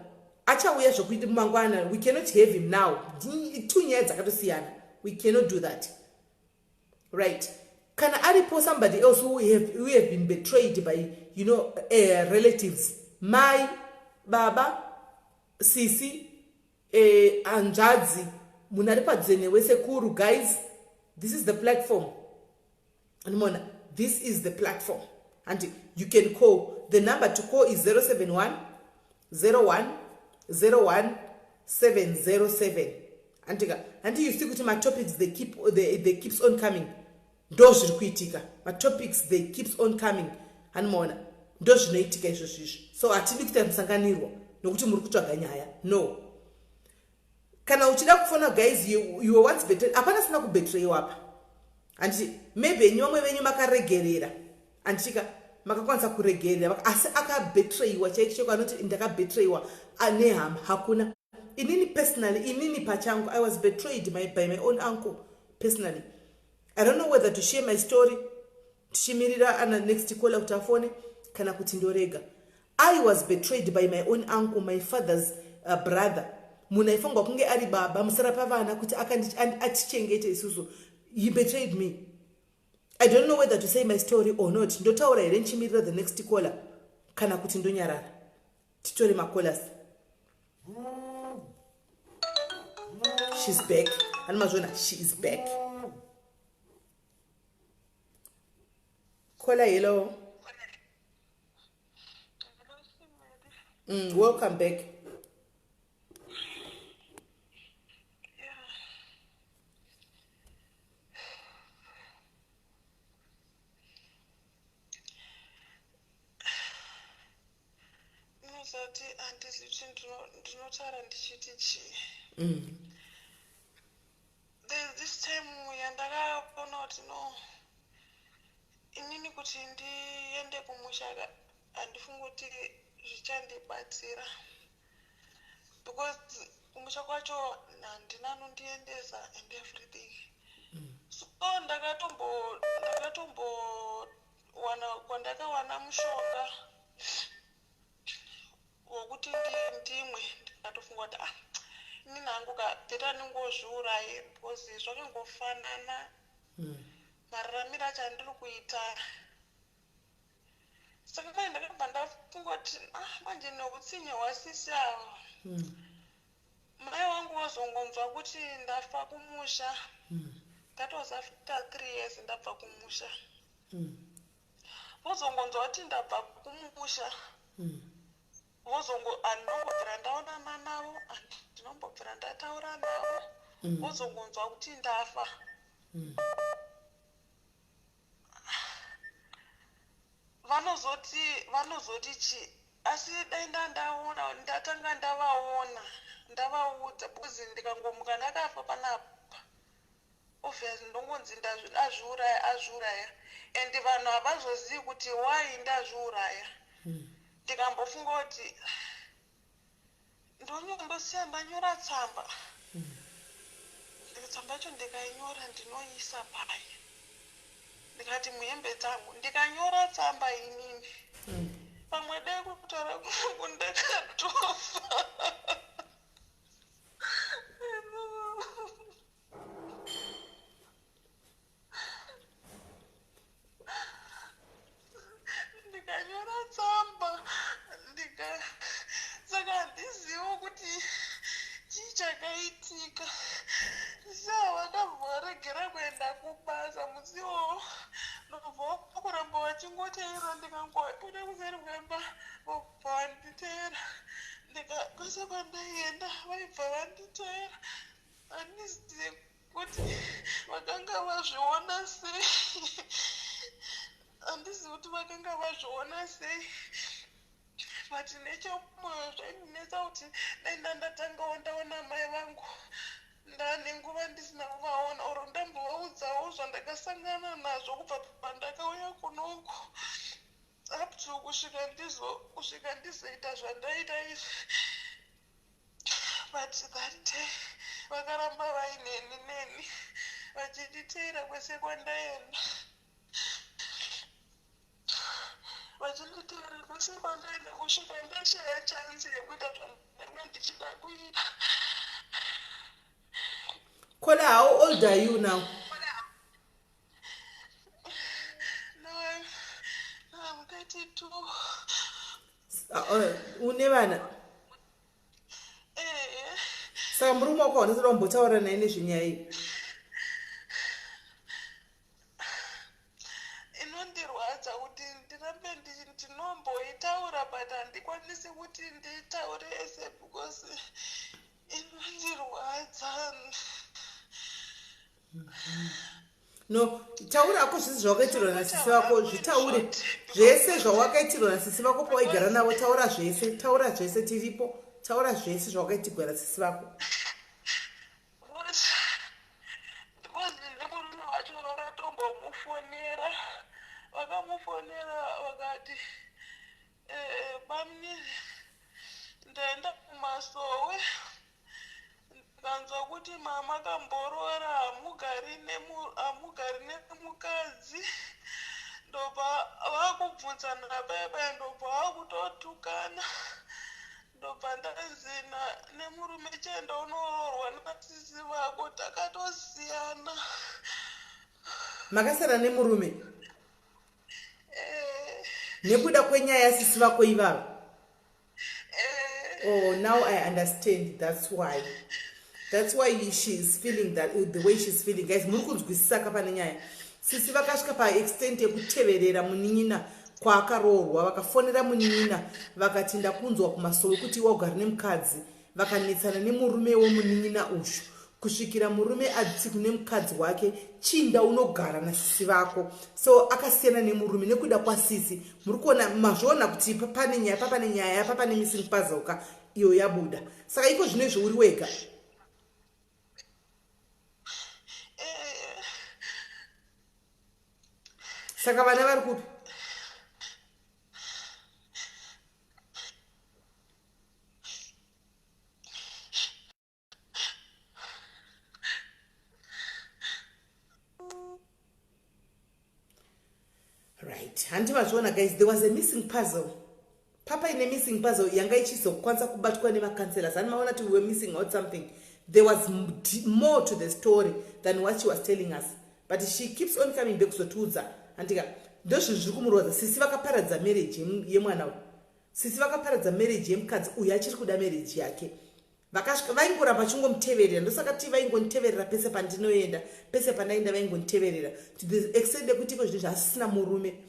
Achauya zvokuti mangwana. We cannot have him now. Two nyaya dzakatosiyana. We cannot do that. Right. Kana aripo somebody else who have been betrayed by, you know, relatives. Mai, baba, sisi, hanzvadzi, munhu ari padhuze newe sekuru. Guys, this is the platform. Anomaona, this is the platform. And you can call. The number to call is 071 01 01 707. Andika, and you see kuti matopics they keeps on coming. Ndo zviri kuitika. Matopics they keeps on coming. Anomaona, ndo zvinoitika izvozvo izvi. So hatidi kuita musanganirwa nokuti muri kutsvaga nyaya. No. Kana uchida kufona guys, you were once betrayed. Hapana sina kubetrayiwa apa. Handiti maybe enyu vamwe venyu makaregerera. Handitika makakwanisa kuregerera asi akabetrayiwa chaiko chaiko anoti ndakabetrayiwa nehama hakuna. Inini personally, inini pachangu, I was betrayed by my own uncle personally. I don't know whether to share my story tichimirira ana next caller kuti afone kana kuti ndorega. I was betrayed by my own uncle, my father's brother. Munhu aifanirwa kunge ari baba musara pavana kuti atichengete isusu. He betrayed me. I don't know whether to say my story or not. Ndotaura here ndichimirira the next caller kana kuti ndonyarara titore macallers. She's back. Anomazvona, she is back. Caller, hello. Welcome back. Unozati handizivi kuti ndinotaura ndichiti chii. There's this time yandakaona kuti no, inini kuti ndiende kumusha handifungi kuti zvichandibatsira because kumusha kwacho handina anondiendesa and everything. So ndakatombowana kwandakawana mushonga wokuti ndimwe. Ndikatofunga kuti ah, inini hangu ka better ndingozviuraye because zvakangofanana mararamiro acho andiri kuita. Saka mai ndakabva ndafunga kuti ah, manje neutsinye hwasisi ava, mai vangu vazongonzwa kuti ndafa kumusha. That was after 3 years ndabva kumusha. Vozongonzwa kuti ndabva kumusha, vozongo handinombobvira ndaonana navo, handinombobvira ndataura navo. Vozongonzwa kuti ndafa. Vanozoti chi? Asi dai ndandaona ndatanga ndavaona ndavaudza because ndikangomuka ndakafa panapa, obviously ndongonzi azviuraya, azviuraya, and vanhu havazozivi kuti why ndazviuraya. Ndikambofunga kuti ndosiya ndanyora tsamba. Tsamba yacho ndikainyora ndinoiisa pai? Ndikati muhembe dzangu ndikanyora tsamba inini, pamwe dai kutaura kwangu ndakatofa. Ndikanyora tsamba ndika saka handizivi kuti chii chakaitika. Sa vakabva varegera kuenda kubasa musi iwowo, ndobva kuramba vachingoteera. Ndikangobuda kuseri kwemba vobva vanditeera. Kwese kwandaienda vaibva vanditeera. Handizivi kuti vakanga vazviona sei, handizivi kuti vakanga vazviona sei, but nechemwoyo zvaindinetsa kuti dai ndandatangawo ndaona mai vangu. Ndane nguva ndisina kuvaona or ndambovaudzawo zvandakasangana nazvo kubva pandakauya kunoku up to kusvika ndizoita zvandaita izvi. But that day vakaramba vaineni neni vachinditeera kwese kwandaenda, vachinditeera kwese kwandaenda kusvika ndashaya chansi yekuita zvandanga ndichida kuita. Kola, how old are you now? Now I'm 32. Une vana? Eh. Saka murume wako haunasada kumbotaura naye nezvenyaya iyi? Inondirwadza kuti ndirambe ndinomboitaura, but handikwanisi kuti nditaure ese because inondirwadza. No, taurako zvese zvawakaitirwa nasisi vako, zvitaure zvese zvawakaitirwa nasisi vako pawaigara navo. Taura zvese, taura zvese, tiripo. Taura zvese zvawakaitirwa nasisi vako. Because nemurume wacho vakatombomufonera, vakamufonera vakati, "Bamnini, ndaenda kumasowe, ndikanzwa kuti mama kamborora, hamugari nemukadzi." Ndobva vakubvunzana paya, ndobva vakutotukana. Ndobva ndanzi nemurume, "Chienda unoroorwa nasisi vako, takatosiyana." Makasiyana nemurume? Eh. Nekuda kwenyaya yasisi vako ivava? Eh. Oh, now I understand. That's why she is feeling that the way she's feeling. Guys, muri kunzwisisa ka pane nyaya? Sisi vakasvika paextent yekuteverera munin'ina kwaakaroorwa. Vakafonera munin'ina vakati, "Ndakunzwa kumasowe kuti iwe ugari nemukadzi." Vakanetsana nemurume wemunin'ina uyu kusvikira murume ati kune mukadzi wake, "Chinda unogara nasisi vako." So akasiyana nemurume nekuda kwasisi. Muri kuona, mazviona kuti pane nyaya, papane nyaya, papane missing puzzle ka iyo yabuda. Saka iko zvino izvo uri wega? Eh. Saka vana vari kupi? Right, handi mazviona guys, there was a missing puzzle. Papaine missing puzzle yanga ichizokwanisa kubatwa nemacouncillors. Hani maona kuti we were missing out something? There was more to the story than what she was telling us, but she keeps on coming back kuzotiudza. Handika ndozvinhu zviri kumurwadza. Sisi vakaparadza marriage yemwana uyu. Sisi vakaparadza marriage yemukadzi uyu achiri kuda marriage yake. Vakasvika vaingoramba vachingomuteverera. Ndosaka ti vaingoniteverera pese pandinoenda, pese pandaenda vaingoniteverera, to the extent yekuti iko zvinhu zvasisina murume.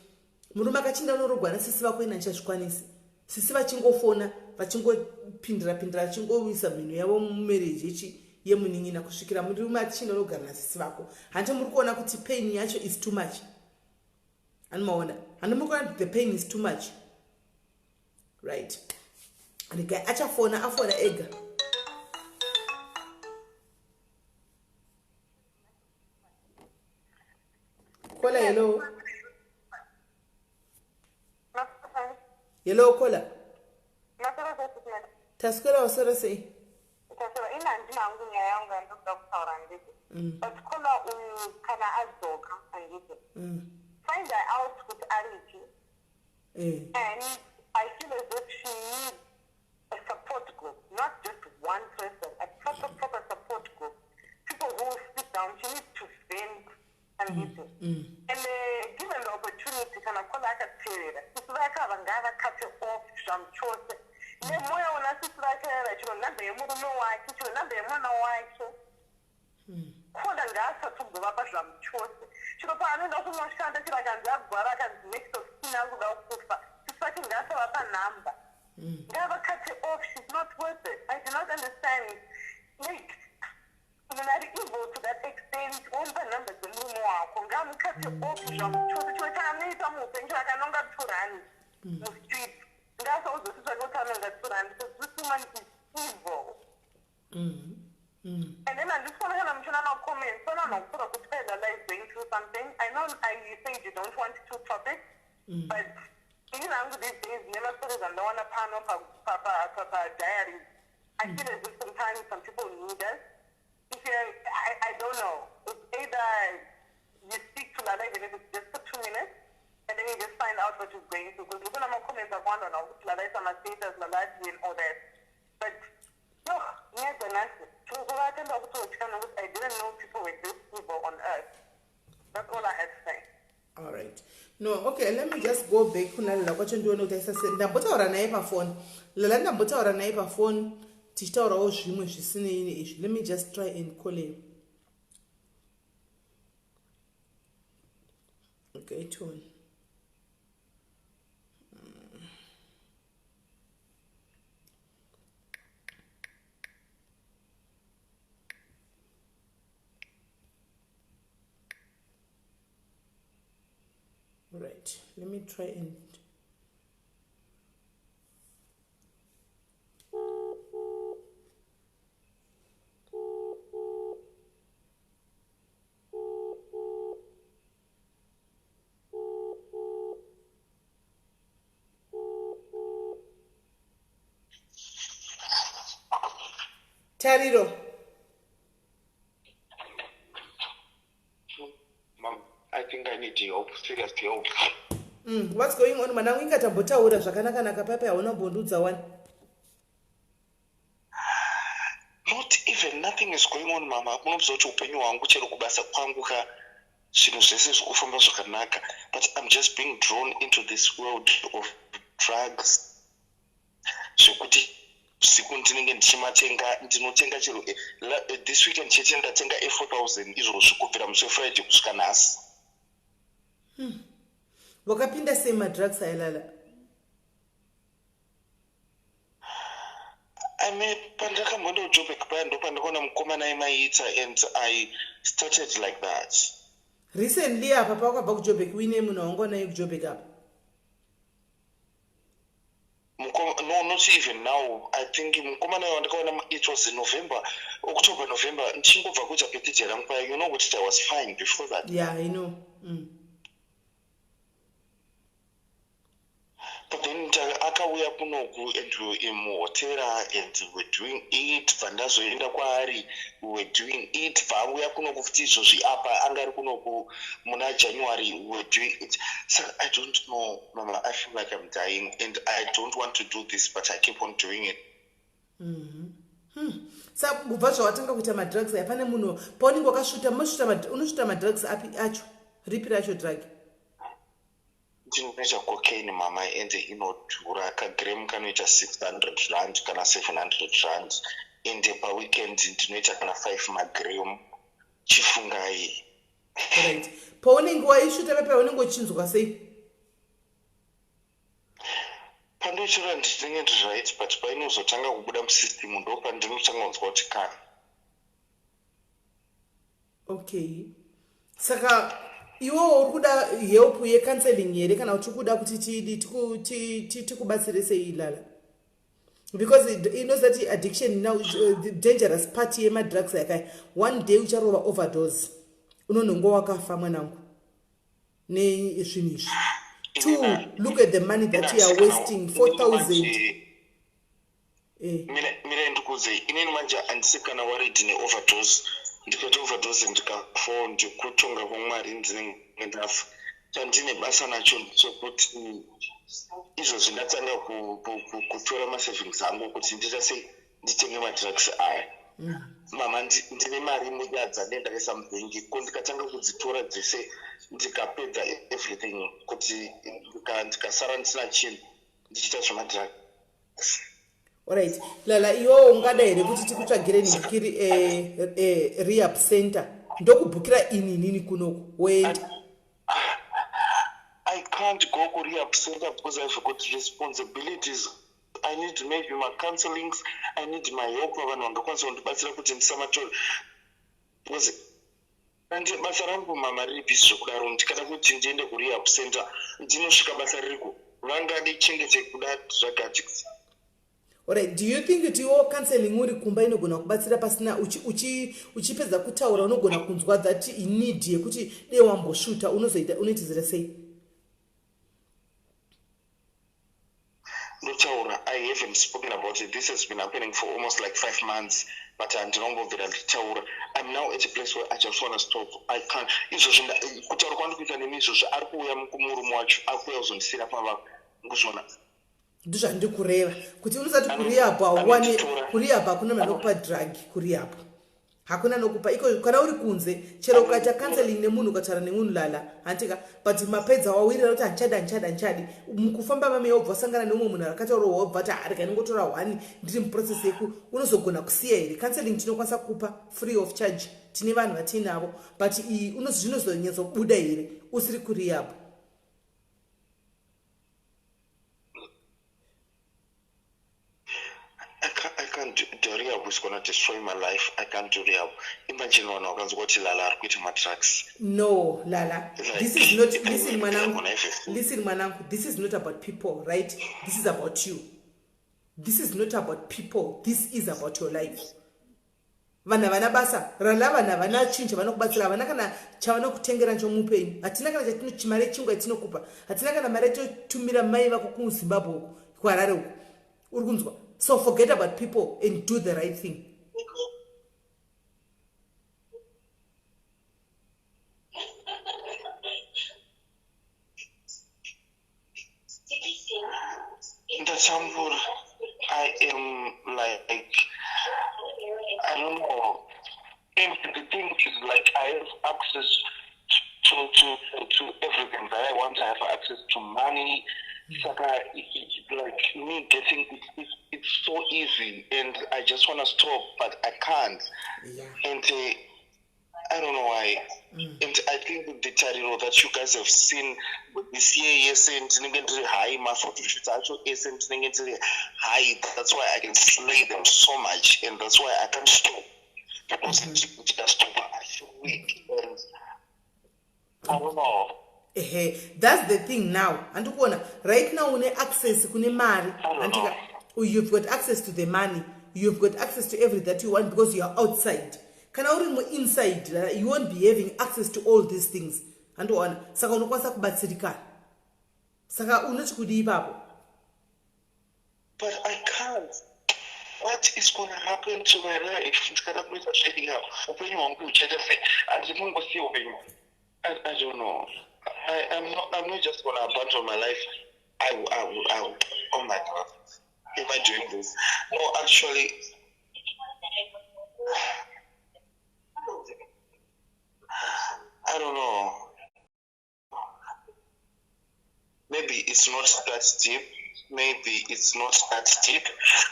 Murume akachinda unorogwa nasisi vako, ina ndichazvikwanisi. Sisi vachingofona, vachingopindira pindira, vachingoisa mhino yavo mumarriage yechi yemunin'ina kusvikira murume achinda unogara nasisi vako. Handi muri kuona kuti pain yacho is too much? Handi maona? Handi muri kuona kuti the pain is too much? Right, regai achafona, afona ega. Kola, hello. Hello, Kola. Taswera, waswera sei? Taswera. Ina handina hangu nyaya yangu yandinoda kutaura, handiti? But Kola uyu kana adzoka, handiti, find her out kuti aripi. And I feel as if she needs a support group, not just one person, a proper, proper support group, people who sit down. She needs to vent, handiti? And given the opportunity, kana Kola akateerera, sisi vake ava ngavakate off zvamuchose nemwoyo una sisi vake ava, chero nhamba yemurume wake, chero nhamba yemwana wake. Kola ngaasatombovapa zvamuchose. Chero paanoenda kunoshanda, chero akanzi agwara, akanzi next of kin akuda kufa, sisi vake ngaasavapa nhamba, ngavakate off. She's not worth it. I do not understand, like, munhu ari evil to that extent, womupa nhamba dzemurume wako. Ngamukate off zvamuchose. Chiro chaanoita muupenyu, chero akanonga 2 rand mustreet, ngaasaudzosisi vake kuti anonga 2 rand, because this woman is evil. And then handisi kuona kana muchiona macomments, pana vanhu vakutaura kuti Pailala is going through something. I know you said you don't want two topics, but ini hangu these days nemastories andawana pano padiaries. I feel as if sometimes some people need us. If you're, I don't know. It's either you speak to Lala even if it's just for 2 minutes, and then you just find out what he's going through. Because look at my comments are one on Lala is on my status, Lala and all that. But no, I didn't know people were this evil on earth. That's all I had to say. All right, no, okay, let me just go back kuna Lala kwacho ndione kuti aisa. Ndambotaura naye pafoni Lala, ndambotaura naye pafoni tichitaurawo zvimwe zvisinei neizvi. Let me just try and call him. Okay, tone. Right, let me try and Tariro. Mom, I think I need help, serious help. What's going on, mwanangu? Ingatambotaura zvakanaka-naka paipai, hauna mbondiudza wani. Not even, nothing is going on, mama. Munoziva kuti upenyu hwangu, chero kubasa kwangu ka, zvinhu zvese zviri kufamba zvakanaka, but I'm just being drawn into this world of drugs, zvekuti usiku ndinenge ndichimatenga. Ndinotenga chero this weekend chete ndatenga e4000 izvozvi, kubvira musi weFriday kusvika nhasi. Wakapinda sei madrugs ailala? I mean, pandakamboenda kuJobek paya, ndo pandakaona mukomana aimaiita and I started like that. Recently apa pawakabva kuJobek, uine munhu wanga naye kuJobek apa? No, not even now. I think mukomana wandakaona, it was in November, October, November, ndichingobva kuita birthday rangu paya. You know kuti I was fine before that. Yeah, I know. But then akauya kunoku and we were in muhotera and we were doing it. Bva ndazoenda kwaari, we were doing it. Bva auya kunoku futi izvozvi apa, anga ari kunoku muna January, we were doing it. Saka I don't know, mama. I feel like I'm dying and I don't want to do this, but I keep on doing it. Saka kubva zvawatanga kuita madrugs aya, pane munhu paunenge wakasvuta, unosvuta madrugs api acho? Ripi racho drug? Ndinoita cocaine, mama, ende inodhura. Kagram kanoita R600 kana R700, ende paweekend ndinoita kana 5 magram. Chifungai. Right, paunenge waisvuta pepa, unenge uchinzwa sei? Pandoitora ndinenge ndiri right, but painozotanga kubuda musystem, ndo pandinotanga kunzwa kuti kana Okay, saka iwewo uri kuda help yecounseling here, kana kuti uri kuda kuti tidi tikubatsire sei, Lala? Because inozati addiction now, the dangerous part yemadrugs yakai, one day ucharova overdose, unonhongo wakafa, mwanangu, nezvinhu izvi. Two, look at the money that you are wasting, 4000. Mira, ndikuudze, inini manje handisi kana worried neoverdose. Ndikaita overdose ndikafa, ndikutonga kwaMwari, ndinenge ndafa. Chandine basa nacho ndechekuti izvozvi ndatanga kutora masavings angu kuti ndiita sei, nditenge madrugs aya. Mama, ndine mari mudadza ndendakaisa mubhengi ko, ndikatanga kudzitora dzese, ndikapedza everything, kuti ndikasara ndisina chinhu, ndichiita zvemadrugs. Alright, Lala, iwewo ungada here kuti tikutsvagire nhikiri rehab center, ndokubhukira ini nini kunoku, woenda? I can't go to rehab center because I've got responsibilities. I need maybe my counselings. I need my help. Vanhu vangakwanisa kundibatsira kuti ndisamatora, because andi basa rangu, mama, riri busy zvekudaro. Ndikada kuti ndiende kurehab center, ndinosvika basa ririko, vangadichengete kuda drug addicts. Alright, do you think kuti iwo counseling uri kumba inogona kubatsira pasina uchipedza kutaura, unogona kunzwa that need yekuti dei wambosvuta? Unozoita, unoitizira sei? Ndotaura, I have haven't spoken about it. This has been happening for almost like 5 months, but handinombobvira ndichitaura. I'm now at a place where I just want to stop. I can't. Izvozvo kutaura kwandiri kuita nemi izvozvo, ari kuuya kumurume wacho, ari kuuya kuzondisiyira pavako nguzvona. Ndizvandiri kureva kuti unosati kurehab hauwani. Anonditora. Kurehab hakuna munhu anokupa drug. Kurehab hakuna nokupa iko. Kana uri kunze, chero ukaita counseling nemunhu, ukataura nemunhu, Lala, handika? But mapedza, wawirira kuti handichadi, handichadi, handichadi, mukufamba mame wobva wasangana neumwe munhu akataura, wobva ti harika ndingotora one, ndiri muprocess yeku unozogona kusiya here? Counseling tinokwanisa kupa free of charge, tine vanhu vatiinavo, but iyi zvinozonyatsobuda here usiri kurehab? I can't do rehab. Is gonna destroy my life. I can't do rehab. Imagine vanhu vakanzwa kuti Lala ari kuita madrugs. No, Lala, Like, this is not, listen, mwanangu. Muna FFC. Listen, mwanangu, this is not about people, right? This is about you. This is not about people, this is about your life. Vanhu havana basa, Lala. Vanhu havana chinhu chavanokubatsira, havana kana chavanokutengera chomupenyu. Hatina kana chatino mari yechingwa yatinokupa, hatina kana mari yatotumira mai vako kuZimbabwe uku, kuHarare uku. Uri kunzwa? So forget about people and do the right thing. Ndatambura. I am like, I don't know. And the thing is, like, I have access to everything that I want. I have access to money. Saka, like me getting it, it's so easy, and I just want to stop, but I can't. And I don't know why. And I think the tariro that you guys have seen this year, yes, and ndinenge ndiri high, maphotoshoot acho ese ndinenge ndiri high. That's why I can slay them so much, and that's why I can't stop. Because ndikastop, I feel weak, and I don't know. Ehe, that's the thing now. Handikuona right now une access kune mari. I don't Handika, know. you've got access to the money, you've got access to everything that you want because you are outside. Kana uri muinside, you won't be having access to all these things, handiona? Saka unokwanisa kubatsirikana. Saka unoti kudi ipapo? But I can't. What is going to happen to my life? Ndikada kuita trading up. Upenyu hwangu huchaita sei? Handinongosiya upenyu. I don't know. I'm not just going to abandon my life. I will, oh my God. Am I doing this? No, actually, I don't know. Maybe it's not that deep. Maybe it's not that deep,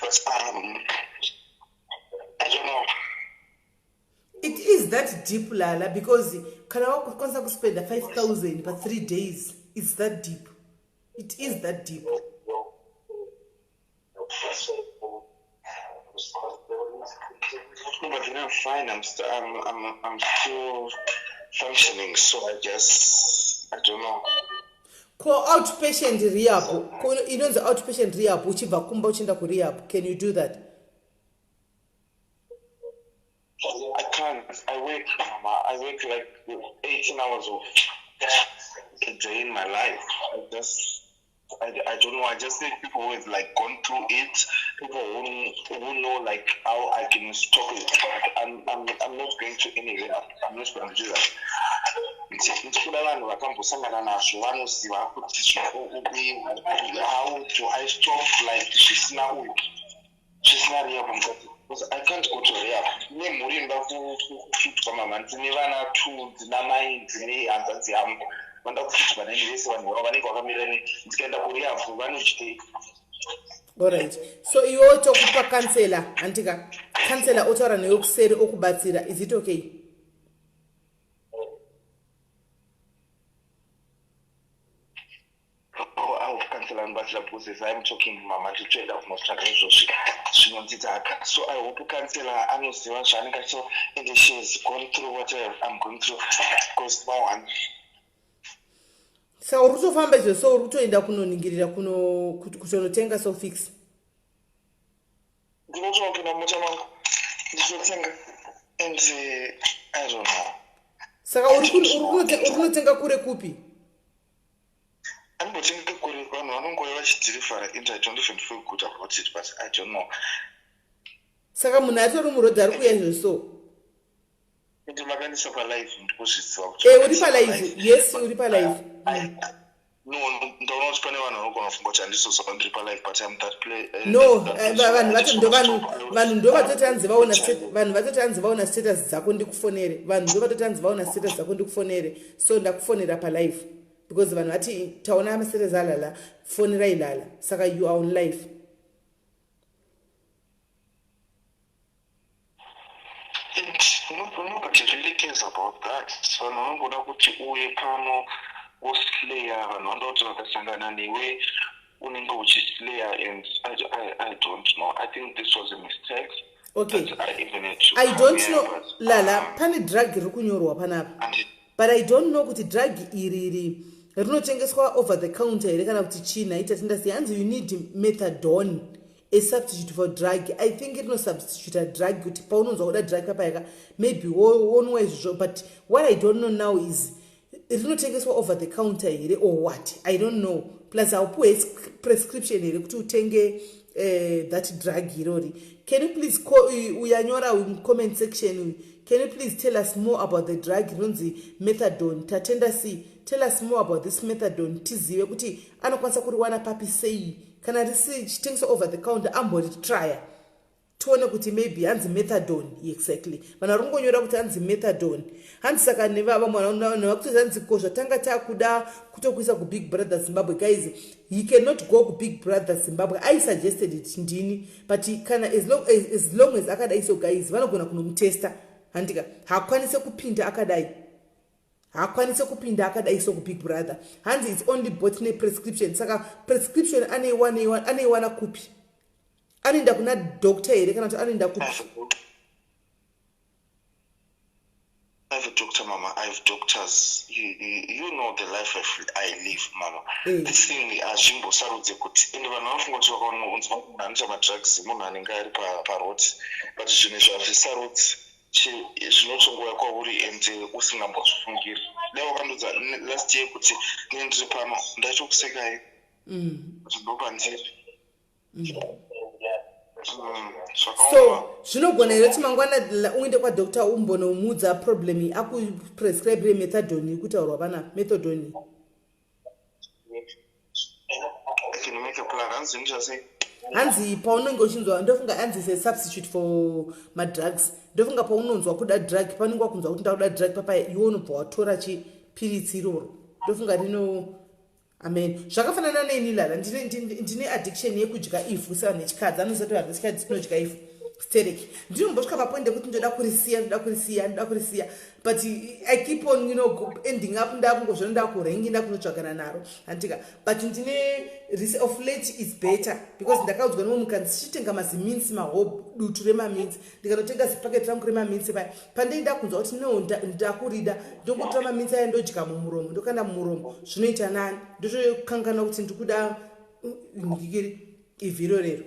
but I don't know. It is that deep, Lala, because kana wakukwanisa kuspenda 5000 pa3 days, it's that deep. It is that deep. No, but then I'm fine. I'm st- I'm still functioning. So I guess I don't know. Ko outpatient rehab, ko inonzi outpatient rehab, uchibva kumba uchienda kurehab, can you do that? I can't. I work, Mama. I work like 18 hours of a day in my life. I don't know. I just need people who have like gone through it, people who know like how I can stop it. I'm not going to any rehab. I'm not going to do that. Ndikuda vanhu vakambosangana nazvo, vanoziva kuti how do I stop, like zvisina uyu, zvisina rehab mukati, because I can't go to rehab nemhuri inoda kufitwa. Mama, ndine vana two, ndina mai, ndine hanzvadzi yangu, vanoda kufitwa neni vese. Vanhu vavo vanenge vakamirira neni. Ndikaenda kurehab vanotyei? Alright, so iwe tokupa counselor, handika? Counselor otaura newe kuseri, okubatsira. Is it okay? Counselor anobatsira because as I'm talking, mama, nditoenda kunotsvaga izvozvi zvinondidzaka. So I hope counselor anoziva zvaanenge acho and she has gone through what I'm going through, because no one Saka uri kutofamba izvo, so uri kutoenda kunoningirira kutonotenga Sofix? Ndinotonopinda mumota mangu ndichitotenga and I don't know. Saka uri kunotenga kure kupi? Andimbotenga kure, vanhu. Vanongouya vachidhirivhara and I don't even feel good about it, but I don't know. Saka munhu atori murodhi ari kuuya izvo so. Ende makandisa palive, ndikuzviziva kuti E, uri makandisa palive. Yes, uri palive. No, ndaona kuti pane vanhu vanogona kufunga kuti handizozva ndiri palive, but I'm that play, No, that place where vanhu I vato just ndo wanna vanhu stop. Vanhu ndo vatoti hanzi vaona vanhu vatoti hanzi vaona status dzako ndikufonere. Vanhu ndo vatoti hanzi vaona status dzako ndikufonere. So ndakufonera palive because vanhu vati taona mastatus alala, fonerai Lala. Saka you are on live. And nobody really cares about that. Vanhu vanongoda kuti uye pano woslaya. Vanhu vanoda kuti vakasangana newe unenge uchislaya, and I don't know. I think this was a mistake that I even had to I come don't here, know, but, Lala. Pane drug riri kunyorwa panapa, but I don't know kuti drug iri iri rinotengeswa over the counter here kana kuti chii. Naita tindasiya. Hanzi you need methadone, a substitute for drug. I think rinosubstituta drug kuti paunonzwa kuda drug papayaka, maybe wonwa izvozvo. But what I don't know now is rinotengeswa over the counter here or what. I don't know. Plus haupuwe prescription here kuti utenge that drug irori? Can you please uyanyora in comment section, can you please tell us more about the drug rinonzi methadone? Tatenda c, tell us more about this methadone, tizive kuti anokwanisa kuriwana papi, sei, kana risi chitengeswa over the counter, amboritrya tione kuti maybe. Hanzi methadone, exactly. Vanhu vari kungonyora kuti hanzi methadone. Hanzi saka nevamwe vakutozi hanzi ko zvatanga takuda kutokuisa kuBig Brother Zimbabwe. Guys, he cannot go kuBig Brother Zimbabwe. I suggested it ndini, but kana as long as akadai so, guys, vanogona kunomutesta, handika? Haakwanise kupinda akadai, haakwanise kupinda akadai so kuBig Brother. Hanzi it's only bought neprescription. Saka prescription anoiwana kupi? Anoenda kuna doctor here kana kuti anoenda kupi? I have a doctor, Mama. I have doctors. You know the life I live, Mama. This thing hazvimbosarudze kuti, ende vanhu vanofunga kuti vakaonzwa munhu anoita madrugs munhu anenge ari paroti, but zvinhu izvi hazvisarudzi. Zvinotongouya kwauri ende usingambozvifungiri. Dai wakandudza last year kuti ne ndiri pano, ndaitokusekai kuti ndopandiri. So Zvakaoma. zvinogona here kuti mangwana uende kwadoctor umbonomuudza problem iyi, akuprescribire methadone iri kutaurwa pana, methadone? I can make a plan. Hanzi ndichasei? Hanzi paunenge uchinzwa, ndofunga hanzi is a substitute for madrugs. Ndofunga paunonzwa kuda drug, paunenge wakunzwa kuti ndakuda drug papaya, iwe unobva watora chipiritsi iroro. Ndofunga rino amen. Zvakafanana neni, Lala. Ndine addiction yekudya ivhu sevanhu vechikadzi. Anozati vanhu vechikadzi tinodya ivhu stereki. Ndinombosvika papoint yekuti ndoda kurisiya, ndoda kurisiya, ndoda kurisiya, but I keep on ending up ndakungozvona ndakurengi, ndakunotsvagana naro, handika? But ndine of late is better because ndakaudzwa nemwe mukadzi tichitenga mazimints, mahob dutu remamints. Ndikanotenga zipaketi rangu remamints paya, pandei ndakunzwa kuti no, ndakurida, ndongotora mamints aya, ndodya mumuromo, ndokanda mumuromo, zvinoita nani, ndotokanganwa kuti ndikuda ndikiri ivhu irorero.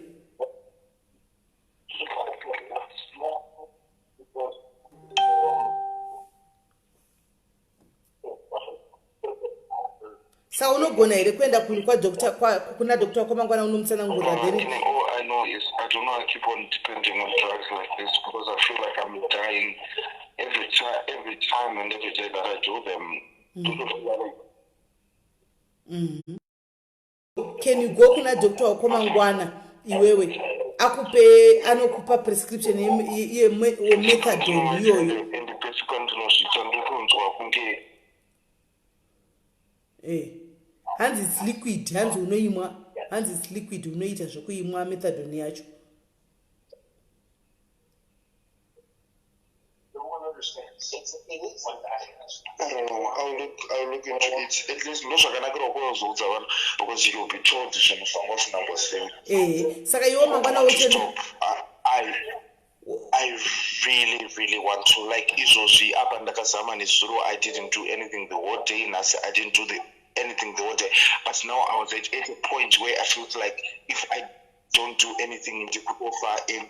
Saka unogona here kuenda kwadoctor, kuna doctor wako mangwana unomutsanangurira then? All I know is I don't know. I keep on depending on drugs like this because I feel like I'm dying every time and every day that I do them. Can you go kuna doctor wako mangwana iwewe, akupe, anokupa prescription yemethadone iyoyo? And basically ndinozviita, ndotonzwa kunge Hanzi it's liquid, hanzi unoimwa, hanzi it's liquid, unoita zvekuimwa methadone yacho. I don't know. I'll look into it. At least ndozvakanakira kuzoudza vanhu because you'll be told zvinhu zvanga usingambosivi. Saka iwe mangwana To stop. I really, really want to. Like izvozvi apa ndakazama nezuro, I didn't do anything the whole day. Nhasi I didn't do anything the whole day. But now I was at a point where I felt like if I don't do anything ndikutofa in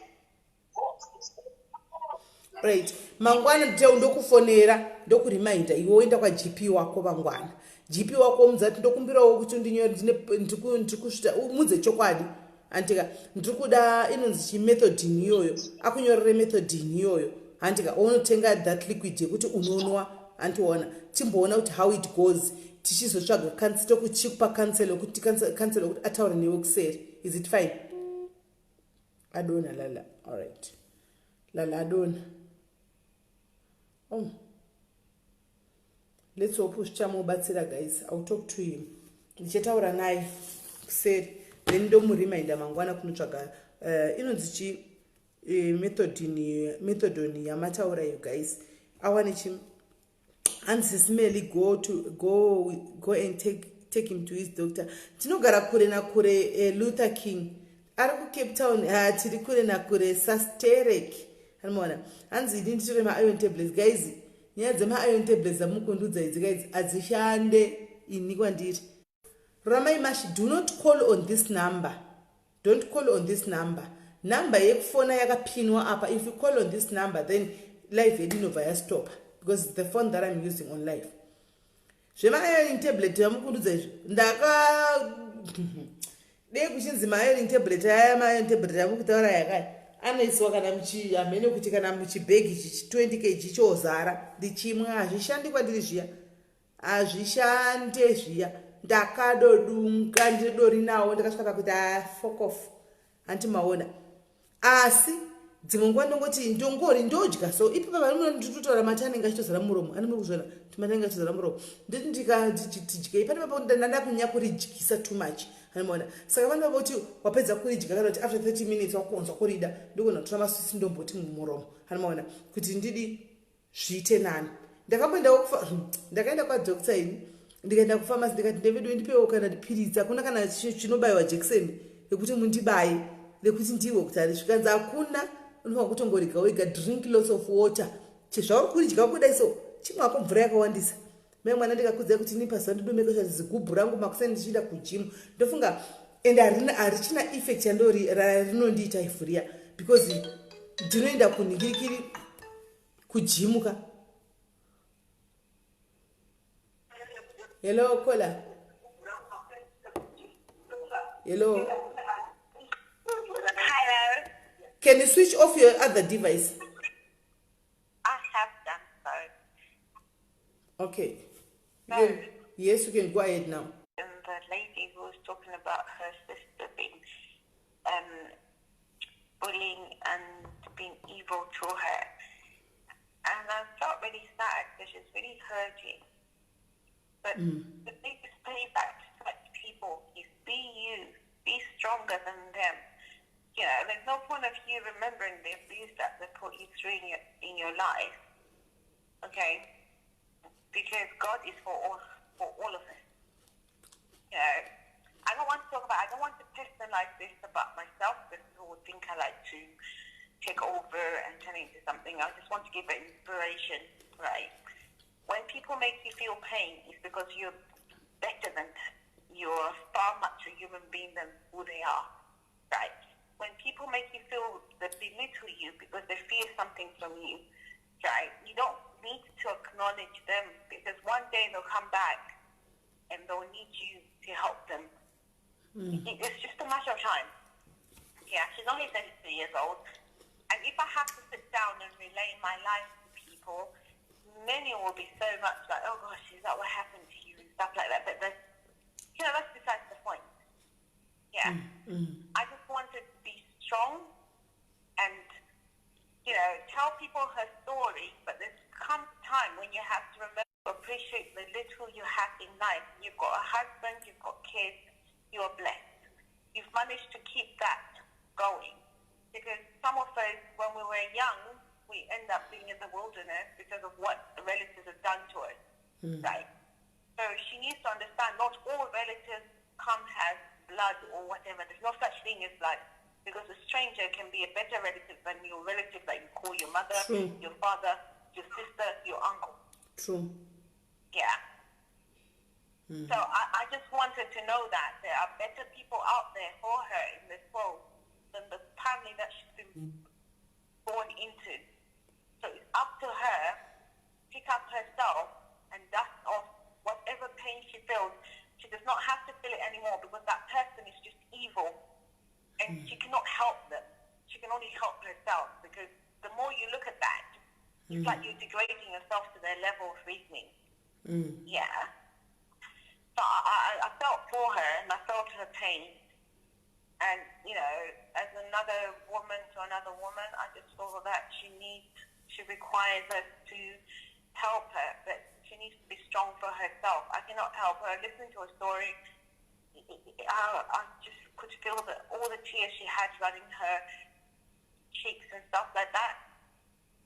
Right, mangwana ndikufonera, ndokurimainda iwe woenda kwaGP wako mangwana. GP wako mudza kuti ndokumbirawo kuti undinyore, ndiri kusvita, mudze chokwadi, handika? Ndiri kuda inonzi chimethadone iyoyo, akunyorere methadone iyoyo, handika? Unotenga that liquid yekuti unonwa, handiona? Timboona kuti how it goes, tichizotsvaga, tokuchikupa counsel yokuti counsel yokuti ataure newe kuseri. Is it fine? Adona Lala. Alright, Lala adona. Oh, let's hope zvichamubatsira. Guys, I will talk to him, ndichataura naye kuseri, then ndomuriminda mangwana kunotsvaga inonzi chi methadone yamataura iyo. Guys, awane chi. Hanzi, "Smelly, go to go and take him to his doctor." Tinogara kure nakure. Luther King ari kuCape Town. Tiri kure nakure sasterek, anomaona. Hanzi, "Ini nditore mairon tablets." Guys, nyaya dzemairon tablets dzamukundudza idzi, guys, hadzishande ini kwandiri. Ramai Mashi, do not call on this number. Don't call on this number. Number yekufona yakapinwa apa. If you call on this number, then live yedu inobva yastopa, because the phone that I'm using on live. Zvemairon tablet yamukundudza izvi, ndaka dei kuchinzi mairon tablet aya, mairon tablet yamukutaura yakaya, anoiswa kana hamene kuti kana muchibhegi chichi 20 kg chozara, ndichimwa. Hazvishandi kwandiri zviya, hazvishande zviya. Ndakadodunga, ndidori nawo, ndakasvika pakuti a fuck off, hanti maona? Asi dzimwe nguva ndongoti ndongori ndodya. So ipapa vanomuna nditotaura mati anenge achitozara muromo, ani muri kuzviona kuti mati anenge achitozara muromo. Nditi ndikatidyei pane papo ndanda kunyanya kuridyisa too much, anomaona? Saka vane papo kuti wapedza kuridya, kana kuti after 30 minutes wakunzwa kurida, ndogona kutora maswisi ndomboti mumuromo, anomaona, kuti ndidi zviite nani. Ndakamboendawo, ndakaenda kwadoctor ini, ndikaenda kupharmacy, ndikati, "Ndevedu, ndipewo kana piritsi. Hakuna kana chinobayiwa jekiseni rekuti mundibaye rekuti ndiwe kuti hari." Zvikanzi, "Hakuna, unofanira kutongorega wega. Drink lots of water. Chezvauri kuridya kudai so, chimwako mvura yakawandisa." Mai mwana, ndikakudzai kuti ini pazuva ndidomeka kuti zigubhu rangu makuseni ndichienda kugym, ndofunga, and harichina effect yandori rinondiita ivhuriya, because ndinoenda kunhingirikiri kugym ka. Hello, caller. Hello. Hello. Can you switch off your other device? I have done so. Okay, yes, you can go ahead now. And the lady who was talking about her sister being bullying and being evil to her. And I felt really sad because she's really hurting. But the biggest payback to such people is be you, be stronger than them. There's no point of you remembering the abuse that they put you through in your life. Okay? Because God is for all of us. I don't want to talk about, I don't want to personalize this about myself because people would think I like to take over and turn it into something. I just want to give it inspiration, right? When people make you feel pain, it's because you're better than them. You're far much a human being than who they are, right? When people make you feel, they belittle you because they fear something from you, right? You don't need to acknowledge them because one day they'll come back and they'll need you to help them. It's just a matter of time. Yeah, she's only 33 years old. And if I have to sit down and relay my life to people, many will be so much like, "Oh gosh, is that what happened to you?" and stuff like that. But that's besides the point. Yeah. I just wanted to be strong and tell people her story. But there's comes time when you have to remember to appreciate the little you have in life. You've got a husband, you've got kids, you're blessed. You've managed to keep that going. Because some of us, when we were young, we end up being in the wilderness because of what the relatives have done to us. Right? So she needs to understand not all relatives come as blood or whatever. There's no such thing as blood. Because a stranger can be a better relative than your relative that you call your mother, True. Your father, your sister, your uncle. True. Yeah. So I just wanted to know that there are better people out there for her in this world than the family that she's been born into. So it's up to her, pick up herself and dust off whatever pain she feels, she does not have to feel it anymore because that person is just evil and she cannot help them. She can only help herself because the more you look at that, it's like you're degrading yourself to their level of reasoning. Yeah. So I felt for her and I felt her pain. And, you know, as another woman to another woman, I just feel that she requires us to help her, but she needs to be strong for herself. I cannot help her. Listening to her story, I just could feel that all the tears she had running her cheeks and stuff like that.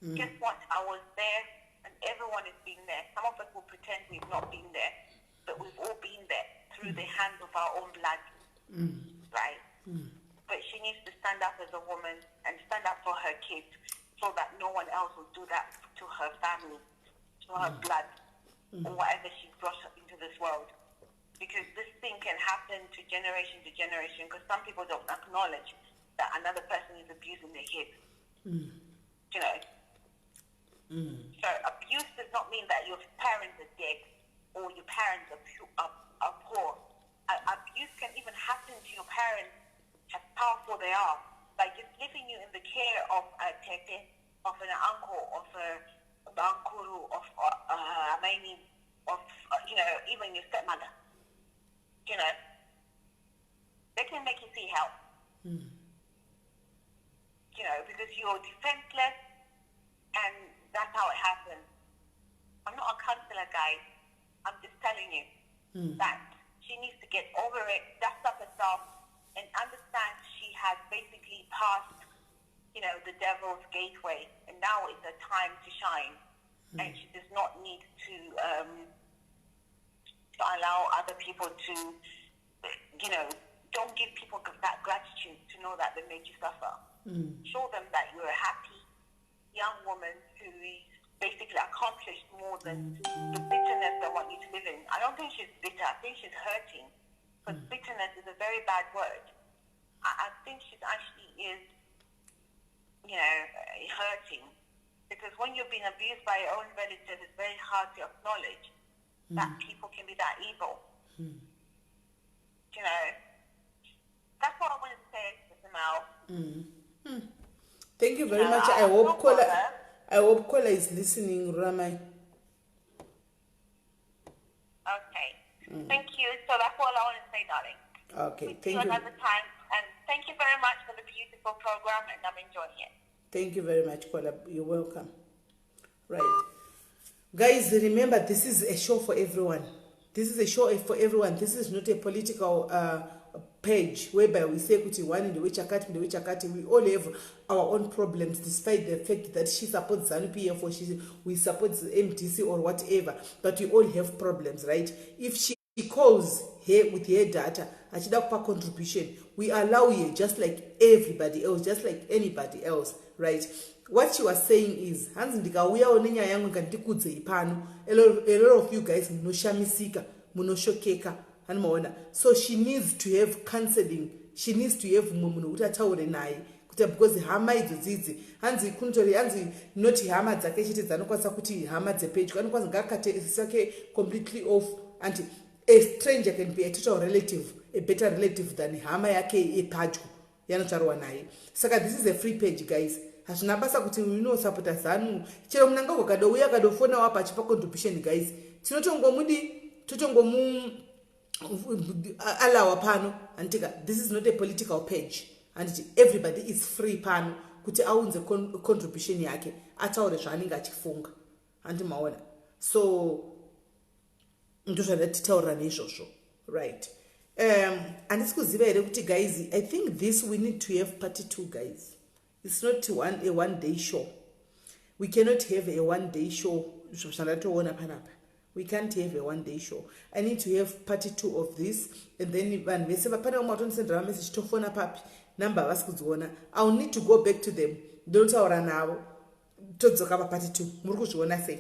Guess what? I was there, and everyone has been there. Some of us will pretend we've not been there, but we've all been there through the hands of our own blood, right? But she needs to stand up as a woman and stand up for her kids so that no one else will do that to her family, to her blood, or whatever she brought into this world. Because this thing can happen to generation, because some people don't acknowledge that another person is abusing their kids. You know? So abuse does not mean that your parents are dead or your parents are poor. Abuse can even happen to your parents, as powerful they are, by just leaving you in the care of a tete, of an uncle, of a bankuru, of a of, you know, even your stepmother. You know, they can make you see hell. You know, because you're defenseless, and that's how it happens. I'm not a counselor, guys. I'm just telling you that she needs to get over it, dust up herself, and understand she has basically passed, you know, the devil's gateway, and now it's her time to shine. And she does not need to allow other people to, you know, don't give people that gratitude to know that they made you suffer. Show them that you're a happy young woman who is basically accomplished more than the bitterness they want you to live in. I don't think she's bitter. I think she's hurting. But bitterness is a very bad word. I think she's actually is, you know, hurting. Because when you're being abused by your own relatives, it's very hard to acknowledge that people can be that evil. You know, that's what I wanted to say, Mr. Mel. Thank you very much. I hope Kola is listening, Ramai. Okay. Thank you. So that's all I want to say, darling. Okay. Thank you. Another time. And thank you very much for the beautiful program, and I'm enjoying it. Thank you very much, Kola. You're welcome. Right. Guys, remember, this is a show for everyone. This is a show for everyone. This is not a political page whereby we say kuti one in the chakati. We all have our own problems, despite the fact that she supports ZANU-PF or we support the MDC or whatever, but we all have problems, right? If she calls her with her data, achida kupa contribution, we allow her just like everybody else, just like anybody else, right? What she was saying is, hanzi ndikauyawo nenyaya yangu ngandikudzei pano, a lot of you guys munoshamisika, munoshokeka. So she needs to have counseling. She needs to have munhu kuti ataure naye kuti, because hama idzodzidzi hanzi kunotori hanzi not hama dzake chete dzanokwanisa kuti hama dzepedyo anokwanisa ngakate sake completely off, and a stranger can be a total relative, a better relative than hama yake yepadyo yanotaurwa naye. Saka this is a free page, guys. Hazvina basa kuti unosapota ZANU chero munangagwa kadouya kadofona wapa achipa contribution, guys. Tinotongomudi totongomu alawa pano anditika. This is not a political page, and everybody is free pano kuti aunze contribution yake, ataure zvaanenge achifunga, handi maona. So ndozvandatitaurira neizvozvo, right? Handisi kuziva here kuti, guys, I think this we need to have part 2, guys. It's not a one day show. We cannot have a one day show. Zvandatoona panapa, we can't have a one day show. I need to have part 2 of this, and then vanhu vese pane vamwe vatondisendera message tofona papi namba havasi kudziona. I will need to go back to them, ndonotaura navo, todzoka papart 2. Muri kuzviona sei?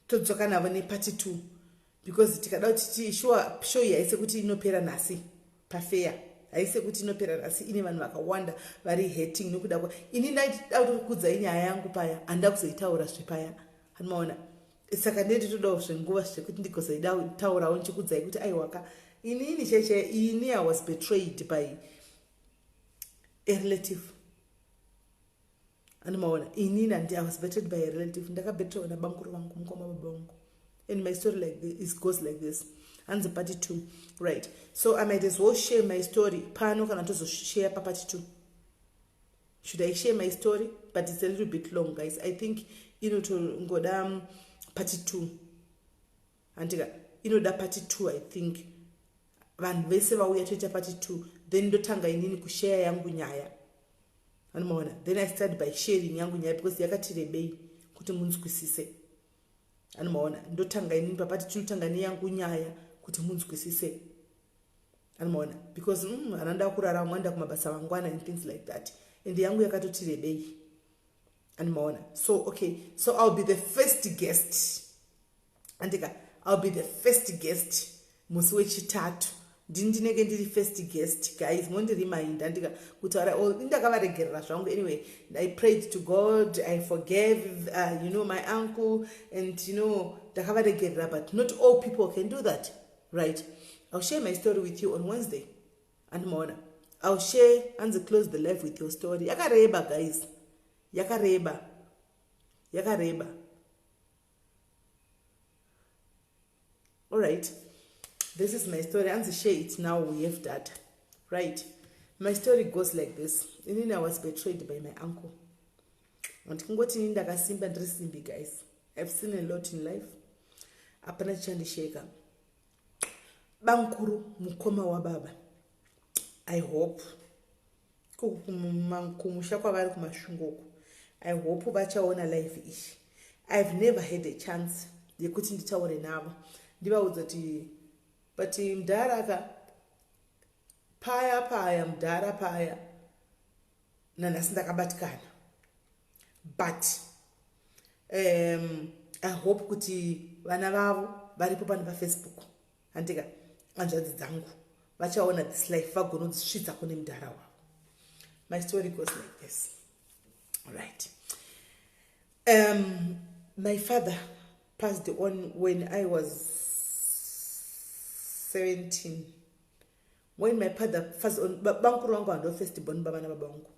Todzoka navo nepart 2, because tikada kuti show iyi haisi kuti inopera nhasi pafeya, haisi kuti inopera nhasi, ine vanhu vakawanda vari hating nokuda kwa ini ndaida kutokudzai nyaya yangu paya, handida kuzoitaura zvepaya, hanimaona. Saka ndenditodawo zvenguva zvekuti ndigozoitaurawo ndichikudzai kuti aiwaka, inini cheche ini I was betrayed by a relative. Anomaona, inini I was betrayed by a relative. Ndakabetraywa nabamukuru vangu, mukoma baba vangu. And my story like this, goes like this. Hanzi part two, right? So I might as well share my story pano kana tozoshare papart two. Should I share my story? But it's a little bit long, guys. I think inotongoda part two, handika? Inoda part two. I think vanhu vese vauya, toita part two, then ndotanga inini kushare yangu nyaya. Anomaona, then I start by sharing yangu nyaya because yakati rebei kuti munzwisise. Anomaona, ndotanga inini papart, tinotanga neyangu nyaya kuti munzwisise. Anomaona, because ananda kurara, mwanda kumabasa mangwana and things like that, and yangu yakatoti rebei. Anomaona? So okay, so I'll be the first guest, andika? I'll be the first guest musi wechitatu. Ndini ndinenge ndiri first guest, guys. Mondiremind, andika, kutaura indakavaregerera zvangu. Anyway, I prayed to God, I forgave my uncle and ndakavaregerera, but not all people can do that, right? I'll share my story with you on Wednesday. Andimaona, I'll share and close the live with your story. Yakareba, guys, yakareba, yakareba. All right, this is my story. And share it now, we have data, right? My story goes like this. Inini I was betrayed by my uncle. Andikungoti ini ndakasimba, ndiri simbi, guys. I've seen a lot in life, hapana chichandisheka. Bamukuru, mukoma wababa, I hope kumusha kwavari kuMasvingo uku, I hope vachaona live ishi. I've never had a chance yekuti nditaure navo, ndivaudza kuti, but mudhara ka, paya paya, mudhara paya, nanhasi ndakabatikana. But I hope kuti vana vavo varipo pano paFacebook, handika? Hanzvadzi dzangu vachaona this live, vagonodzisvitsa kune mudhara wavo. My story goes like this, right? My father passed on when I was 17. When my father passed on, bamukuru vangu ndo first born baba nababa vangu.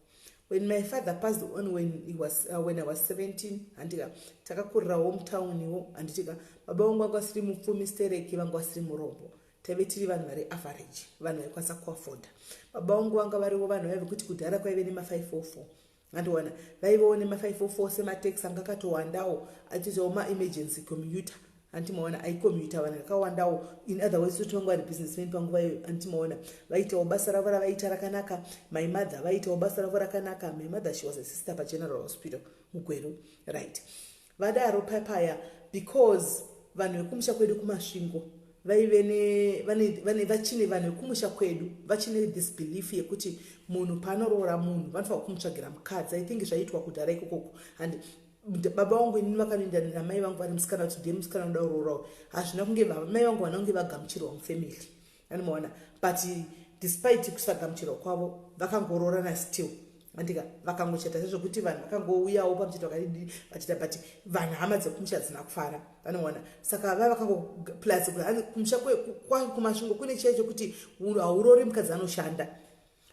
When my father passed on when I was 17, handika, takakurirawo mutauniwo, handitika? Baba vangu vanga vasiri mupfumi stereki, vanga vasiri murombo. Taive tiri vanhu vari average, vanhu vaikwanisa kuafforda. Baba vangu vanga variwo vanhu vaive kuti kudhara kwaive nema504, andiona? Vaivewo nema504 semataxi anga akatowandawo, achiitawo maemergency commuter, andimaona? Aicommuta vanhu vakawandawo. In other words, toti vanga vari businessman panguva iyoyo, andimaona? Vaitawo basa ravo ravaita rakanaka. My mother vaitawo basa ravo rakanaka. My mother, she was a sister paGeneral Hospital muGweru, right? Vadaro papaya, because vanhu vekumusha kwedu kuMasvingo vaive vachine, vanhu vekumusha kwedu vachine this belief yekuti munhu paanoroora munhu, vanofanira kumutsvagira mukadzi. I think zvaiitwa kudhara ikokoko. And baba vangu inini vakanoenda namai vangu vari musikana kuti ndiye musikana unoda kuroorawo. Hazvina kunge mai vangu vana kunge vagamuchirwa mufamily, anomaona? But despite kusagamuchirwa kwavo, vakangoroorana still, andika? Vakangochata sezvokuti vanhu vakangouyawo pamuchato vakadii vachita, but vanhu, hama dzekumusha hadzina kufara, vanoona? Saka va vakango, plus kumusha kuMasvingo kune chiya chokuti haurori mukadzi anoshanda.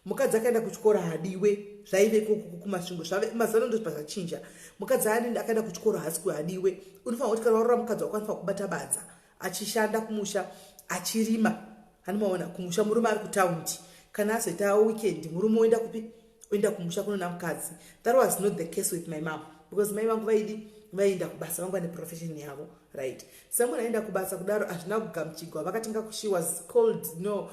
Mukadzi akaenda kuchikoro haadiwe. Zvaive kuMasvingo. Mazuva ano ndozva zvachinja. Mukadzi akaenda kuchikoro haasi kuhadiwe. Unofanira kuti kana warora mukadzi wako, anofanira kubata badza, achishanda kumusha, achirima, anomaona? Kumusha, murume ari kutaundi. Kana azoita weekend, murume oenda kupi? Oenda kumusha kunona mukadzi. That was not the case with my mom, because mai vangu vaidi vaienda kubasa, vangu vane profession yavo, right? Semunhu aenda kubasa kudaro, hazvina kugamuchigwa. Vakatenga, she was called no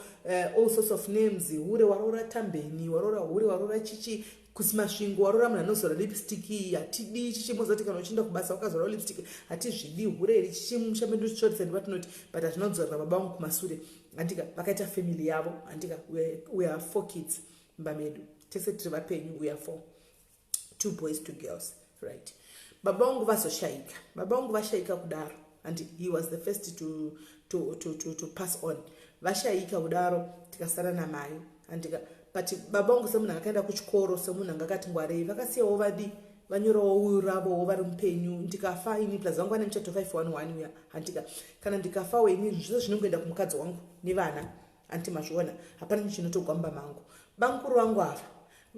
all sorts of names: hure, waroora tambeni, waroora hure, waroora chichi, kusiMasvingo, waroora munhu anozora lipstick, hatidi chichi. Mozati kana uchienda kubasa wakazora lipstick, hatizvidi, hure iri, chichi, musha medu tichorisani vatinoti. But hazvina kudzorera baba vangu kumasure, handika? Vakaita family yavo, handika? We are four kids mumba medu, tese tiri vapenyu. We are four, two boys, two girls, right? Baba vangu vazoshayika. Baba vangu vashayika kudaro, and he was the first to pass on. Vashayika kudaro, tikasara namai, andika? But baba vangu, semunhu akaenda kuchikoro, semunhu anga akati ngwarei, vakasiyawo vadi Vanyorawo will ravowo vari mupenyu. Ndikafa ini, plus vangu vane muchato 511 uya, handika? Kana ndikafawo ini, zvese zvinongoenda kumukadzi wangu nevana, anti mazviona? Hapana chinotogwa mumba mangu. Bamukuru vangu ava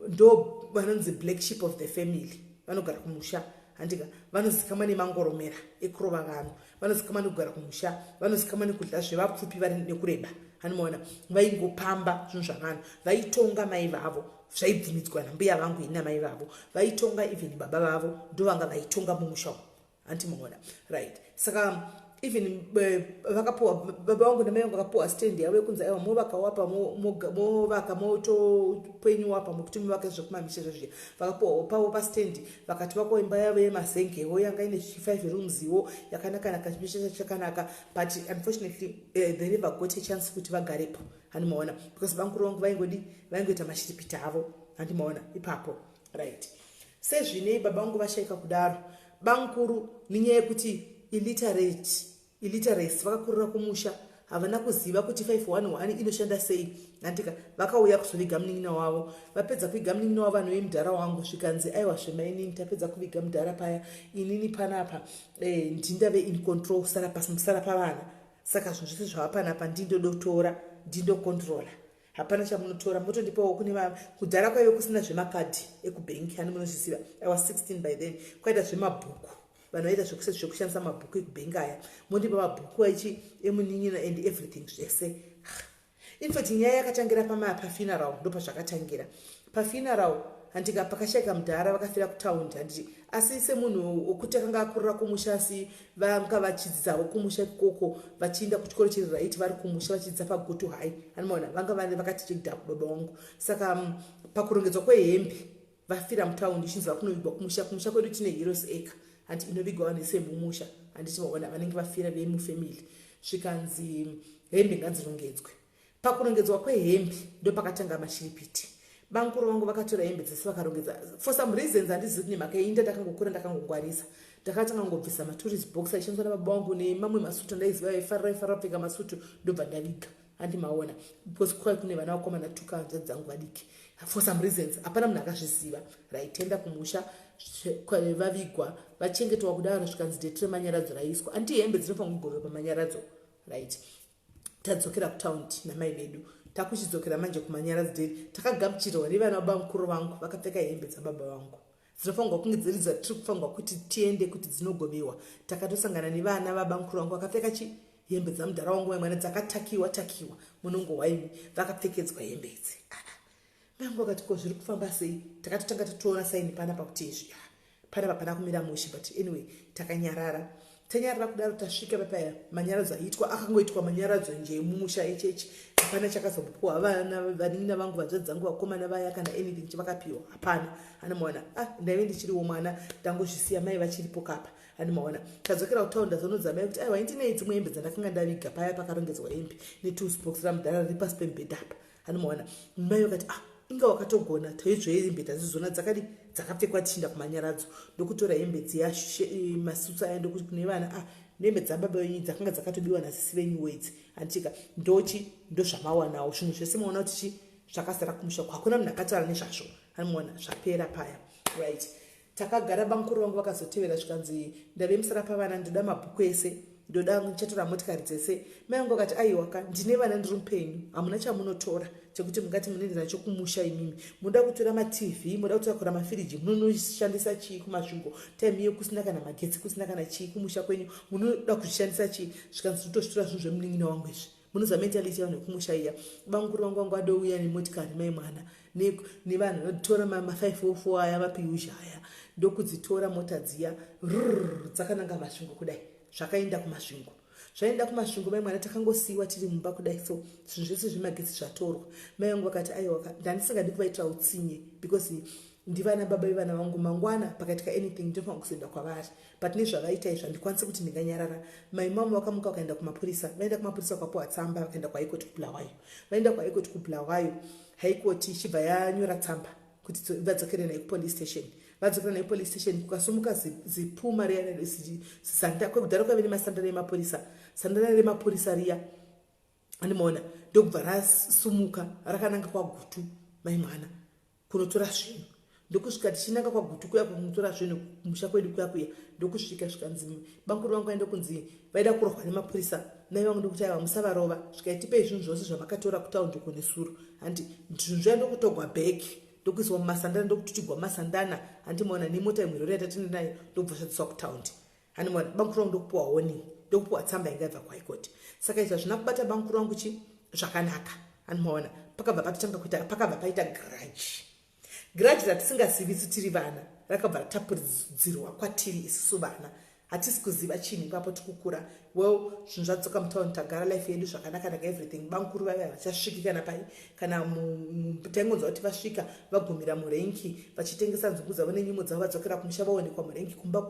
ndo vanonzi black sheep of the family. Vanogara kumusha, handika? Vanozikamwa nemangoromera ekurova vanhu, vanozikamwa nekugara kumusha, vanozikamwa nekudya zvevapfupi vari nekureba, hanimaona? Vaingopamba zvinhu zvavanhu. Vaitonga mai vavo, zvaibvumidzwa nambuya vangu ini namai vavo. Vaitonga even baba vavo, ndovanga vaitonga mumusha umu, hanti maona? Right, saka even vakapuwa, baba vangu namai vangu vakapuwa stand yavo yekunzi aiwa, movakawapa, movaka motopenyuwapa mokuti muvake zvekumamisha zvezviya. Vakapuwawo pavo pastand, vakati vakawo imba yavo yemazengewo yanga ine 5 rooms iwo, yakanakanaka, chimisha chakanaka. But unfortunately they never got a chance kuti vagarepo, handimaona? Because bamukuru vangu vaingodi vaingoita mashiripita avo, handimaona ipapo? Right, sezvinei baba vangu vashaika kudaro, bamukuru nenyaya yekuti illiterate, illiteracy, vakakurira kumusha, havana kuziva kuti 511 inoshanda sei, handika? Vakauya kuzoviga munin'ina wavo. Vapedza kuviga munin'ina wavo, vanhu vemudhara wangu, zvikanzi aiwa, zvemainini, tapedza kuviga mudhara paya, inini panapa ndindave in control, sara pavana. Saka zvinhu zvese zvava panapa ndindodotora, ndindocontrola, hapana chamunotora, motondipawo. Kune kudhara kwaive kusina zvemakadhi ekubhengi, hani munozviziva? I was 16 by then. Kwaita zvemabhuku, vanhu vaita zvekushandisa mabhuku ekubhengi aya. Mondipa mabhuku aichi emunin'ina and everything zvese. Infact, nyaya yakatangira pafuneral, ndopazvakatangira pafuneral, handika? Pakashaika mudhara, vakafira kutaundi, handiti? Asi semunhu wekuti akanga akurira kumusha, asi vanga vachidzidzavo kumusha ikoko, vachienda kuchikoro chiri right, vari kumusha vachidzidza paGutu High, anomaona? Vanga vakati chekudhaku baba vangu. Saka pakurongedzwa kwehembe, vafira mutaundi, ichinzi vakunovigwa kumusha. Kumusha kwedu tine Heroes Acre, handi? Inovigwa vanhu semumusha, handiti vaona? Vanenge vafira vemufamily. Zvikanzi hembe ngadzirongedzwe. Pakurongedzwa kwehembe ndopakatanga mashiripiti. Bamukuru vangu vakatora hembe dzese vakarongedza. For some reasons, handizivi kuti nemhaka yeinda, ndakangokura ndakangongwarisa. Ndakatanga ngobvisa matourist box aishandiswa nababa vangu nemamwe masutu andaiziva vaifarira, vaifarira kupfeka masutu, ndobva ndaviga, handimaona? Because kwai kune vana vakomana tuka, hanzvadzi dzangu vadiki. For some reasons, hapana munhu akazviziva. Raitenda kumusha, vavigwa, vachengetwa kudaro, zvikanzi date remanyaradzo raiswa, andi hembe dzinofanira kugoverwa pamanyaradzo. Right, tadzokera kutaundi namai vedu. Takuchidzokera manje kumanyaradzo date, takagamuchirwa nevana vabamukuru vangu vakapfeka hembe dzababa vangu dzinofanirwa kunge dziri dzatiri kufanirwa kuti tiende kuti dzinogovewa. Takatosangana nevana vabamukuru vangu vakapfeka chi hembe dzamudhara wangu, vamwana dzakatakiwa takiwa, munongowaimi, vakapfekedzwa hembe idzi. Mai vangu vakati, "Ko zviri kufamba sei?" Takatotanga tatoona sign panapa kuti izvi panapa pana kumira mushe. But anyway, takanyarara, tanyarara kudaro. Tasvika papaya, manyaradzo aitwa, akangoitwa manyaradzo nje mumusha echechi. Hapana chakazopuwa vana, vanin'ina vangu, vanzvadzi dzangu, vakomana vaya, kana anything chavakapiwa hapana, anomaona? Ah, ndaive ndichiriwo mwana, ndangozvisiya mai vachiripo kapa, handimaona? Tadzokera kutaundi, ndazonodza mai kuti aiwa, indinei dzimwe hembe dzandakanga ndaviga paya pakarongedzwa hembe netools ramudhara riri pasi pemubhedha apa, handimaona? Mai vakati, "Ah, inga wakatogona, taizvo hembe tadzizona dzakadi dzakapfekwa tichiinda kumanyaradzo." Ndokutora hembe dziya, masutsu aya, ndokuti kune vana, "Ah, nehembe dzababa venyu dzakanga dzakatobiwa nasisi venyuwo idzi, handitika? Ndochi ndozvamawanawo zvinhu zvese." Maona kuti chi zvakazara kumusha, hakuna munhu akataura nezvazvo, anomaona? Zvapera paya. Right, takagara. Bamukuru vangu vakazotevera, zvikanzi, "Ndave musara pavana, ndoda mabhuku ese, ndoda ndichatora motikari dzese." Mai vangu vakati, "Aiwaka, ndine vana, ndiri mupenyu, hamuna chamunotora chekuti mungati munoenda nacho kumusha. Imimi munoda kutora maTV, munoda kutakura mafiriji, munonoshandisa chii kuMasvingo time iyo kusina kana magetsi, kusina kana chii kumusha kwenyu? Munoda kuzvishandisa chii?" Zvikanzi, "Totozvitora zvinhu zvemunin'ina wangu izvi." Munoziva mentality yavanhu vekumusha iya. Bamukuru vangu adouya nemotikari, mai mwana, nevanhu vanotora ma504 aya, mapiyuzha aya, ndokudzitora mota dziya, rrr, dzakananga Masvingo kudai. Zvakaenda kuMasvingo, zvaenda kuMasvingo, mai mwana, takangosiyiwa tiri mumba kudai. So zvinhu zvese zvemagetsi zvatorwa. Mai vangu vakati, "Aiwa, ndandisingadi kuvaitira utsinye because ndivana baba vevana vangu. Mangwana pakaitika anything, ndinofanira kuzoenda kwavari, but nezvavaita izvi handikwanisi kuti ndinganyarara." Mai mama vakamuka, vakaenda kumapurisa. Vaenda kumapurisa, vakapuwa tsamba, vakaenda kuHigh Court kuBulawayo. Vaenda kuHigh Court kuBulawayo, High Court ichibva yanyora tsamba kuti vadzokere naye kupolice station. Vadzokera naye kupolice station, kukasumuka zipuma riya, kwekudhara kwaive nemasandara emapurisa, sandara remapurisa riya, andimaona? Ndokubva rasumuka rakananga kwaGutu, mai mwana, kunotora zvinhu. Ndokusvika tichinanga kwaGutu kuya kumutora zvinhu kumusha kwedu kuya kuya. Ndokusvika zvikanzi bamukuru vangu vaenda kunzi vaida kurohwa nemapurisa. Mai vangu ndokuti aiwa, musavarova, svikai tipei zvinhu zvose zvamakatora kutaundi uko nesuro. Handi zvinhu zviya ndokutogwa bheki, ndokuiswa mumasandana, ndokututigwa mumasandana, handimaona, nemota imwe rori yatatenda nayo, ndokubva zvadziswa kutaundi, handimaona. Bamukuru vangu ndokupiwa warning, ndokupiwa tsamba inga yabva kuHigh Court. Saka izvi hazvina kubata bamukuru vangu chi zvakanaka, handimaona. Pakabva patotanga kuita, pakabva paita grudge, grudge ratisingazivi isu tiri vana, rakabva ratapuridzirwa kwatiri isusu vana. Hatisi kuziva chinhu ipapo, tikukura. Well, zvinhu zvadzoka mutauni, tagara life yedu zvakanaka naka everything. Bamukuru vaiva vachasviki kana pai kana taingonzwa kuti vasvika, vagumira murenki vachitengesa nzungu dzavo nenyimo dzavo, vadzokera kumusha, vaonekwa murenki. Kumba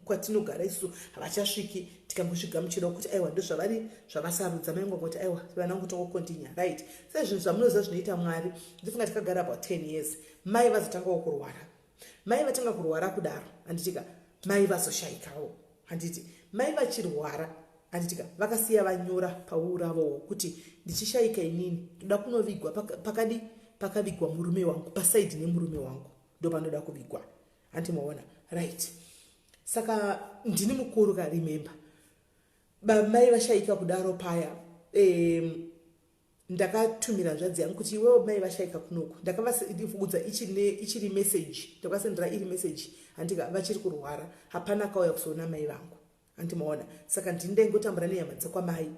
kwatinogara isusu havachasviki. Tikangozvigamuchirawo kuti aiwa, ndozvavari zvavasarudza. Maingwa kuti aiwa, vana vangu, tongokontinya, right? Sezvinhu zvamunoziva zvinoita Mwari, ndofunga tikagara about 10 years, mai vazotangawo kurwara. Mai vatanga kurwara kudaro, handitika, mai vazoshayikawo. Handiti mai vachirwara, handitika, vakasiya vanyora pauu ravowo kuti ndichishayika inini ndoda kunovigwa pakadi pakavigwa murume wangu, pasaidi nemurume wangu ndo panoda kuvigwa, handimaona? Right, saka ndini mukuru ka, remember. Mai vashayika kudaro paya, ndakatumira hanzvadzi yangu kuti iwewo, mai vashayika kunoku. Ndakavaudza ichiri message, ndakasendera iri message, handika, vachiri kurwara. Hapana akauya kuzoona mai vangu, handimaona. Saka ndini ndaingotambura nehama dzekwamai,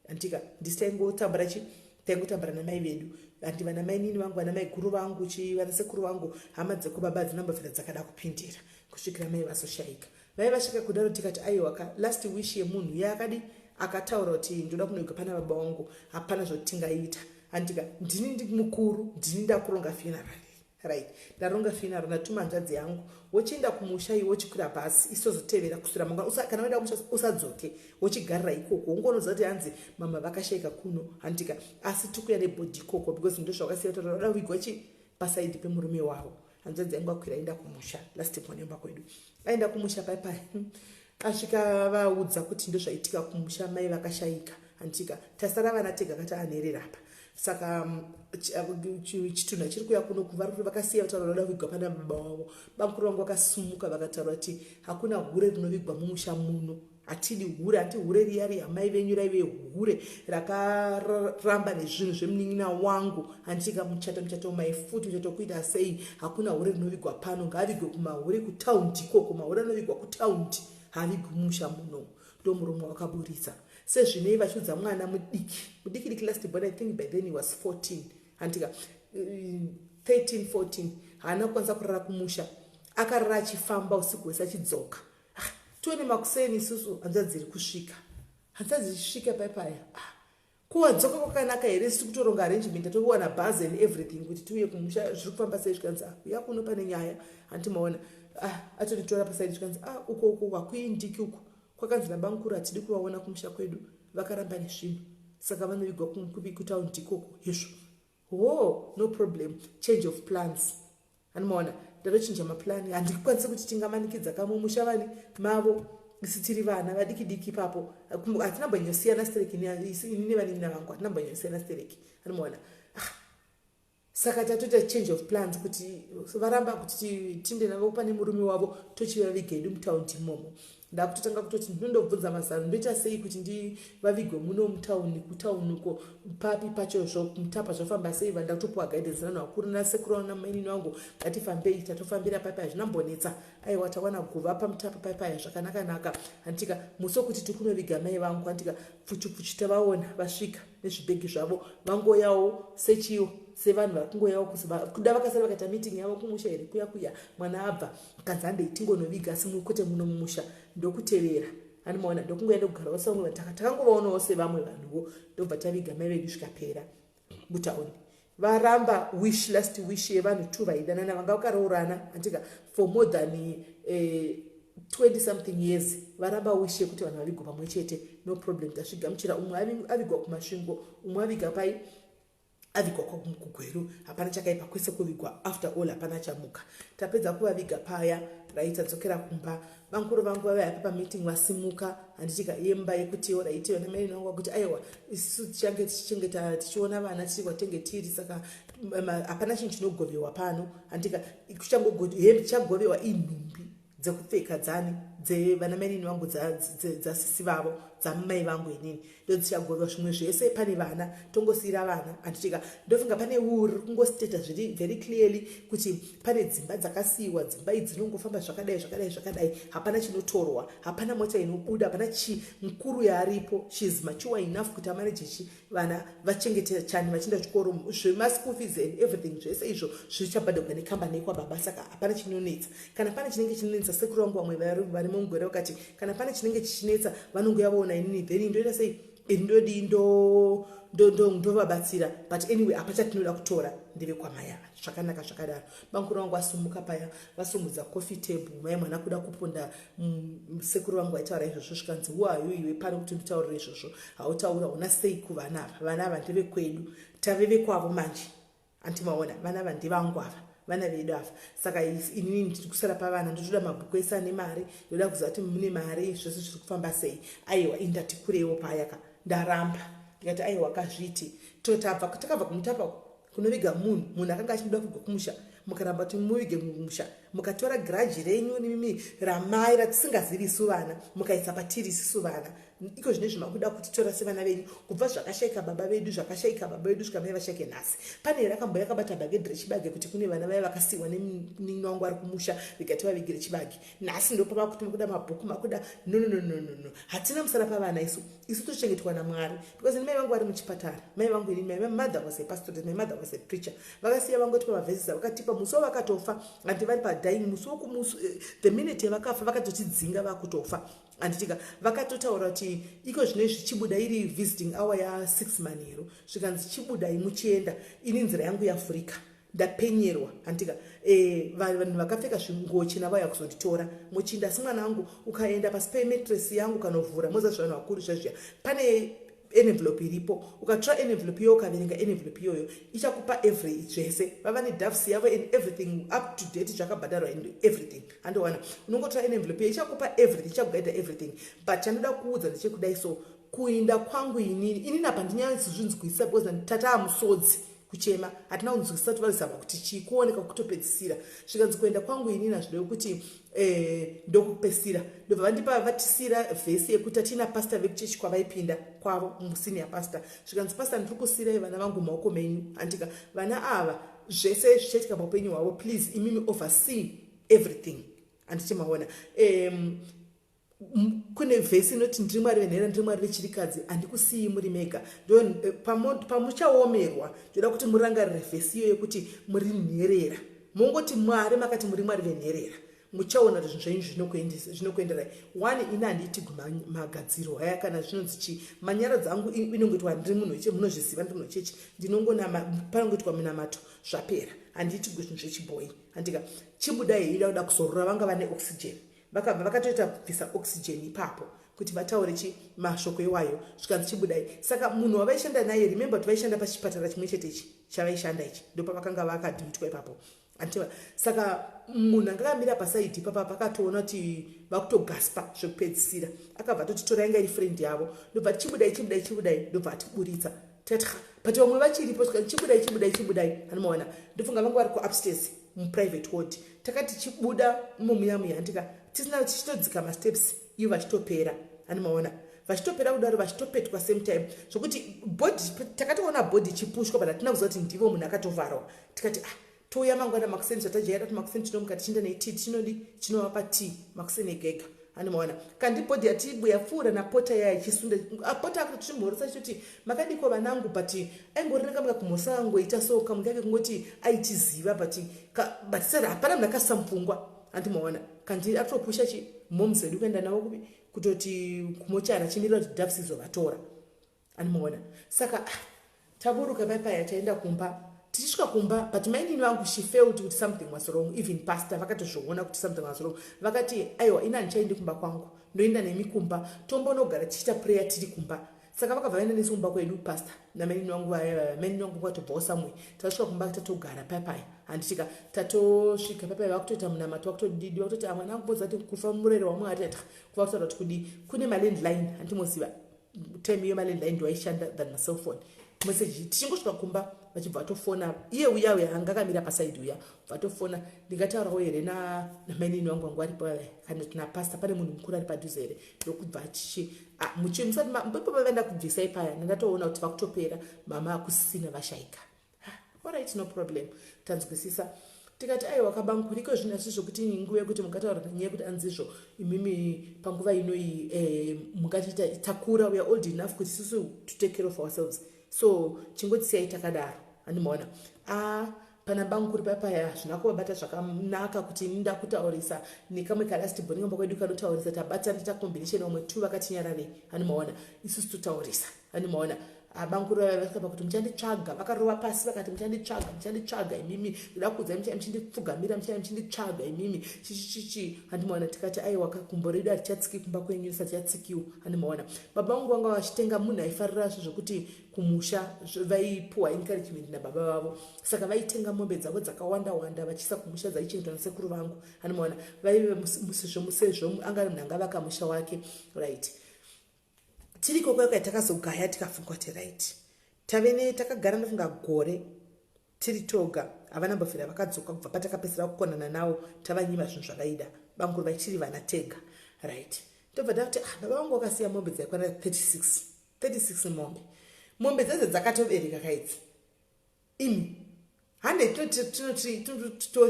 handika, ndisi taingotambura chi taingotambura namai vedu, handi vana mainini vangu, vana mai guru vangu chi, vana sekuru vangu. Hama dzekwababa dzinambobvira dzakada kupindira kusvikira mai vazoshayika. Mai vasvika kudaro, tikati aiwa ka, last wish yemunhu yaakadi akataura kuti ndoda kunoigwa pana baba vangu, hapana zvotingaita, handika. Ndini ndi mukuru, ndini ndakuronga funeral, right? Ndaronga funeral, ndatuma hanzvadzi yangu, wochienda kumusha iwe, wochikwira bhasi, isozotevera kuswera mangwana. Kana waenda kumusha usadzoke, wochigarira ikoko, ungonoziva kuti hanzi mama vakashayika kuno, handika, asi tikuya nebody ikoko because ndo zvakasiya kuti vada kuvigwa chi pasaidi pemurume wavo. Hanzvadzi yangu akwira, aenda kumusha, last born yomba kwedu, aenda kumusha paipai, asvika vaudza kuti ndozvaitika kumusha, mai vakashayika, handitika, tasara vana tega kati anherera apa. Saka chitunha chiri kuya kuno kuva vakasiya vataura vada kuvigwa pana baba wavo. Bamukuru vangu vakasumuka vakataura kuti hakuna hure rinovigwa mumusha muno, hatidi hure, hati hure riya riya mai venyu raive hure rakaramba nezvinhu zvemunin'ina wangu, handitika, muchato, muchato mai futi muchato kuita sei? Hakuna hure rinovigwa pano, ngaavigwe kumahure kutaundi ikoko, mahure anovigwa kutaundi, haavigwi mumusha muno. Ndo muromo wakaburitsa sezvinei vachiudza mwana mudiki mudiki diki, last born. I think by then he was 14, handika, 13, 14. Haana kukwanisa kurara kumusha, akarara achifamba usiku hwese achidzoka. Ah, tione makuseni isusu hanzvadzi iri kusvika, hanzvadzi ichisvika paipaya, ah, kuwadzoka kwakanaka here? Sisi kutoronga arrangement, tatowana bhazi and everything kuti tiuye kumusha, zviri kufamba sei? Zvikanzi, ah, uya kuno, pane nyaya, hanti maona. Ah, atonditora pasaidi, zvikanzi, ah, uko uko hakuindiki uko, kwakanzi nabamukuru hatidi kuvaona kumusha kwedu, vakaramba nezvinhu, saka vanovigwa kupi? Kutaundi ikoko. Hezvo, ho, no problem, change of plans, anomaona. Ndatochinja maplani, handikwanisi kuti tingamanikidza kamwe musha vani mavo, isi tiri vana vadiki diki ipapo, hatina mbonyosiyana stereki ini nevanin'ina vangu, hatina mbonyosiyana stereki, anomaona. Ah, saka tatoita change of plans kuti varamba kuti tinde navo pane murume wavo, tochivaviga edu mutaundi imomo. Ndakutotanga kutoti ndinondobvunza mazano, ndoita sei kuti ndivavigwe muno mutauni, kutauni uko, papi pachozvo, mutapa zvafamba sei? Vandakutopuwa guidance vanhu vakuru nasekuru namainini vangu, ngatifambei. Tatofambira papi, hazvinambonetsa, aiwa, tawana guva pamutapa paipaya zvakanaka-naka, handitika. Musi wekuti tikunoviga mai vangu, handitika, pfuchu pfuchu tavaona vasvika nezvibhegi zvavo, vangoyawo sechiwo sevanhu vari kungoyawo kuda. Vakasara vakaita meeting yavo kumusha here kuya kuya, mwana abva kanzi handei tingonoviga, asi kwete muno mumusha. Ndokutevera, andimaona, ndokungoenda kugarawo sevamwe vanhu, takangovaonawo sevamwe vanhuwo. Ndobva taviga mai vedu, zvikapera mutauni. Varamba wish, last wish yevanhu two vaidanana, vanga vakaroorana, andika, for more than 20 something years. Varamba wish yekuti vanhu vavigwa pamwe chete, no problem, tasvigamuchira. Umwe avigwa kuMasvingo, umwe aviga pai. Avigwa kuGweru, hapana chakaipa, kwese kuvigwa. After all, hapana chamuka. Tapedza kuvaviga paya, right, tadzokera kumba. Vankuru vangu vavaya pameeting, vasimuka, handitika, yemba yekuti right, vana mai vangu vakuti aiwa, isusu tichange tichichengeta, tichiona vana tiri kwatenge tiri, saka hapana chinhu chinogovewa pano, handika. Chichagovewa inhumbi dzekupfeka dzani, dzevana mainini vangu, dzasisi vavo, dzamai vangu inini, ndo dzichagovewa. Zvimwe zvese pane vana, tongosiyira vana, handitika. Ndofunga pane will riri kungostata zviri very clearly kuti pane dzimba dzakasiyiwa, dzimba idzi dzinongofamba zvakadai, zvakadai, zvakadai. Hapana chinotorwa, hapana mota inobuda, hapana chi. Mukuru yaaripo, she's mature enough kuti amanage chi vana, vachengete chani vachienda chikoro, zvemaschool fees and everything, zvese izvo zvichabhadharwa nekambani yekwababa. Saka hapana chinonetsa. Kana pane chinenge chinonetsa, sekuru vangu vamwe vari mumugwere vakati kana pane chinenge chichinetsa, vanongoya vaona inini, then ndoita sei, ndodii, ndovabatsira. But anyway, apa chatinoda kutora ndevekwamai ava. Zvakanaka zvakadaro. Bankuru vangu vasumuka paya, vasumudza coffee table, mai mwana kuda kuponda. Sekuru vangu vaitaura izvozvo, zvikanzi, "Wayo iwe pano kuti nditaurire izvozvo? Hautaura una sei kuvana ava? Vana ava ndevekwedu, tave vekwavo manje, antimaona? Vana ava ndevangu ava, vana vedu ava. Saka inini ndiri kusara pavana, ndotoda mabhuku ese ane mari, ndoda kuziva kuti mune mari, zvese zviri kufamba sei." Aiwa, indati kurewo paya ka, ndaramba. Ndikati, "Aiwa, kazviti tabva, takabva kumutapa kunoviga munhu, munhu akanga achinoda kubva kumusha, mukaramba kuti muvige mumusha, mukatora grudge renyu nimimi ramai ratisingazivi isu vana, mukaisa patiri isisu vana. Iko zvino izvi makuda kutitora sevana venyu. Kubva zvakashayika baba vedu, zvakashayika baba vedu, svika mai vashayike nhasi, pane here akambo yakabata bhagedhi rechibage kuti kune vana vaya vakasiyiwa nemunin'ina wangu ari kumusha, vikati vavigire chibage? Nhasi ndopava kuti makuda mabhuku, makuda. No, no, no, no, no, no, hatina musara pavana isu. Isu tochengetwa naMwari, because mai vangu vari muchipatara. Mai vangu inini, my mother was a pastor, my mother was a preacher. Vakasiya vangotipa mavhesisa, vakatipa musi wavakatofa, andi vari padying musi wokumusi, the minute yavakafa, vakatotidzinga vakutofa, handitika. Vakatotaura kuti iko zvino izvi chibuda, iri visiting hour ya6 manheru, zvikanzi, "Chibudai muchienda, ini nzira yangu yavhurika, ndapenyerwa, handitika. Vanhu vakapfeka zvinguo chena vauya kuzonditora, muchinda. Asi mwana wangu, ukaenda pasi pemattress yangu, kanovhura, moziva zvavanhu vakuru zvezviya, pane envelope iripo. Ukatora envelope iyoyo, ukaverenga envelope iyoyo, ichakupa every zvese. Vava nedoves yavo and everything up to date, zvakabhadharwa and everything. Handowana, unongotora envelope iyo, ichakupa everything, ichakugaidha everything. But chandoda kuudza ndechekudai so, kuinda kwangu inini apa ndinyatsozvinzwisisa, because tata amusodzi kuchema, hatina kunzwisisa kuti varizama kuti chii kuoneka kutopedzisira. Zvikanzi, kuenda kwangu inini hazvidevi kuti ndokupesira. Ndobva vandipa, vatisiyira vhesi yekuti atina pastor vekuchechi kwavaipinda kwavo, musenior pastor. Zvikanzi, 'Pastor, ndiri kusiyirai vana vangu maoko menyu, handika. Vana ava, zvese zvichaitika paupenyu hwavo, please imimi oversee everything, handiti maona? Kune vhesi inoti, ndiri Mwari venhera, ndiri Mwari vechirikadzi, handikusiyi muri mega. Ndo pamuchaomerwa, ndoda kuti murangarire vhesi iyo yekuti muri nherera, mongoti, Mwari, makati muri Mwari venherera, muchaona kuti zvinhu zvenyu zvinokuenderai. One, ini handiiti magadziro aya kana zvinonzi chii, manyara dzangu inongoitwa, ndiri munhu weche, munozviziva, ndiri munhu wechechi, ndinongonama, panongoitwa minamato, zvapera. Handiiti zvinhu zvechibhoi, handika. Chibudai, ida kuda kuzorora, vanga vane oxygen, vakabva vakatoita kubvisa oxygen ipapo kuti vataure chi mashoko iwayo. Zvikanzi, chibudai. Saka munhu wavaishanda naye, remember kuti vaishanda pachipatara chimwe chete ichi chavaishanda ichi, ndopavakanga vakadhimitwa ipapo, andiva. Saka munhu anga akamira paside ipapa, pakatoona kuti vakutogaspa zvekupedzisira, akabva atoti tora, inga iri friend yavo. Ndobva, "Chibudai, chibudai, chibudai." Ndobva atiburitsa. Tikati, "But vamwe vachiripo." Chibudai, chibudai, chibudai. Anomaona, ndofunga vanga vari kuupstairs muprivate ward. Takati chibuda mumuya muya, handika, tisina tichitodzika masteps, ivo vachitopera, anomaona, vachitopera kudaro, vachitopetwa same time, zvokuti body, takatoona body ichipushwa, but hatina kuziva kuti ndivo munhu akatovharwa. Tikati, "Ah, touya mangwana makuseni." Zvatajaira kuti makuseni tinomuka tichienda netea, tinodi tinovapa tea makuseni egega, anomaona. Kandi body yati yapfuura napota yaya ichisunda, apota akatochimhoresa chitoti, "Makadiko vanangu?" But aingorina kamuka kumhoresa, angoita so kamunhu kake kungoti aitiziva, but sari hapana munhu akasa mupfungwa, handimaona. Kandi atopusha chi moms vedu kuenda navo kupi, kutoti kumochari, achimirira kuti doves izovatora, animaona. Saka taburuka paipaya, taenda kumba. Tichisvika kumba, but mainini vangu, she felt kuti something was wrong. Even pastor vakatozviona kuti something was wrong. Vakati, "Aiwa, ini handichaendi kumba kwangu, ndoenda nemi kumba, tombonogara tichiita prayer tiri kumba." Saka vakabva vaenda nesu kumba kwedu, pastor namainini vangu vaya. Mainini vangu vatobvawo samwe. Tasvika kumba, tatogara papaya, handitika? Tatosvika papaya, vakutoita munamato, vakutodidi, vakutoti, "Amwana angu, boza kuti kufa murero waMwari." Ati kuva kutaura kuti kudi kune malandline, handimoziva time iyo malandline ndo aishanda than macellphone message. Tichingosvika kumba, vachibva vatofona iye uya uya anga akamira paside uya, vatofona, "Ndingataurawo here namainini vangu vangu varipo kana kuti napastor? Pane munhu mukuru ari padhuze here?" Ndokubva achichi musati vaenda kubvisa ipaya, ndandatoona kuti vakutopera, mama akusisina, vashaika. Alright, no problem, tanzwisisa. Tikati, "Aiwa kabankuriko zvinhu asi zvokuti nguva yekuti mungataura nanyaya yekuti anzizvo imimi panguva inoi mungatiita takura, we are old enough kuti isusu to take care of ourselves, so chingotisiyai takadaro." Handimaona a pana banguri papaya hazvina kuvabata zvakanaka kuti ini ndakutaurisa nekamwe kalast born kamba kwedu kanotaurisa. Tabatana tacombination, vamwe tu vakatinyararei, handimaona? Isusu totaurisa, handimaona? Abanguri vaya vasvika pakuti, "Muchanditsvaga." Vakarova pasi vakati, "Muchanditsvaga, muchanditsvaga imimi, ndoda kuudzai, muchindipfugamira, muchaya muchinditsvaga imimi, chichichichi." Handimaona? Tikati, "Aiwa, kumbo redu harichatsiki kumba kwenyu, risati chatsikiwo." Handimaona? Baba vangu vanga vachitenga, munhu aifarira zvo zvokuti kumusha vaipuwa encouragement nababa vavo, saka vaitenga mombe dzavo dzakawanda wanda vachiisa kumusha, dzaichengetwa nasekuru vangu. Handimaona? Vaive sezvo anga ari munhu anga vaka musha wake, right? Tiriko kwaikwai takazogaya, tikafunga kuti right, tave ne takagara, ndofunga gore tiri toga. Havana mbofira vakadzoka kubva patakapedzisira kukonana navo, tavanyima zvinhu zvavaida. Banguru vachiri vana tega, right? Tobva takuti, ah, baba vangu vakasiya mombe dzaikwana 36, 36 mombe. Mombe dzedze dzakatobereka kaidzi imi. Hande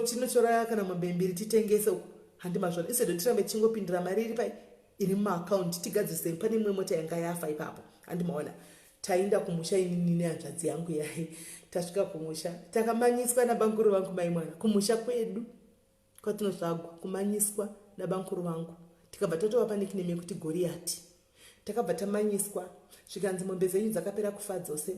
tinotora kana mombe mbiri titengese uku, handi mazvona? Isedo tirambe tichingopindira mari iri pai iri mumaakaunti, tigadzirise. Pane imwe mota yanga yafa ipapo, handimaona? Taenda kumusha inini nehanzvadzi yangu yai. Tasvika kumusha, takamanyiswa nabanguru vangu, mai mwana, kumusha kwedu kwatinotsvagwa, kumanyiswa nabankuru vangu. Tikabva tatovapa nickname yekuti Goriyati. Takabva tamanyiswa, zvikanzi, "Mombe dzenyu dzakapera kufa dzose."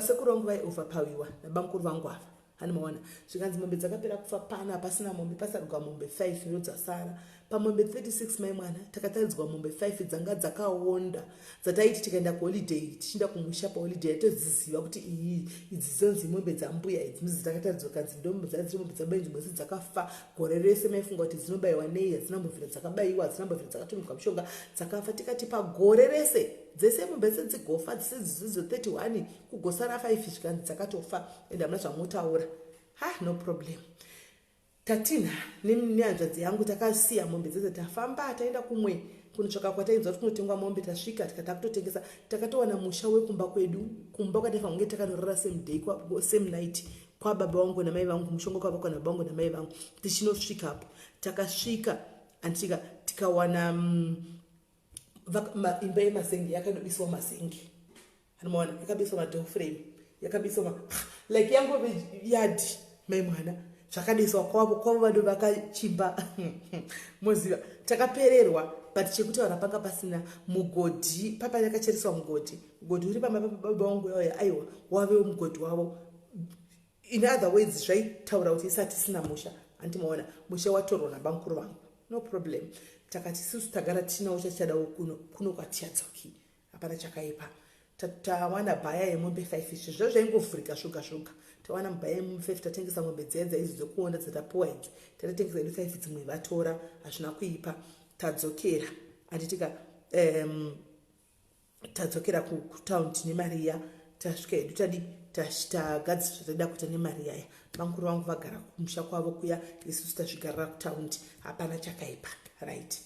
Sekuru vangu vaioverpowiwa nabankuru vangu ava, hani maona? Zvikanzi mombe dzakapera kufa pana, pasina mombe, pasarugwa mombe 5 ndo dzasara pamombe 36. Mai mwana, takataridzwa mombe 5 dzanga dzakaonda, dzataiti tikaenda kuholiday, tichienda kumusha paholiday, todziziva kuti iyi, idzi dzonzi mombe dzambuya idzi. Midzi takataridzwa, kanzi ndombe dzadziri mombe dzabenzi mwese dzakafa gore rese. Maifunga kuti dzinobayiwa nei? Hadzina mbobvira dzakabayiwa, hadzina mbobvira dzakatumikwa mishonga, dzakafa. Tikati pagore rese dzese mombe dzedzigofa dzese dzidzidzo 31, kugosara 5. Zvikanzi dzakatofa ende hamuna zvamunotaura. Ha, no problem. Tatina nehanzvadzi yangu takasiya mombe dzese, tafamba, taenda kumwe kunotsvaka kwatainzwa kuti kunotengwa mombe. Tasvika, tikati kutotengesa, takatowana musha wekumba kwedu, kumba kwataifanira kunge takanorara same day, same night, kwababa vangu namai vangu, mushonga kwavakwa nababa vangu namai vangu. Tichinosvikapo, takasvika anditika, tikawana imba yemazenge yakadobiswa mazenge, anomaona? Yakabiswa madoor frame, yakabiswa like yangove yadhi, mai mwana, zvakadiswa kwavo kwavo vado vakachimba, moziva. Takapererwa, but chekutaura panga pasina. Mugodhi papa yakachereswa mugodhi, mugodhi uri pamba pababa vangu yauya, aiwa, wavewo mugodhi wavo. In other words, zvaitaura kuti isati isina musha, handimaona? Musha watorwa nabamukuru vangu. No problem. Takati isusu tagara tichinawo chatichadawo kuno, kuno kwatichadzoki, hapana chakaipa. Tawana bhaya yemombe 5, izvi zvo zvaingovhurika zvoga zvoga. Tawana mubhaya yemombe 5, tatengesa mombe dziya dzaidzo dzekuonda dzatapuwa idzi, tatengesa edu 5, dzimwe vatora, hazvina kuipa. Tadzokera, handitika? Tadzokera kutaundi tine mari iya. Tasvika hedu, tadi tagadzisa zvataida kuita nemari yaya. Vankuru vangu vagara kumusha kwavo kuya, isusu tazvigarira kutaundi, hapana chakaipa, right?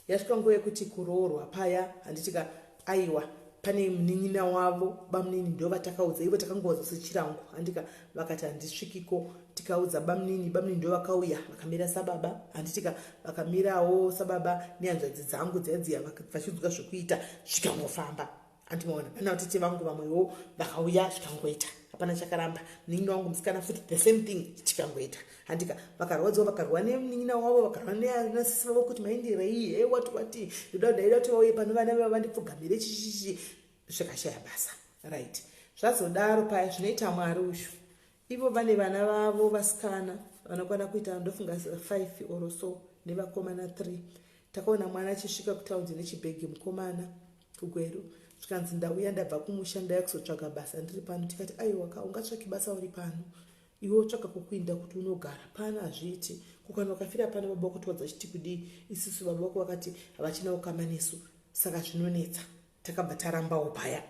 Yasvika nguva yekuti kuroorwa paya, handitika? Aiwa, pane munin'ina wavo, bamunini, ndo vatakaudza ivo. Takangoudza sechirango, handika? Vakati, "Handisvikiko." Tikaudza bamunini, bamunini ndo vakauya vakamira sababa, handitika? Vakamirawo sababa nehanzvadzi dzangu dziya dziya, vachiudzwa zvokuita, zvikangofamba, handimaona? Ana vatete vangu vamwewo vakauya, zvikangoita, hapana chakaramba. Munin'ina wangu musikana futi, the same thing, chikangoita, handika? Vakarwadziwa, vakarwa nemunin'ina wavo, vakarwa nasisi vavo kuti maindirei he, wati wati, ndoda, ndaida kuti vauye pano vana vava vandipfugamire, chichichi, zvikashaya basa, right? Zvazodaro paya, zvinoita Mwari uyu. Ivo vane vana vavo vasikana vanokwana kuita, ndofunga, 5 or so, nevakomana 3. Takaona mwana achisvika kutaundi nechibhegi, mukomana kuGweru. Zvikanzi, "Ndauya, ndabva kumusha, ndauya kuzotsvaga basa, ndiri pano." Tikati, "Aiwa ka, ungatsvaki basa uri pano iwe? Utsvaka kwokuinda kuti unogara pano, hazviiti. Kukana ukafira pano, baba vako tiwadza chiti kudii? Isusu baba vako vakati havachina ukama nesu, saka zvinonetsa." Takabva tarambawo paya.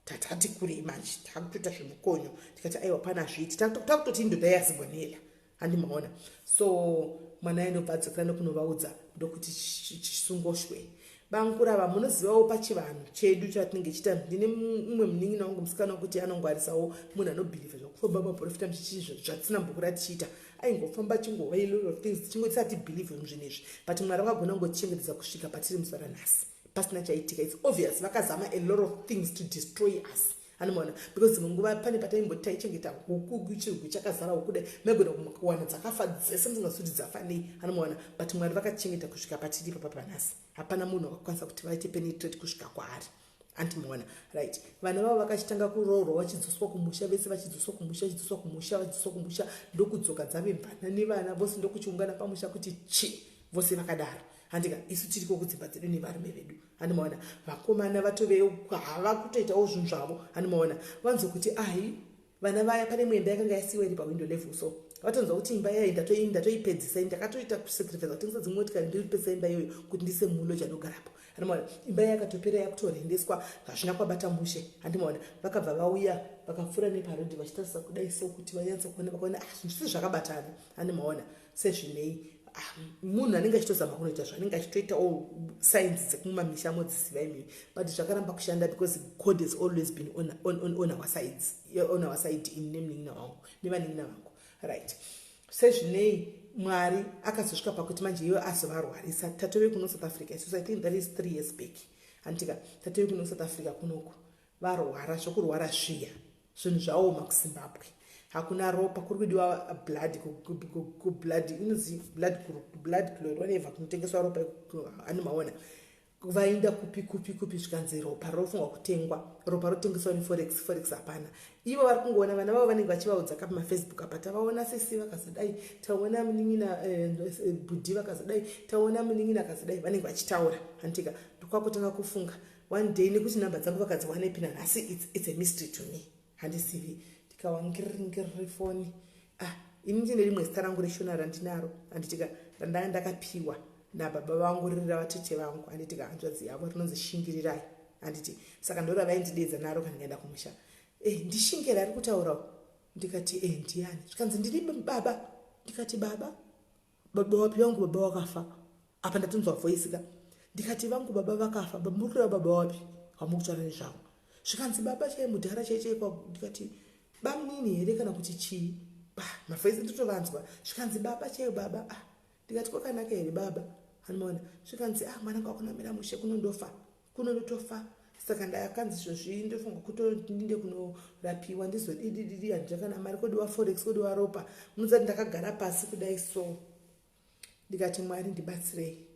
Tatati kurei manje, takutoita zvemukonyo. Tikati, "Aiwa, pana hazviiti." Takutoti indoda yazibonela, handimaona? So mwana aindobva adzokera nekunovaudza, ndokuti chisungoshwe bangurava. Munozivawo pachivanhu chedu chatinenge chiita, ndine mumwe munin'ina wangu musikana wekuti anongwarisawo, munhu anobhilivha zvekufamba maprofita muchichi zvatisina mbokura tichiita. Aingofamba achingova a lot of things, tichingotisati believe muzvinhu izvi, but Mwari vakagona kungotichengetedza kusvika patiri muzuva ranhasi pasina chaitika. It's obvious vakazama a lot of things to destroy us, anomaona? Because dzimwe nguva pane pataimboti taichengeta huku, chirugwi chakazara huku dai, maigona kuwana dzakafa dzese, musingazi kuti dzafa nei, anomaona? But Mwari vakatichengeta kusvika patiri papa panhasi. Hapana munhu akakwanisa kuti vaite penetrate kusvika kwaari, andimaona? Right, vana vavo vakachitanga kuroorwa, vachidzoswa kumusha vese, vachidzoswa kumusha, vachidzoswa kumusha, vachidzoswa kumusha, ndokudzoka dzave mvana nevana vose, ndokuchiungana pamusha kuti chi vose vakadaro, handika? Isu tiriko kudzimba dzedu nevarume vedu, handimaona? Vakomana vatove hava kutoitawo zvinhu zvavo, handimaona? Vanzokuti ai vana vaya, pane imwe imba yakanga yasiyiwa iri pawindow level, so vatonzwa kuti imba yayi ndatoipedzisa, ndakatoita kusacrifice kutengesa dzimwe motikari, ndiripedzisa imba iyoyo kuti ndise muloja ndogarapo, handimaona? Imba yakatopera, yakutorendeswa, hazvina kwabata mushe, handimaona? Vakabva vauya, vakapfuura neparodhi vachitarisa kudai, so kuti vanyatsa kuona, vakaona, ah, zvinhu zvisi zvakabatana, handimaona? Sezvinei, ah, munhu anenge achitozama kunoita zvaanenge achitoitawo, signs dzekumamisha modziziva imimi, but zvakaramba kushanda because God has always been on our sides, on our side, ini nemunin'ina wangu nevanin'ina vangu. Right, sezvinei Mwari akazosvika pakuti manje iwe azovarwarisa. Tatove kuno South Africa isusu, I think that is 3 years back, handitika? Tatove kuno South Africa kunoku, varwara zvokurwara zviya, zvinhu zvaoma. KuZimbabwe hakuna ropa, kuri kudiwa blood, kublood inonzi blood clot, whatever, kunotengeswa ropa, animaona? Vaenda kupi kupi kupi, zvikanzi ropa rofungwa kutengwa, ropa rotengeswa neforex, forex hapana. Ivo vari kungoona vana vavo, vanenge vachivaudza kapamafacebook apa, "Tavaona sisi vakazodai, taona munin'ina bhudhi vakazodai, taona munin'ina akazodai," vanenge vachitaura, handitika? Ndokwakutanga kufunga one day, nekuti namba dzangu vakadziwanepi nanhasi, it's a mystery to me, handisivi. Ndikawa ngiriri foni, ah, ini ndine rimwe zita rangu reshona randinaro, handitika? Randanga ndakapiwa nababa vangu, riri ravatete vangu, handitika? Hanzvadzi yavo, rinonzi Shingirirai, handiti? Saka ndo ravaindidedza naro kana ndikaenda kumusha. Ndishingera ari kutaurawo. Ndikati, "Ndiani?" Zvikanzi, "Ndiri baba." Ndikati, "Baba? Baba wapi? Vangu baba wakafa." Apa ndatonzwa voice ka. Ndikati, "Vangu baba vakafa? Muri kureva baba wapi wamuri kutaura nezvavo?" Zvikanzi, "Baba chai mudhara chai chaikwa." Ndikati, "Bamunini here kana kuti chii?" Mavoice ndotovanzwa. Zvikanzi, "Baba chaiyo baba." Ah, ndikati, "Kwakanaka here baba?" Anomaona? Zvikanzi, "Ah, mwanangu, akunamira mushe, kunondofa, kunondotofa. Saka ndakanzi izvozvi ndofunga kutondinde kunorapiwa, ndizodidididi, handina kana mari, kodiwa forex, kodiwa ropa." Munozati ndakagara pasi kudai so, ndikati, "Mwari, ndibatsirei,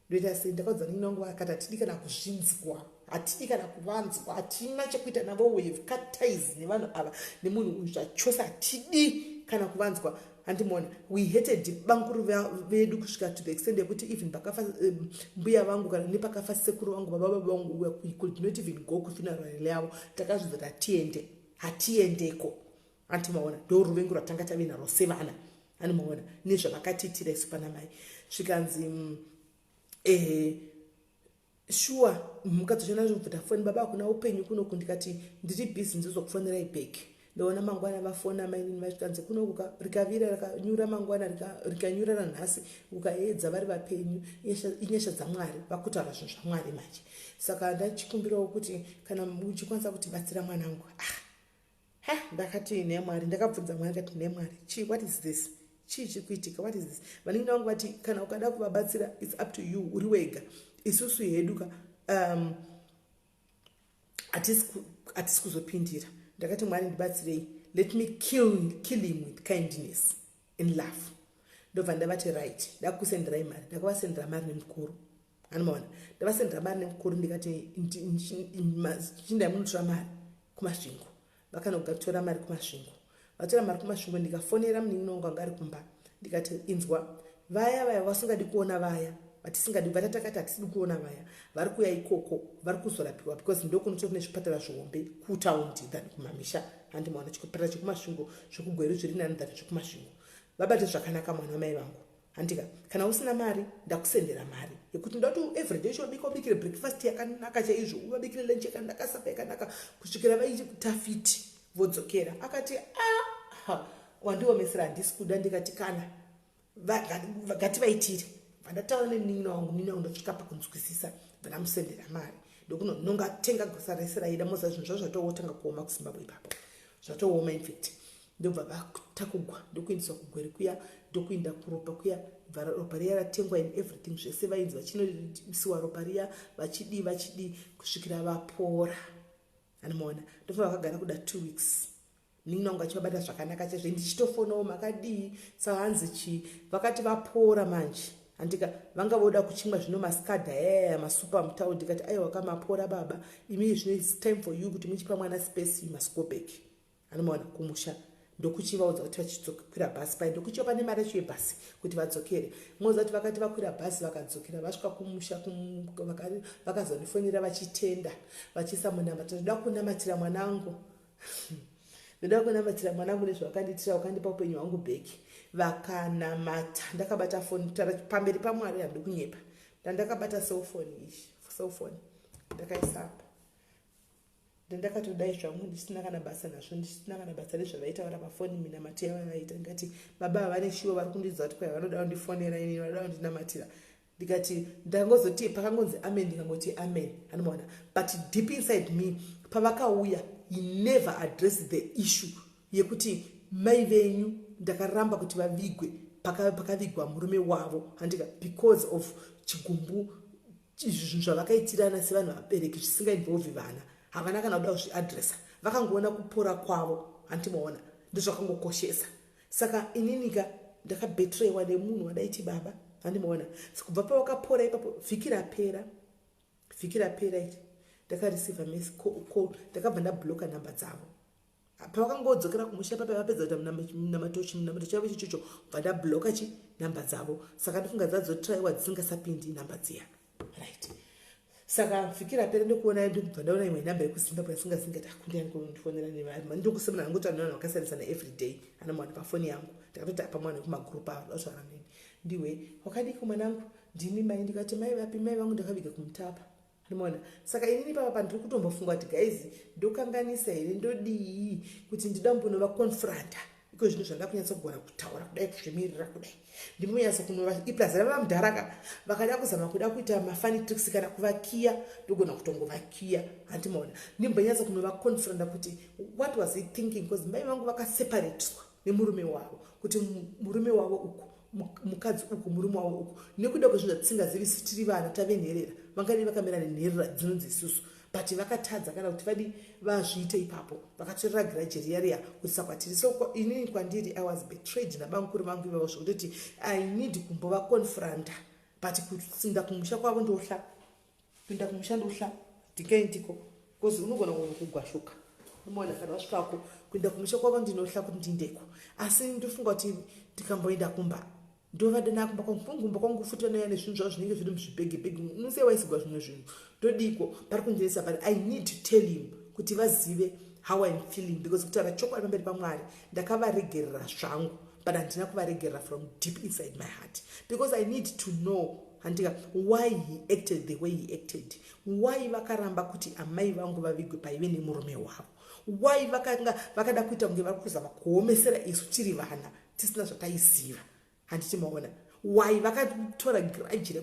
ndoita sei?" Ndakaudza ningi vangu, vakati, "Hatidi kana kuzvinzwa, hatidi kana kuvanzwa, hatina chekuita navo. We have cut ties nevanhu ava, nemunhu uyu zvachose, hatidi kana kuvanzwa." Handimaona? We hated bankuru vedu kusvika to the extent yekuti even pakafa mbuya vangu kana nepakafa sekuru vangu, baba baba vangu, we could not even go kufuneral yavo. Takazvidza kuti hatiende, hatiendeko, andimaona? Ndo ruvengo rwatanga tave narwo sevana, andimaona? Nezvavakatiitira isu pana mai. Zvikanzi, "Shuwa, mukadzi uchana zvobvuta foni, baba hakuna upenyu kunoku." Ndikati, "Ndiri busy, ndizokufonerai back." Ndaona mangwana vafona mainini, vasvikanzi, "Kunoku rikavira rikanyura mangwana, rikanyura ranhasi, ukaedza vari vapenyu, inyasha dzaMwari." Vakutaura zvinhu zvaMwari manje. "Saka ndachikumbirawo kuti kana uchikwanisa kutibatsira mwanangu." Ah, ha, ndakati, "Nemwari." Ndakabvunza Mwari, ndikati, "Nemwari, chii? What is this? Chii chiri kuitika? What is this?" Vanenge vangu vati, "Kana ukada kuvabatsira, it's up to you, uri wega. Isusu hedu ka hatisi kuzopindira." Ndakati, "Mwari, ndibatsirei. Let me kill him with kindness and love." Ndobva ndavati, "Right, ndakusenderai mari." Ndakavasendera mari nemukuru, anomaona? Ndavasendera mari nemukuru, ndikati, "Chindai munotora mari kuMasvingo." Vakanogatora mari kuMasvingo. Vatora mari kuMasvingo, ndikafonera munin'ina wangu anga ari kumba, ndikati, "Inzwa, vaya vaya vasingadi kuona vaya Vatisingadi, vatatakati hatisidi kuona vaya vari kuuya ikoko, vari kuzorapiwa, because ndokunotori kune zvipatara zvihombe kutaundi than kumamisha. Handimaona chipatara chekuMasvingo, zvekuGweru zviri nani than zvekuMasvingo. Vabate zvakanaka mwana wamai vangu, handika? Kana usina mari, ndakusendera mari yekuti ndati everyday chobika, ubikire breakfast yakanaka chaizvo, uvabikire lunch yakanaka, supper yakanaka, kusvikira vaita fit vodzokera. Akati, "Ah, wandiomesera, handisi kuda." Ndikati, "Kana ngativaitire." Vandataura nemunin'ina wangu, munin'ina wangu ndosvika pakunzwisisa, vandamusendera mari, ndokunononga tenga grocery rese raida. Moza zvinhu zvavo zvatowotanga kuoma kuZimbabwe ipapo, zvatooma infact. Ndobva vatakugwa, ndokuendeswa kuGweru kuya, ndokuinda kuropa kuya. Bva ropa riya ratengwa in everything zvese, vainzi vachinoisiwa ropa riya, vachidii, vachidii, kusvikira vapora. Anomaona, ndobva vakagara kuda 2 weeks, munin'ina wangu achivabata zvakanaka chaizvo. Ndichitofonawo, "Makadii?" Saka hanzi chii, vakati vapora manje, handika? Vanga voda kuchimwa zvino maskadha ayaya, masupa mutau. Ndikati, "Aiwa, kamapora baba imi, zvino it's time for you kuti muchipa mwana space. You must go back." Anomaona, kumusha ndokuchivaudza kuti vachikwira bhasi pai, ndokuchiva nemari yacho yebhasi kuti vadzokere. Moza kuti vakati vakwira bhasi, vakadzokera, vasvika kumusha, vakazondifonera vachitenda, vachiisa munamba, "Toda kunamatira mwanangu, ndoda kunamatira mwanangu nezvavakandiitira, vakandipa upenyu hwangu back." Vakanamata ndakabata foni pamberi paMwari, handi kunyepa. Ndandakabata cellphone iyi, cellphone ndakaisapa, ndandakatodai zvangu, ndisina kana basa nazvo, ndisina kana basa rezvavaitaura pafoni, minamato yavavaita. Ndikati, "Baba vane shiwo, vari kundiudza kuti kwai vanoda kundifonera inini, vanoda kundinamatira." Ndikati ndangozoti pakangonzi amen, ndikangoti amen. Anomaona, but deep inside me, pavakauya, he never addressed the issue yekuti mai venyu ndakaramba kuti vavigwe pakavigwa murume wavo, handika? Because of chigumbu, izvi zvinhu zvavakaitirana sevanhu vabereki zvisingainvolvi vana, havana kana kuda kuzviadresa. Vakangoona kupora kwavo, handimaona, ndozvakangokoshesa. Saka ininika ndakabetreyiwa nemunhu wadaiti baba, handimaona? Kubva pavakapora ipapo, vhiki rapera, vhiki rapera iri, ndakareceiva call, ndakabva ndabloka nhamba dzavo. Pavakangodzokera kumusha papa, vapedza kuita munamato chavo ichocho, bva ndabloka chi nhamba dzavo. Saka ndifunga dzadzotraiwa, dzisingasapindi nhamba dziya, right? Saka vhiki rapera ndikuona, ndikubva ndaona imwe nhamba yekuZimbabwe asingazingati akundifonera. Ndikusemana hangu kuti vanhu vakasiyanisana everyday ana mwana pafoni yangu. Ndakatoti apa mwana wekumagrupu avo dautaura neni, "Ndiwe wakadiki mwanangu? Ndini mai." Ndikati, "Mai vapi? Mai vangu ndakaviga kuMutapa." Anomaona, saka inini papa pandiri kutombofunga kuti, guys, ndokanganisa here? Ndodii kuti ndidambonovaconfronta iko zvino zvanda kunyatsa kugona kutaura kudai, kuzvimirira kudai, ndimbonyatsa kunova iplaza rava mudharaka. Vakada kuzama kuda kuita mafunny tricks kana kuvakiya, ndogona kutongovakiya, handimaona? Ndimbonyatsa kunovaconfronta kuti what was he thinking? Because mai vangu vakaseparatwa nemurume wavo, kuti murume wavo uku, mukadzi uku, murume wavo uku, nekuda kwezvinhu zvatisingazivisi tiri vana, tave nherera. Vangadii vakamira nenherera dzinonzi isusu, but vakatadza kana kuti vadi vazviite ipapo, vakatorera grudge riya riya kuisa kwatiri. So inini kwandiri, I was betrayed nabamukuru vangu ivavo, zvekutoti I need kumbovaconfronta. But kusinda kumusha kwavo ndohla, kuenda kumusha ndohla, ndikaendiko, because unogona kugwashuka umoona kana wasvikako. Kuenda kumusha kwavo ndinohla kuti ndindeko, asi ndofunga kuti ndikamboenda kumba, ndovadana kumba kwangu, kumba kwangu futi vanouya nezvinhu zvavo zvinenge zviri muzvibhegibhegi, unosiya waisigwa zvimwe zvinhu. Ndodiko pari kundinetsa, but I need to tell him kuti vazive how I'm feeling, because kutaura chokwadi pamberi paMwari, ndakavaregerera zvangu, but handina kuvaregerera from deep inside my heart, because I need to know, handika, why he acted the way he acted, why vakaramba kuti amai vangu vavigwe paive nemurume wavo, why vakanga vakada kuita kunge vari kuzama kuomesera isu tiri vana tisina zvataiziva, handiti maona? Why vakatora grudge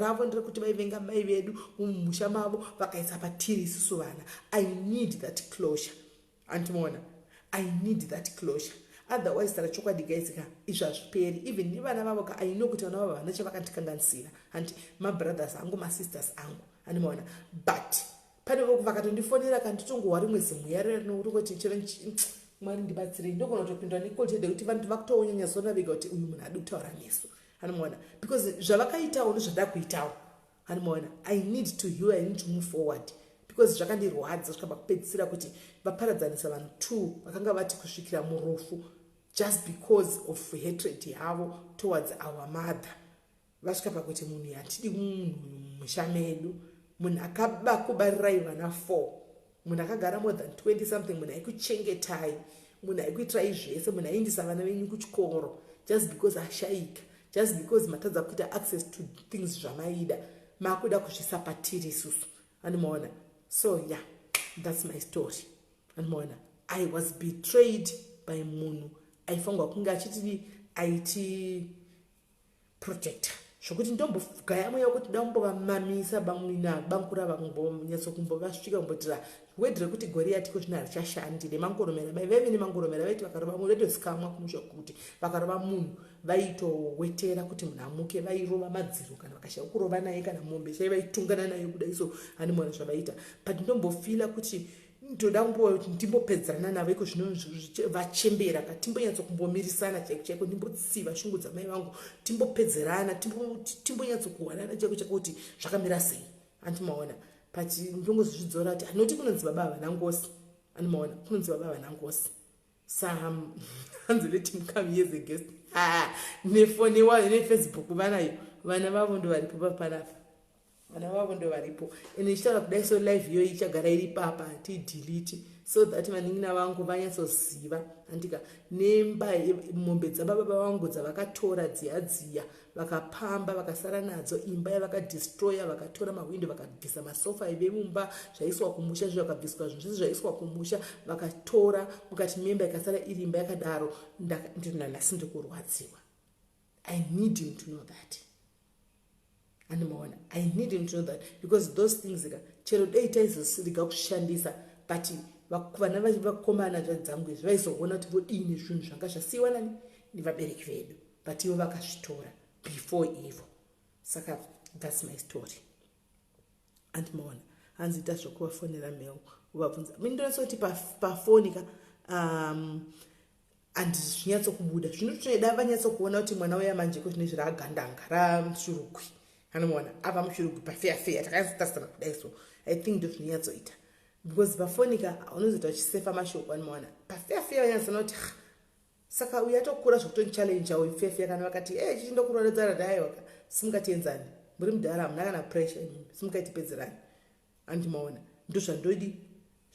ravo nderekuti vaivenga mai vedu mumusha mavo, vakaisa patiri isusu vana? I need that closure, handimaona? I need that closure, otherwise tara chokwadi, guys ka, izvi hazviperi. Even nevana vavo ka, I know kuti vana vavo havana chavakandikanganisira, handi mabrothers angu, masisters angu, handimaona? But pane vakatondifonera kanditongohwa rimwe zimweya rinoti chero Mwari ndibatsirei, ndogona kutopindwa nekolchede kuti vanhu vakutoonyanyasona vega kuti uyu munhu adi kutaura nesu, handimaona? Because zvavakaitawo ndozvada kuitawo, handimaona? I need to heal, I need to move forward, because zvakandirwadza zvikabva kupedzisira kuti vaparadzanisa vanhu two vakanga vati kusvikira murufu, just because of hatred yavo towards our mother. Vasvika pakuti munhu hatidi munhu mumusha medu, munhu akabakubarirai vana 4, munhu akagara more than 20 something, munhu aikuchengetai, munhu aikuitirai zvese, munhu aiendesa vana venyu kuchikoro, just because ashayika, just because matadza kuita access to things zvamaida, makuda kuzvisa patiri isusu, andimaona? So yeah, that's my story, andimaona? I was betrayed by munhu aifanirwa kunge achitidi aiti protector, zvokuti ndombogaya mweya wekuti dambovamamisa bamwina bamukura vambonyatsokumbovasvika kumbotira wedhi rekuti Goriyati ko zvino harichashandi nemangoromera. Mai vaive nemangoromera, vaiti vakarova munhu vaitozikamwa kumusha kuti vakarova munhu vaitowetera kuti munhu amuke. Vairova madziro kana vakashaya kurova naye, kana mombe chai vaitungana nayo kudai. So handimaona zvavaita, but ndombofila kuti ndoda ndimbopedzerana navo iko zvino vachembera ka, timbonyatsokumbomirisana chaiko chaiko, ndimbotsiva shungu dzamai vangu, timbopedzerana, timbonyatsokuwanana chaiko chaiko kuti zvakamira sei, andimaona? But ndongozozvidzora kuti hanoti kunonzi baba havana ngosi, andimaona? Kunonzi baba havana ngosi. Hanzi, "Let him come here as a guest." Nefoni, neFacebook vanayo vana vavo, ndo varipo papanapa, vana vavo ndo varipo. Ende ichitaura kudai, so live iyoyi ichagara iri papa, hatidelete, so that vanin'ina vangu vanyatsoziva, andika nemba, mombe dzababa vangu dzavakatora dziya dziya, vakapamba, vakasara nadzo, imba yavakadestroya, vakatora mahwindo, vakabvisa masofa aive mumba, zvaiswa kumusha zvo, vakabviswa zvinhu zvese zvaiswa kumusha, vakatora mukati memba, ikasara iri imba yakadaro. Ndinanhasi ndikurwadziwa. I need him to know that, andimaona? I need him to know that because those things ka, chero dei taizosiriga kushandisa, but vana vakomana dzangu izvi vaizoona kuti vodini zvinhu zvanga zvasiyiwa nani nevabereki vedu, but ivo vakazvitora before ivo. Saka that's my story, andimaona? Hanzi ita zvokuvafonera mail uvabvunza. Mindonatsa kuti pafoni ka handizvinyatsokubuda zvinotoda vanyatsokuona kuti mwana uya manje ko zvine zviraagandanga ramushurugwi, anomaona? Ava mushurugwi pafeya feya, takanyatsotarisana kudai. So I think ndo zvinonyatsoita because pafoni ka unozoita uchisefa mashoko, anomaona? Pafeya feya vanyatsoona kuti saka uyu atokura zvokutonichallenja uyu feya. Kana vakati e chichindokurodzana, daiwaka simukatienzani, muri mudhara, hamuna kana pressure, simukaitipedzerani, andimaona? Ndo zvandodi,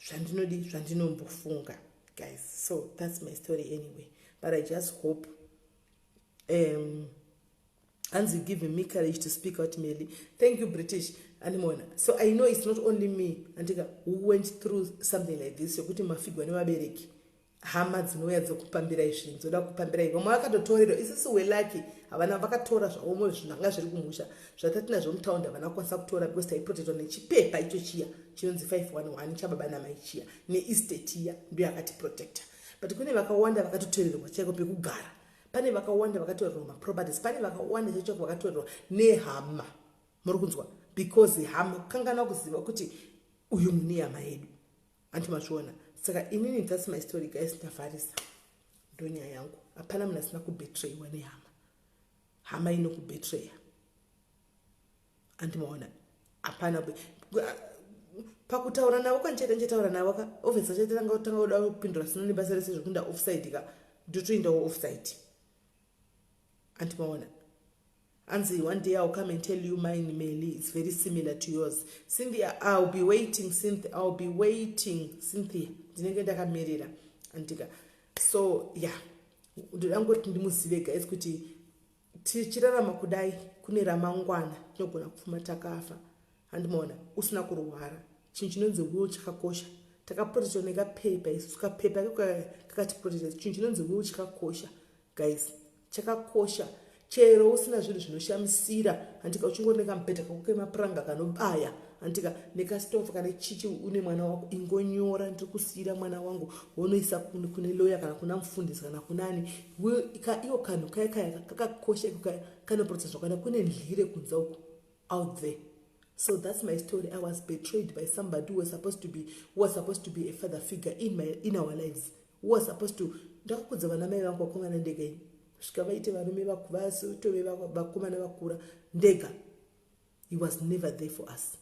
zvandinodi, zvandinombofunga, guys. So that's my story anyway, but I just hope hanzi, "Giving me courage to speak out, Meli. Thank you, British." Andimona? So I know it's not only me, andika, who went through something like this, yokuti mafigwa nevabereki, hama dzinouya dzokupambirai zvinhu, dzoda kupambirai. Vamwe vakatotorerwa. Isusu welucky, havana vakatora zvavomwe zvinhu anga zviri kumusha zvatatinazvo mutaundi, havana kukwanisa kutora because taiprotectwa nechipepa icho chiya chinonzi 511 chababa namai chiya neestate iya, ndo yakatiprotecta. But kune vakawanda vakatotorerwa chaiko pekugara, pane vakawanda vakatorerwa maproperties, pane vakawanda chaiko vakatorerwa nehama, muri kunzwa? Because hama kangana kuziva kuti uyu mune hama yedu, anti mazviona? Saka inini, that's my story, guys. Ndavharisa, ndonyaya yangu. Hapana munhu asina kubetrayiwa nehama. Hama inokubetraya, andimaona? Hapana pakutaura navo kwandichaita, ndichataura navo ka, obviously achaitanga tanga kuda kupindura sina nebasa rese zvekuenda offside ka, ndotoendawo offside, andimaona? Anzi, "One day I'll come and tell you mine, Meli. It's very similar to yours." Cynthia, I'll be waiting. Cynthia, I'll be waiting. Cynthia, ndinenge ndakamirira, andika? So yeah, ndoda ngoti ndimuzive, guys, kuti tichirarama kudai kune ramangwana, tinogona kupfuma takafa, handimaona? Usina kurwara, chinhu chinonzi will chakakosha. Takaprotectwa nekapepa isusu, kapepa kakatiprotecta. Chinhu chinonzi will chakakosha, guys, chakakosha. Chero usina zvinhu zvinoshamisira, handika, uchingori nekamubhedha kako kemapuranga kanobaya, handika, nekasitofu kane chichi, une mwana wako, ingonyora, "Ndiri kusiyira mwana wangu," wonoisa kune loya kana kuna mufundisi kana kunani. Iwo kanhu kaya kaya kakakosha iko kaya, kanoprotecta zvakawanda. Kune ndyire kunze uko, out there. So that's my story. I was betrayed by somebody who was supposed to be a father figure in our lives, who was supposed to. Ndakakudza vana mai vangu vakomana ndega ini, kusvika vaite varume, vasitove vakomana vakura ndega. He was never there for us,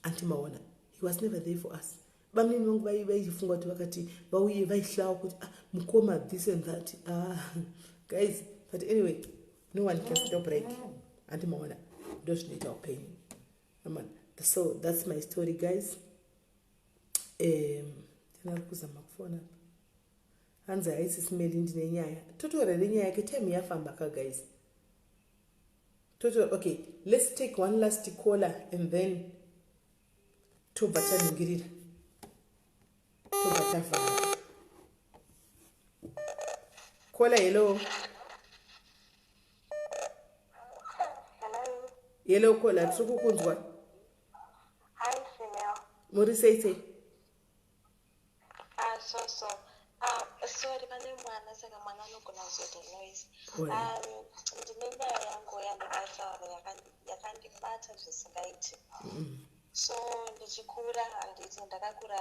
antimaona? He was never there for us. Vamunini vangu vaifunga kuti vakati vauye vaihlawa kuti, "Ah, mukoma," this and that. Ah, guys, but anyway. No one can stop break. Handimaona ndo zvinoita upenyu. So that's my story, guys. Tinari kuzama kufona. Hanzi haisi simeli, ndine nyaya. Totorere nyaya yake, time yafamba ka, guys. Toto, okay, let's take one last caller and then tobva taningirira, tobva tavhara. Caller, hello. Hello. Hello, caller, tiri kukunzwa. Hi, Female. Muri sei sei? Ah, so so. Sorry, pane mwana, saka mwana anogona kuzoita noise. Alright. Ndine nyaya yangu yandakataura yakandibata zvisingaiti. So ndichikura, handiti, ndakakura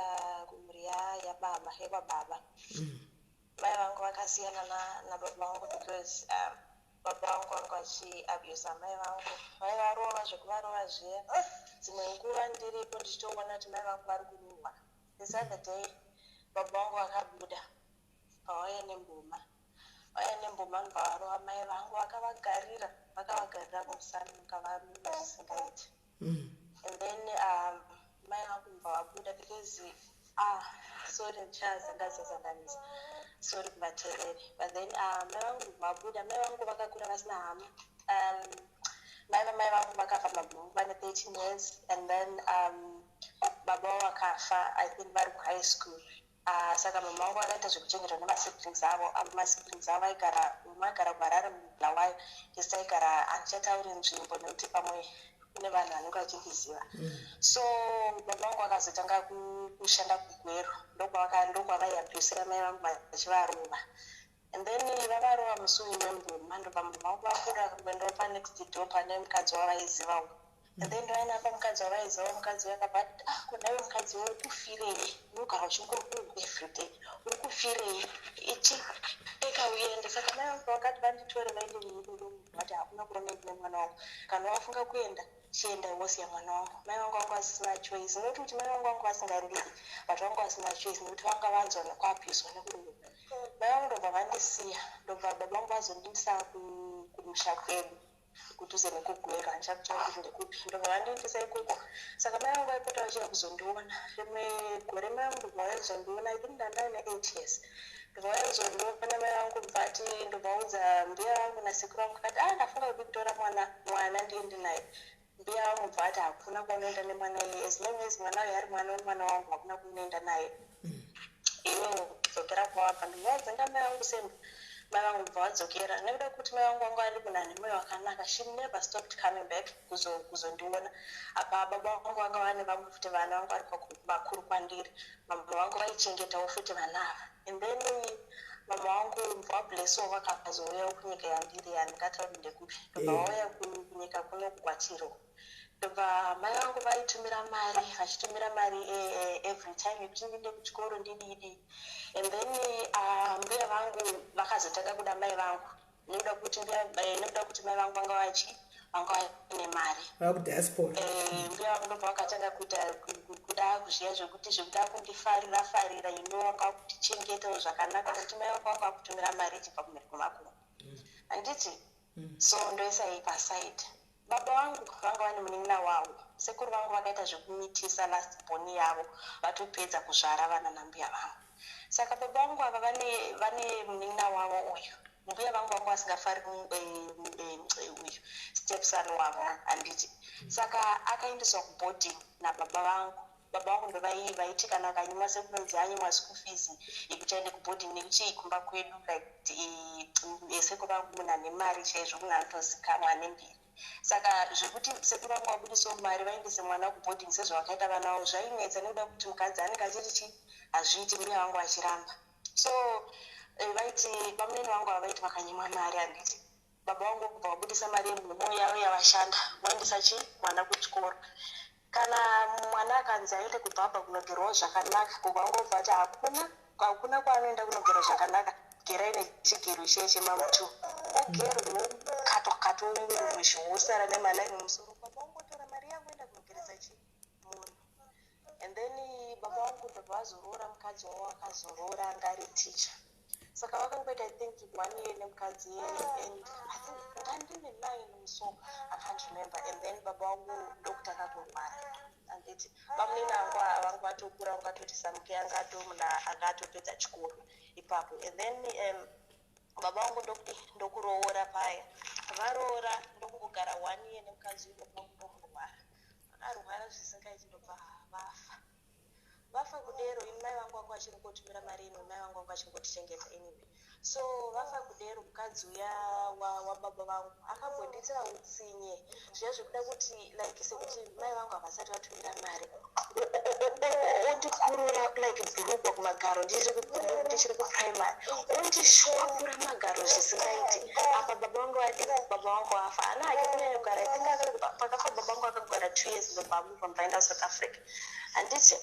kumhuri yababa, yekwababa. Mai vangu vakasiyana nababa vangu because baba vangu vanga vachiabusa mai vangu, vaivarova zvekuvarova zviya. Dzimwe nguva ndiripo ndichitoona kuti mai vangu vari kurohwa. This other day baba vangu vakabuda, vauya nemboma, vauya nemboma, ndobva varova mai vangu, vakavagarira, vakavagarira kumusana, vakavarova zvisingaiti. And then mai vangu ndobva vabuda because, ah, sorry, ndichazanganisa, sorry kuvateereri, but then mai vangu vabuda. Mai vangu vakakura vasina hama. Mai vamai vangu vakafa baba vangu vane 13 years, and then baba vavo vakafa, I think vari kuhigh school. Saka mama vangu vakaita zvekuchengetwa nemasiblings avo. Masiblings avo vaigara, umwe aigara kuHarare, muBulawayo, isi taigara, handichatauri nzvimbo nekuti pamwe kune vanhu vanenge vachindiziva. So baba vangu vakazotanga kushanda kuGweru, ndokwavaiabhusira mai vangu vachivarova. And then vavarova musi uyu wemboma, ndobva mama vangu vabuda kuendawo panext door pane mukadzi wavaizivawo. And then ndoaina pamukadzi wavaizivawo, mukadzi uyu akabva ati, "Ah, kunaiwe mukadzi, uri kufirei? Unogara uchingorova everyday, uri kufirei? Ichi eka uende." Saka mai vangu vakati vanditore vaende neni, vati, "Hakuna kuroenda nemwana wangu. Kana wafunga kuenda, chienda, wosiya mwana wangu." Mai vangu vanga vasina choice, nekuti kuti mai vangu vanga vasingandidi, but vanga vasina choice nekuti vanga vanzwa nekuabhuswa nekurova mai vangu. Ndobva vandisiya, ndobva baba vangu vazondiisa kumusha kwedu kudhuze nekuGweru, handichakutaura kuti ndekupi. Ndobva vandiendesa ikoko. Saka mai vangu vaipota vachiya kuzondiona. Rimwe gore mai vangu ndobva vauya kuzondiona, I think ndandane 8 years. Ndobva vauya kuzondiona mai vangu, bvati ndobvaudza mbuya vangu nasekuru vangu, kati, "Ah, ndafunga kuti kutora mwana, mwana ndiende naye." Mbuya vangu bva ati, "Hakuna kwaunoenda nemwana iye. As long as mwana uyu ari mwana wemwana wangu, hakuna kunoenda naye iwewo, dzokera kwawabva." Ndobva mai vangu semba, mai vangu bva vadzokera. Nekuda kwekuti mai vangu vanga vari munhu ane mwoyo wakanaka, she never stopped coming back kuzondiona. Apa baba vangu vanga vane vamwe futi vana vanga vari vakuru kwandiri. Mama vangu vaichengetawo futi vana ava. And then mama vangu vableswo vakazouyawo kunyika yandiri, yandingatauri ndekupi. Ndobva vauya kunyika kuno kukwatiro. Ndobva mai vangu vaitumira mari, vachitumira mari every time yekuti ndiende kuchikoro, ndididi. And then mbuya vangu vakazotanga kuda mai vangu nekuda kuti nekuda kuti mai vangu vanga vachi vanga vaine mari. Vakudiaspora. Mbuya vangu ndobva vakatanga kuita kuda kuzviya zvekuti zvekuda kundifarira farira, vanga kutichengetawo zvakanaka nekuti mai vangu vanga vakutumira mari ichibva kumhiri kwemakungwa, handiti? So ndoisa iyi paside. Baba vangu vanga vane munin'ina wavo. Sekuru vangu vakaita zvekumitisa last born yavo vatopedza kuzvara vana nambuya vangu. Saka baba vangu ava vane munin'ina wavo uyu. Mbuya vangu vanga vasingafari uyu stepson wavo, handiti? Saka akaendeswa kuboarding nababa vangu. Baba vangu ndovai vaiti kana akanyimwa, sekunonzi anyimwa school fees yekuti aende kuboarding, nekuti kumba kwedu, like, sekuru vangu munhu ane mari chaizvo, munhu anotozikanwa ane mbiri. Saka zvekuti sekuru vangu vabudisewo mari vaendese mwana kuboarding sezvavakaita vana vavo zvainetsa, nekuda kuti mukadzi anenge achiti chi hazviiti, mbuya vangu vachiramba. So vaiti vamuneni vangu ava vaiti vakanyimwa mari, handiti, baba vangu kubva vabudisa mari yemhumo yavo yavashanda, vaendesa chi mwana kuchikoro. Kana mwana akanzi aende kubhabha kunogerwawo zvakanaka, kugwangobva ati hakuna, hakuna kwaanoenda kunogerwa zvakanaka, gerai nechigero chiye chemamutu, ogerwa katwa katwa umwiri wosara nemalaini mumusoro. Baba vangotora mari yangu enda kunogeresa chi munhu. And then baba vangu ndobva vazoroora mukadzi wavo, akazoroora anga ari ticha. Saka vakangoita, I think, one year nemukadzi and I think ndandine 9, so I can't remember. And then baba vangu ndokutanga kurwara, handiti? Bamunini vangu vanga vatokura, vangatoti samuke anga atomuna anga atopedza chikoro ipapo. And then baba vangu ndokuroora paya. Varoora, ndokungogara one year nemukadzi uyu, ndokurwara. Vakarwara zvisingaiti, ndobva vafa. Vafa kudero, ini mai vangu vanga vachiri kungotumira mari ino, mai vangu vanga vachingotichengeta anyway. So vafa kudero, mukadzi uya wababa vangu akambondiitira utsinye zviya zvekuda kuti, like, sekuti mai vangu havasati vatumira mari, ondikurura like bhurugwa kumagaro ndichiri kuprimary, ondishwapura magaro zvisingaiti. Apa baba vangu vadi, baba vangu vafa, hana hake kunyanya kugara. I think pakafa baba vangu akagara 2 years, ndobva amubva, mvaenda South Africa, handiti?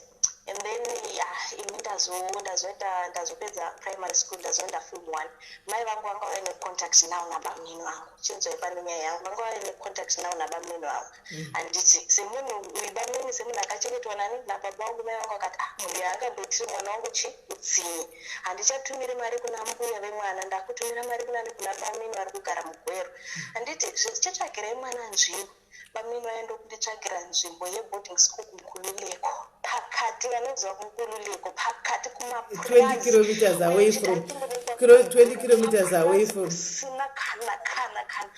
And then yeah, ini ndazoenda, ndazopedza primary school, ndazoenda form one. Mai vangu vanga vaine contact now nabamunini vangu. Chinzwai pane nyaya yangu. Vanga vaine contact now nabamunini vangu, handiti? Semunhu uyu bamunini, semunhu akachengetwa nani, nababa vangu, mai vangu akati, "Ah, munhu yaangamboitiri mwana wangu chi utsinye, handichatumiri mari kuna mbuya vemwana, ndakutumira mari kunani, kuna bamunini vari kugara muGweru, handiti? Zvichitsvagirai mwana nzvimbo." Bamunini vaenda kunditsvagira nzvimbo yeboarding school kuNkululeko, pakati, vanoziva kuNkululeko, pakati. 20 kilometers away from 20 kilometers away from Sina kana kana kana.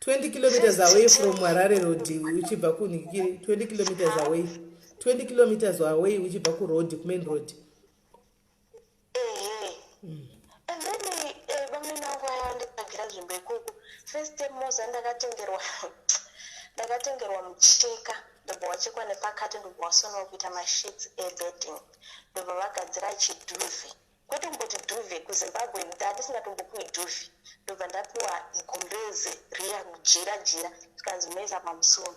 20 kilometers away from Harare Road, uchibva kunikiri, 20 kilometers away, 20 kilometers away uchibva kuroad, kumain road. Ehe, and then bamunini vangu vaya nzvimbo ikoko. First time moza ndakatengerwa mucheka, ndobva wachekwa nepakati, ndobva wasonwa kuita masheets ebedding, ndobva vagadzira chiduvet. Kwete kumboti duvet kuZimbabwe, ndandisinatombopiwi duvet. Ndobva ndapiwa gumbeze riya, jira jira, tikanzi unoisa pamusoro.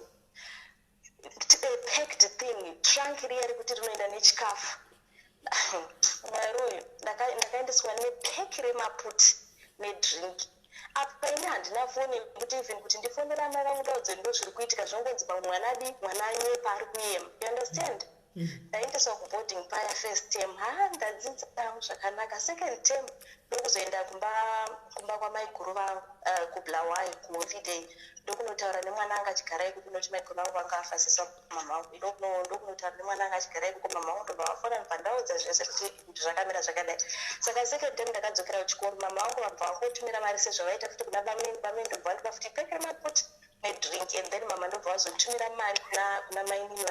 A packed thing, trunk riya rekuti rinoenda nechikafu. Mwari uyu, ndakaendeswa nepeki remaputi nedrink. Apa ini handina foni yekuti even kuti ndifonera amai vangu ndaudze ndo zviri kuitika. Zvinongonzi pamwe mwana adi, mwana anyepa, ari kuyema, you understand? Ndaendeswa kuboarding paya. First term, ha, ndadzidza zvakanaka. Second term ndokuzoenda kumba kwamaiguru vangu kuBulawayo kuholiday. Ndokunotaura nemwana anga achigara ikoko, noti maiguru vangu vanga afasisa mama vangu. Ndokunotaura nemwana anga achigara ikoko. Mama vangu ndobva vafona, ndobva ndaudza zvese kuti zvakamira zvakadai. Saka second term ndakadzokera kuchikoro. Mama vangu vabva vangotumira mari sezvavaita futi kuna bamini. Bamini ndobva vandipa futi peke remaputi nedrink. And then mama ndobva vazotumira mari kuna mainini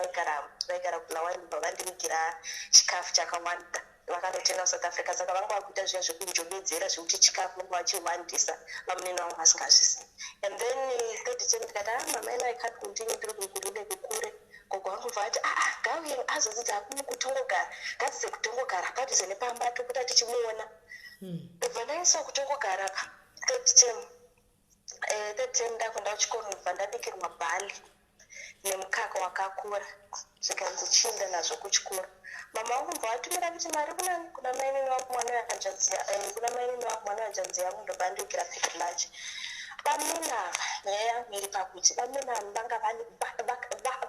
vaigara kuBulawayo, ndobva vandivigira chikafu chakawanda. Vakanotenga South Africa. Saka vanga vakuita zviya zvekunjobedzera, zvekuti chikafu vanga vachiwandisa, vamunini vangu vasingazvizivi. And then third term ndikati, "Ah, mama, ino I can't continue, ndiri kukuride kukure." Gogo vangu bva vati, "Aa, ngauye azodzidza kutongogara, ngadzidze kutongogara padhuze nepamba, tokuta tichimuona." Ndobva ndaiswa kutongogara pa third term. Third term ndakuenda kuchikoro, ndobva ndabikirwa bhali nemukaka wakakura, zvikanzi chienda nazvo kuchikoro. Mama vangu bva vatumira kuti mari kunani, kuna mainini vangu, mwana wehanzvadzi, kuna mainini vangu, mwana wehanzvadzi yangu, ndobva ndiugira packed lunch. Bamuna ava, nyaya yangu iri pakuti bamuna ava vanga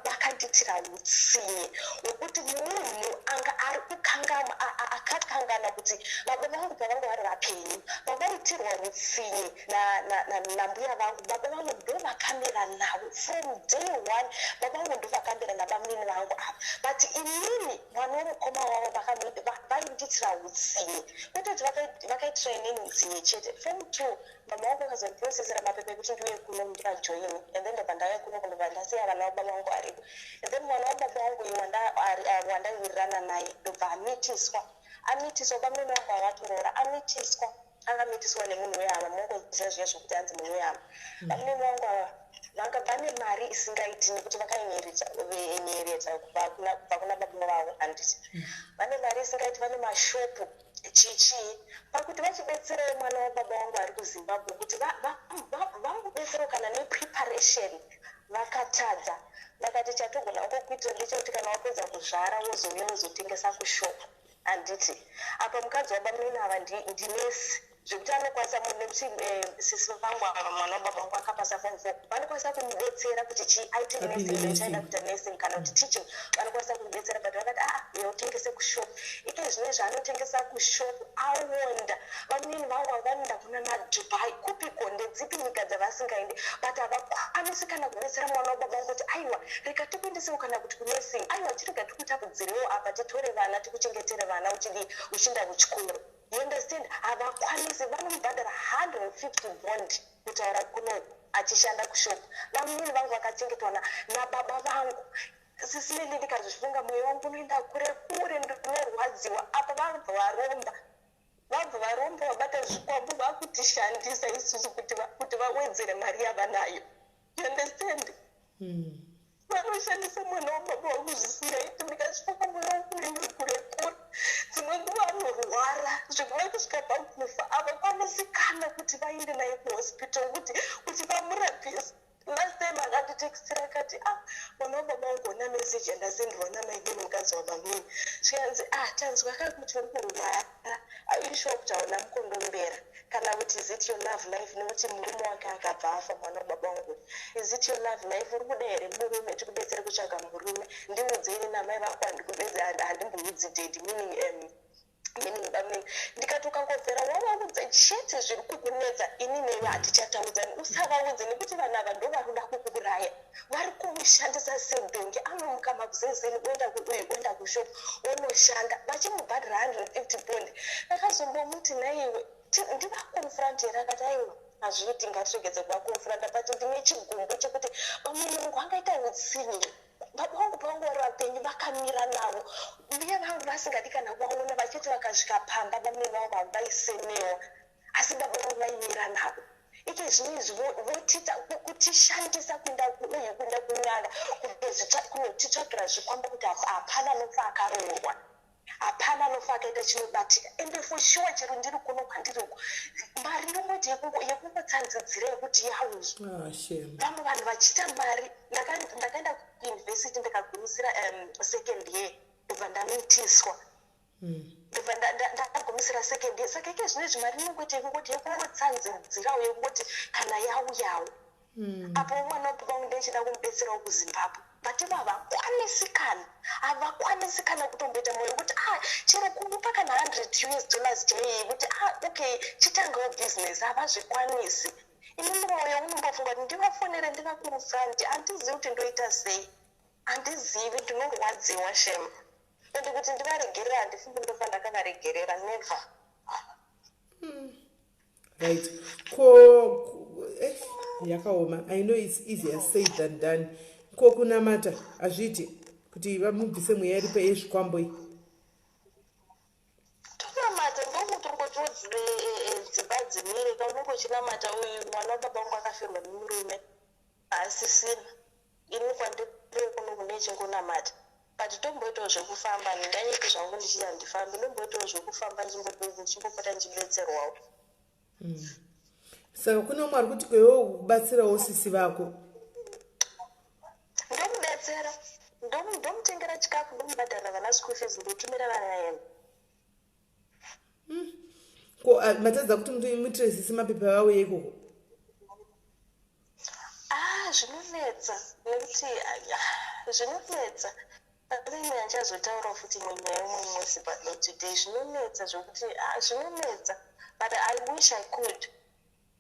vakandiitira utsinye hwekuti munhu anga ari kukangamwa, akakangana kuti baba vangu pavanga vari vapenyu vavaitirwa utsinye nambuya vangu. Baba vangu ndo vakamira navo from day one. Baba vangu ndo vakamira nabamunini vangu ava, but inini mwana womukoma wavo vaindiitira utsinye. Kwete kuti vakaitira inini utsinye chete. Form two, mama vangu vakazondiprocessera mapepa ekuti ndiuye kuno ndikajoini. And then ndobva ndauya kuno, ndobva ndasiya vana vababa vangu aripo. And then mwana wababa vangu uyu wandaiwirirana naye ndobva amitiswa. Amitiswa, bamunini vangu avatoroora, amitiswa, akamitiswa nemunhu wehama. Mungoziva zviya zvokuti hanzi munhu wehama. Bamunini vangu ava vanga vane mari isingaiti, nekuti vakainherita kubva kuna baba vavo, handiti? Vane mari isingaiti, vane mashopu, chichii. Pakuti vachibetserawo mwana wababa vangu ari kuZimbabwe, kuti vangobetserawo kana nepreparation, vakatadza. Vakati, "Chatogona kungokuitira ndechekuti kana wapedza kuzvara wozouya wozotengesa kushopu," handiti? Apa mukadzi wabamunini ava ndinesi. Zvekuti anokwanisa nekuti sisi vangu ava, mwana wababa vangu akapasa form 4, vanokwanisa kumubetsera kuti chi aite Apinde nursing, nursing. achaida kuita nursing kana kuti teaching, vanokwanisa kumubetsera. But vakati, "Ah, iwe utengese kushop." Ike zvino anotengesa kushop, aonda. Vamweni vangu ava vanoenda kuna naDubai, kupiko, ndedzipi nyika dzavasingaendi, but havakwanisi kana kubetsera mwana wababa vangu kuti, "Aiwa, rega tikuendesewo kana kuti kunursing. Aiwa, chirega tikutakudzirewo apa, titore vana, tikuchengetere vana uchidii, uchienda kuchikoro." You understand? Havakwanisi. Vanomubhadhara 150 bond kutaura kunoku achishanda kushop. Vamweni vangu vakachengetwa nababa vangu. Sisi Melly, ndikazvifunga mwoyo wangu unoenda kure kure, ndinorwadziwa. Apa vabva varomba, vabva varomba, vabata zvikwambo, vakutishandisa isusu kuti vawedzere mari yavanayo. You understand? Vanoshandisa mwana wababa wangu zvisingaiti. Ndikazvifunga mwoyo wangu unoenda kure kure. Dzimwe nguva anorwara zvekuda kusvika pakufa, havakwanisi kana kuti vaende naye kuhospital kuti vamurapise. Last time akanditextira akati, "Ah, mwana wababa wangu, ona meseji yandasendwa namainini, mukadzi wabamini." Zvikanzi, "Ah, tanzwa kakuti uri kurwara. Are you sure kuti hauna mukondombera kana kuti is it your love life?" Nekuti murume wake akabva afa, mwana wababa wangu. "Is it your love life? Uri kuda here murume tikubetsere kutsvaga murume? Ndiudzei namai vako, handimboudzi daddy," meaning bamini. Ndikati, "Ukangobvera wavaudza chete zviri kukunetsa, ini newe hatichataudzani. Usavaudze, nekuti vanhu ava ndo vari kuda kukuuraya, vari kumushandisa sedhongi." Anomuka makuzezeni, oenda kuuyu, oenda kushop, onoshanda, vachimubhadhara 150 bond. Ndakazombomuti, "Naiwe, ndivaconfront here?" Akati, "Aiwa, hazviiti, ngatiregedze kuvaconfronta." But ndine chigumbu chekuti vamwe munhu angaita utsinye. Baba vangu pavangu vari vapenyu vakamira navo, mbuya vangu vasingadi kana kuvaona, vachiti vakasvika pamba vamwe vavo havaisemewa, asi baba vangu vaimira navo. Ike zvino izvi votita kutishandisa kuenda kuuyu, kuenda kunyanga, kunotitsvagira zvikwambo kuti hapana anofa akaroorwa, hapana anofa akaita chinobatika. Ende for sure, chero ndiri kuno kwandiri uku, mari inongoti yekungotsanzidzira yekuti yauyi. Ah, shame. Vamwe vanhu vachiita mari. Ndakaenda kuyunivhesiti, ndikagumisira second year, ndobva ndamitiswa, ndobva ndagumisira second year. Saka ike zvino izvi mari inongoti yekungoti yekungotsanzidzirawo, yekungoti kana yauyawo apo. Mwana wababa vangu ndechida kumubetserawo kuZimbabwe, but ivo havakwanisi kana, havakwanisi kana kutomboita mwoyo wekuti, ah, chero kumupa kana 100 US dollars chaiyi kuti, "Ah, okay, chitangawo business." Havazvikwanisi. Inini mwoyo unombofunga kuti ndivafonere, ndivaconfronte. Handizivi kuti ndoita sei, handizivi. Ndinorwadziwa, shem. Ende kuti ndivaregerera, handifungi ndofa ndakavaregerera, never. Right, ko yakaoma. I know it's easier said than done. Ko kunamata hazviiti kuti vamubvise mweya iripo yezvikwambo iyi? Tonamata, ndokutongotiwo dzimba dzimire kaunenge uchinamata. Uyu mwana wababa vangu akafirwa nemurume, haasisina. Ini kwandiri kuno kune chingonamata, but tomboitawo zvekufamba. Ndinganyeki zvangu ndichiti handifambi. Ndomboitawo zvekufamba, ndichimbopota ndichibetserwawo. Saka kune umwe ari kuti kwewewo kubatsirawo sisi vako? Ndomubetsera, ndomutengera chikafu, ndomubhadharira vana school fees, ndotumira vana hembe. Ko matadza kuti muitire sisi mapepa vauye ikoko? Ah, zvinonetsa nekuti zvinonetsa. Rimwe handichazotaura futi imwe nyaya imwe musi, but not today. Zvinonetsa zvokuti, ah, zvinonetsa, but I wish I could.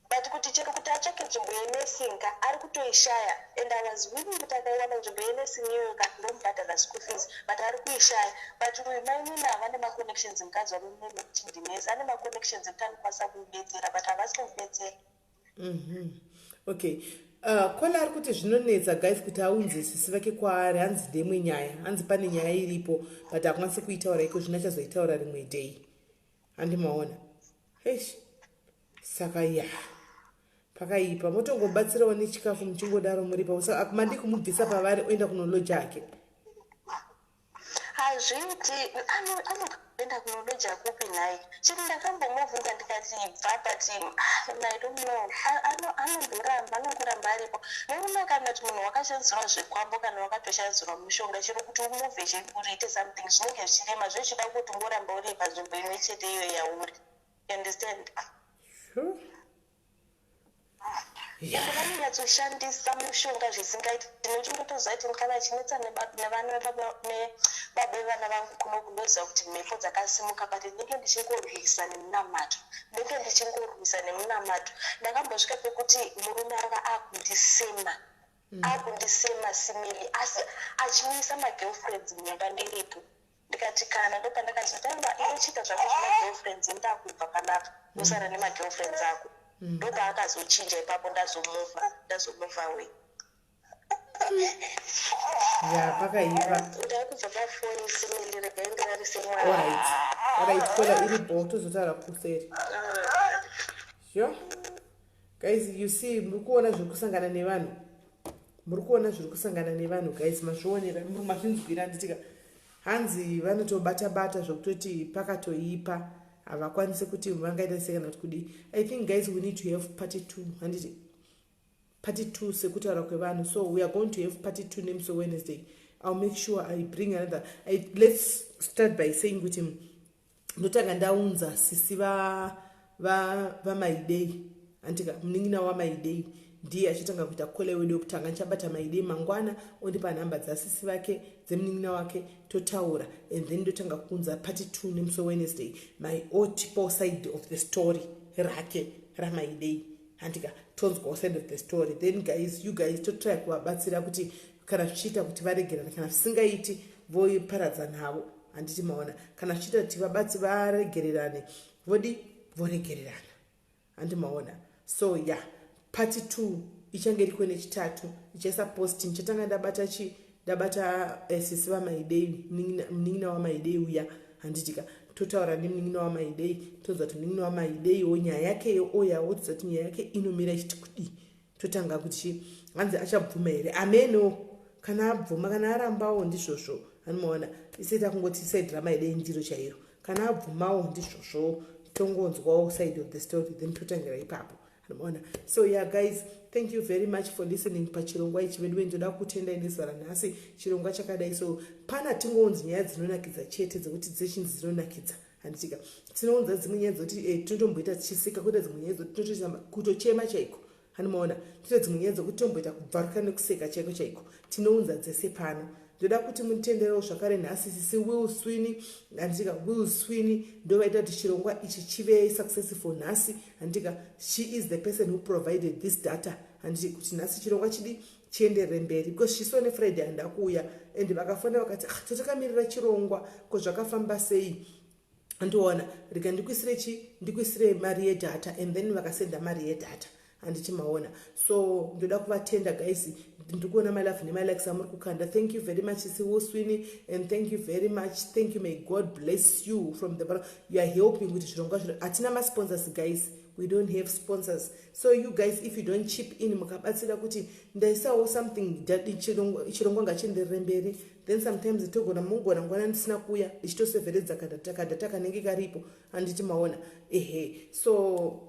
But kuti chero kuti atsvake nzvimbo yenursing ari kutoishaya, and I was willing kuti akaiwana nzvimbo yenursing iyoyo ka, ndomubhadhara school fees, but ari kuishaya. But uyu mainini ava nemaconnections, mukadzi wamene kuti ndinesi, ane maconnections ekuti anokwanisa kumubetsera, but havasi kumubetsera. Okay, kola ari kuti zvinonetsa, guys, kuti aunze sisi vake kwaari. Hanzi ndemwe nyaya, hanzi pane nyaya iripo, but hakwanisi kuitaura iko zvino, achazoitaura rimwe day. Handimaona eish. Saka ya, pakaipa. Motongobatsirawo nechikafu muchingodaro muripa. Saka mandi kumubvisa pavari, oenda kunoloja ake? Hazviiti. Anoenda kunoloja kupi nhai? Chiri ndakambomubvunza ndikati bva, but ah, I don't know. Anomboramba, anongoramba aripo. Murume kana kuti munhu wakashandisirwa zvikwambo kana wakatoshandisirwa mushonga, chero kuti umuvhe, chero kuti uite something, zvinenge zvichirema, zvochida kuti ungoramba uri panzvimbo imwe chete iyo yauri. You understand? Sure. Yeah. Vanonyatsoshandisa mushonga zvisingaiti. Ndinochingotoziva kuti kana achinetsa nevana nebaba vevana vangu kuno, kundoziva kuti mhepo dzakasimuka, but ndinenge ndichingorwisa nemunamato, ndinenge ndichingorwisa nemunamato. Ndakambosvika pekuti murume anga akundisema, akundisema simili, asi achiuyisa magirlfriends mumba ndiripo. Ndikati kana ndopandakazoti, aiwa, iwe chiita zvako zvemagirlfriends, ndakubva panapa, usara nemagirlfriends ako. Ndopaakazochinja ipapo, ndazomuvha, ndazomuvha away. Ya, pakaipa. Ndakubva pafoni, simili, regai ndirarise mwana. Alright, kola iripo, tozotaura kuseri. Sure guys, you see, muri kuona zviri kusangana nevanhu, muri kuona zviri kusangana nevanhu guys, mazvionera, muri mazvinzwira, handitika? Hanzi vanotobata bata zvokutoti pakatoipa, havakwanisi kuti vangaita sei kana kuti kudii. I think guys, we need to have part two, handiti? Part two sekutaura kwevanhu. So we are going to have part two nemusi Wednesday. I'll make sure I bring another. Let's start by saying kuti ndotanga ndaunza sisi vaMaidei, handika? Munin'ina waMaidei ndiye achitanga kuita caller wedu wekutanga. Ndichabata Maidei mangwana, ondipa nhamba dzasisi vake, dzemunin'ina wake, totaura, and then ndotanga kuunza part two nemusi Wednesday, my otipo side of the story rake raMaidei, handika? Tonzwawo side of the story. Then guys, you guys, totry kuvabatsira kuti kana zvichiita kuti varegerana, kana zvisingaiti voparadza navo, handiti maona? Kana zvichiita kuti vabatsi varegererane, vodi voregererana, handi maona? So yeah, part two ichange iriko neChitatu. Ichaisa post. Ndichatanga ndabata chi ndabata sisi vaMaidei, munin'ina waMaidei uya, handitika? Totaura nemunin'ina waMaidei, tonzwa kuti munin'ina waMaideiwo nyaya yakeyo oya, wotiza kuti nyaya yake inomira ichiti kudii. Totanga kuti chi hanzi achabvuma here, ameno. Kana abvuma, kana arambawo, ndizvozvo, anomaona? Iseta kungoti side raMaidei ndiro chairo. Kana abvumawo, ndizvozvo, tongonzwawo side of the story, then totangira ipapo, anomaona? So yeah guys, thank you very much for listening pachirongwa ichi. Vedu ndoda kutendai nezuva ranhasi, chirongwa chakadai. So pana tingounzi nyaya dzinonakidza chete, dzekuti dzechinzi dzinonakidza, handitika? Tinounza dzimwe nyaya dzekuti tinotomboita tichiseka, kuita dzimwe nyaya dzekuti tinotoita kutochema chaiko, hanimaona? Toita dzimwe nyaya dzekuti tomboita kubvaruka nekuseka chaiko chaiko. Tinounza dzese pano. Ndoda kuti mutenderewo zvakare nhasi sisi Will Swini, handitika? Will Swini ndovaita kuti chirongwa ichi chive successful nhasi, handitika? She is the person who provided this data, handiti, kuti nhasi chirongwa chidi chienderere mberi, because chiso neFriday handa kuuya and vakafona vakati, ah, totakamirira chirongwa, ko zvakafamba sei? Andiona, rega ndikuisire chi ndikuisire mari yedata, and then vakasenda mari yedata, handiti maona? So ndoda kuvatenda guys. Ndiri kuona malove nemalikes amuri kukanda. Thank you very much, siwoswini, and thank you very much. Thank you, may God bless you from the bottom. You are helping kuti zvirongwa zviro. Hatina masponsors guys, we don't have sponsors. So you guys, if you don't chip in, mukabatsira kuti ndaisawo something, chirongwa ngachienderere mberi, then sometimes togona mugona ngwana ndisina kuuya ndichitoseveredza kadata kanenge karipo, handiti maona? Ehe, so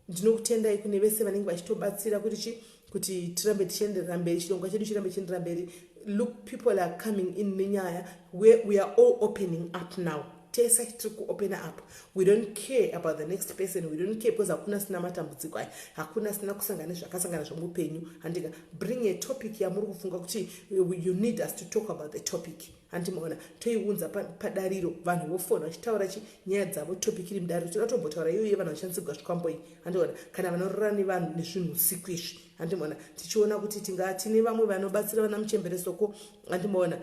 ndinokutendai kune vese vanenge vachitobatsira kuti chi kuti tirambe tichienderera mberi, chirongwa chedu chirambe chienderera mberi. Look, people are coming in nenyaya where we are all opening up now. Tese tiri kuopena up. We don't care about the next person, we don't care, because hakuna sina matambudziko aya, hakuna sina kusangana nezvakasangana zvomuupenyu, handika? Bring a topic yamuri kufunga kuti you need us to talk about the topic, handimaona? Toiunza padariro, vanhu vofona vachitaura chi nyaya dzavo, topic iri mudariro. Toda tombotaura iyoyo, vanhu vachishandisirwa zvikwambo iyi, handiona? Kana vanorora nevanhu nezvinhu usiku izvi, handimaona? Tichiona kuti tinga tine vamwe vanobatsira vana muchemberesoko, handimaona?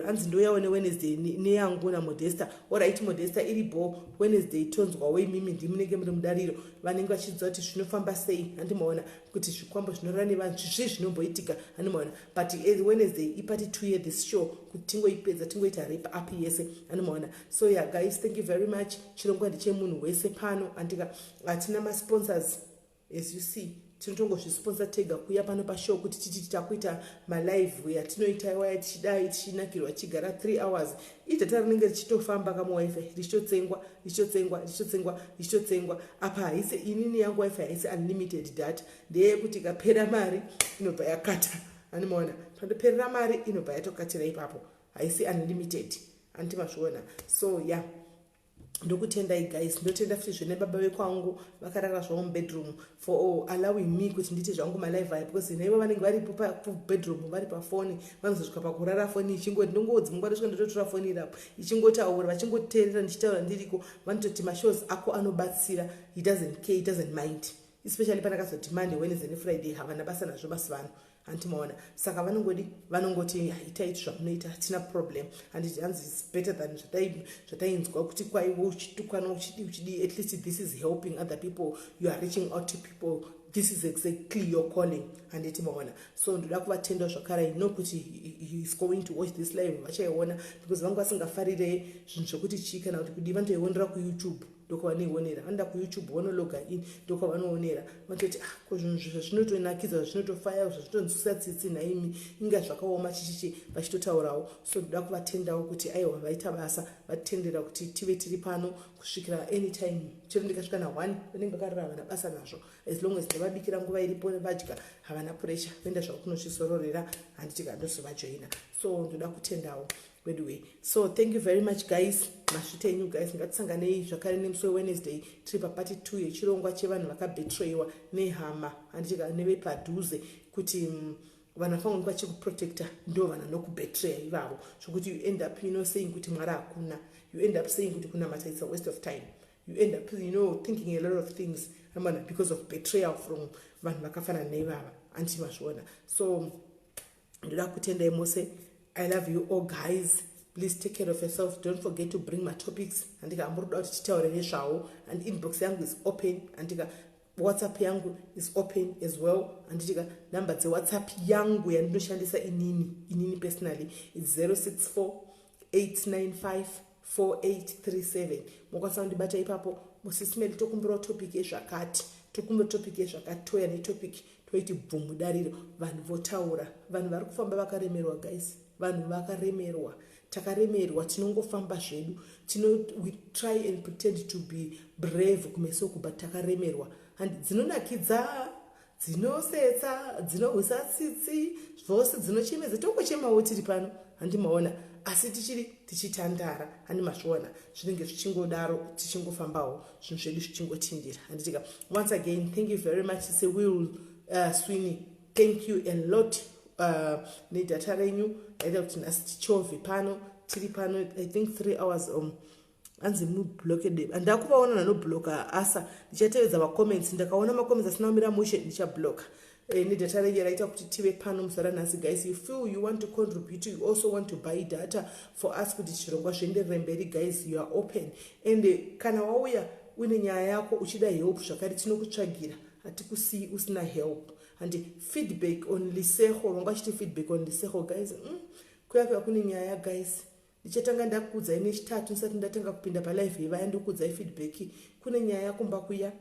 Hanzi ndoyawo neWednesday neyangu naModesta. Alright Modesta, iripo Wednesday, tonzwawo imimi, ndimunenge muri mudariro, vanenge vachiziva kuti zvinofamba sei, handimaona? Kuti zvikwambo zvinorora nevanhu zvii zvinomboitika, handimaona? But Wednesday ipart two yethis show, kuti tingoipedza, tingoita wrap up yese, handimaona? So yeah guys, thank you very much. Chirongwa ndechemunhu wese pano, andika? Hatina masponsors, as you see. Tinotongozvisponsa tega kuuya pano pashow kuti titi takuita malive yatinoita iwaya, tichidai tichinakirwa, tichigara 3 hours. Idata rinenge richitofamba kamuwifi, richitotsengwa, richitotsengwa, richitotsengwa, richitotsengwa. Apa haisi inini yangu wifi, haisi unlimited data, ndeyekuti ikapera mari inobva yakata, animaona? Pandoperera mari inobva yatokatira ipapo, haisi unlimited, anditi mazviona? So yeah. Ndokutendai guys. Ndotenda futi zvene baba vekwangu vakarara zvavo mubedroom for allowing me kuti ndiite zvangu malive aya, because naivo vanenge varipo pabedroom vari pafoni. Vanozosvika pakurara foni ichingoti, ndongodzimungwa ndosvika ndototora foni irapo ichingotaura, vachingoteerera ndichitaura ndiriko. Vanototi mashows ako anobatsira. He doesn't care, he doesn't mind, especially pandakazoti Monday, Wednesday neFriday. Havana basa nazvo basi vanhu, handimaona. Saka vanongodi, vanongoti itai zvamunoita, hatina problem. Handiti hanzi it's better than zvatainzwa kuti kwaivo uchitukwana, uchidi uchidi. At least this is helping other people, you are reaching out to people. This is exactly your calling, handiti maona? So ndoda kuvatenda zvakare. I know kuti he is going to watch this live, vachaiona, because vanga vasingafarire zvinhu zvekuti chii kana kuti kudi. Vanotoionera kuYouTube, ndokwavanoionera. Vanoenda kuYouTube, vanologa in, ndokwavanoonera. Vanototi, ah, ko zvinhu zvazvinotonakidza, zvazvinotofaya, zvazvitonzwisa tsitsi naimi, inga zvakaoma, chichichi, vachitotaurawo. So ndoda kuvatendawo kuti aiwa, vaita basa, vatendera kuti tive tiri pano kusvikira anytime. Chero ndikasvika na1, vanenge vakarara, havana basa nazvo. As long as ndavabikira nguva iripo, vadya, havana pressure, voenda zvavo kunozvisororera, handiti? Kandozovajoina. So ndoda kutendawo anyway. So thank you very much guys, masvita enyu guys. Ngatisanganei zvakare nemusi weWednesday, tiri papart 2 yechirongwa chevanhu vakabetrayiwa nehama, handitika, nevepadhuze, kuti vanhu vafanira vachikuprotecta ndo vanhu vanokubetraya ivavo, zvokuti you end up saying kuti Mwari hakuna. You end up saying kuti kunamata, it's a waste of time. You end up thinking a lot of things amana because of betrayal from vanhu vakafanana neivava, anti mazviona? So ndoda kutendai mose. I love you all guys. Please take care of yourself. Don't forget to bring my topics, andika, amuri kuda kuti titaure nezvawo. And inbox yangu is open, andika. WhatsApp yangu is open as well, anditika. Namba dzeWhatsApp yangu yandinoshandisa inini personally is 064 895 4837. Mokwanisa kundibata ipapo. Sis Melly, tokumbirawo topic yezvakati, tokumbira topic yezvakati. Toya netopic, toiti bvumu dariro, vanhu votaura. Vanhu vari kufamba vakaremerwa guys, vanhu vakaremerwa, takaremerwa. Tinongofamba zvedu, we try and pretend to be brave kumeso, but takaremerwa. And dzinonakidza, dzinosetsa, dzinohwisa tsitsi, zvose dzinochemedza. Tongochemawo tiri pano, handimaona? Asi tichiri tichitandara, handi mazviona? Zvinenge zvichingodaro, tichingofambawo, zvinhu zvedu zvichingotindira, handitika? Once again, thank you very much. Sewill Sweeney, thank you a lot nedata renyu raita kuti nhasi tichovhe pano. Tiri pano, I think, 3 hours. Anzi mublocked, handakuvaona nanobloka asa. Ndichatevedza macomments, ndakaona macomments asina kumira mushe, ndichabloka. Nedata renyu raita kuti tive pano muzuva ranhasi guys, you feel you want to contribute, you also want to buy data for us kuti zvirongwa zvienderere mberi, guys, you are open. And kana wauya une nyaya yako uchida help zvakare, tinokutsvagira, hatikusii usina help. And feedback on Liseho, vanga vachiti feedback on Liseho guys, kuya kuya kune nyaya guys. Ndichatanga ndakuudzai nechitatu, ndisati ndatanga kupinda palive yevaya, ndokuudzai feedback. Kune nyaya kumba kuya,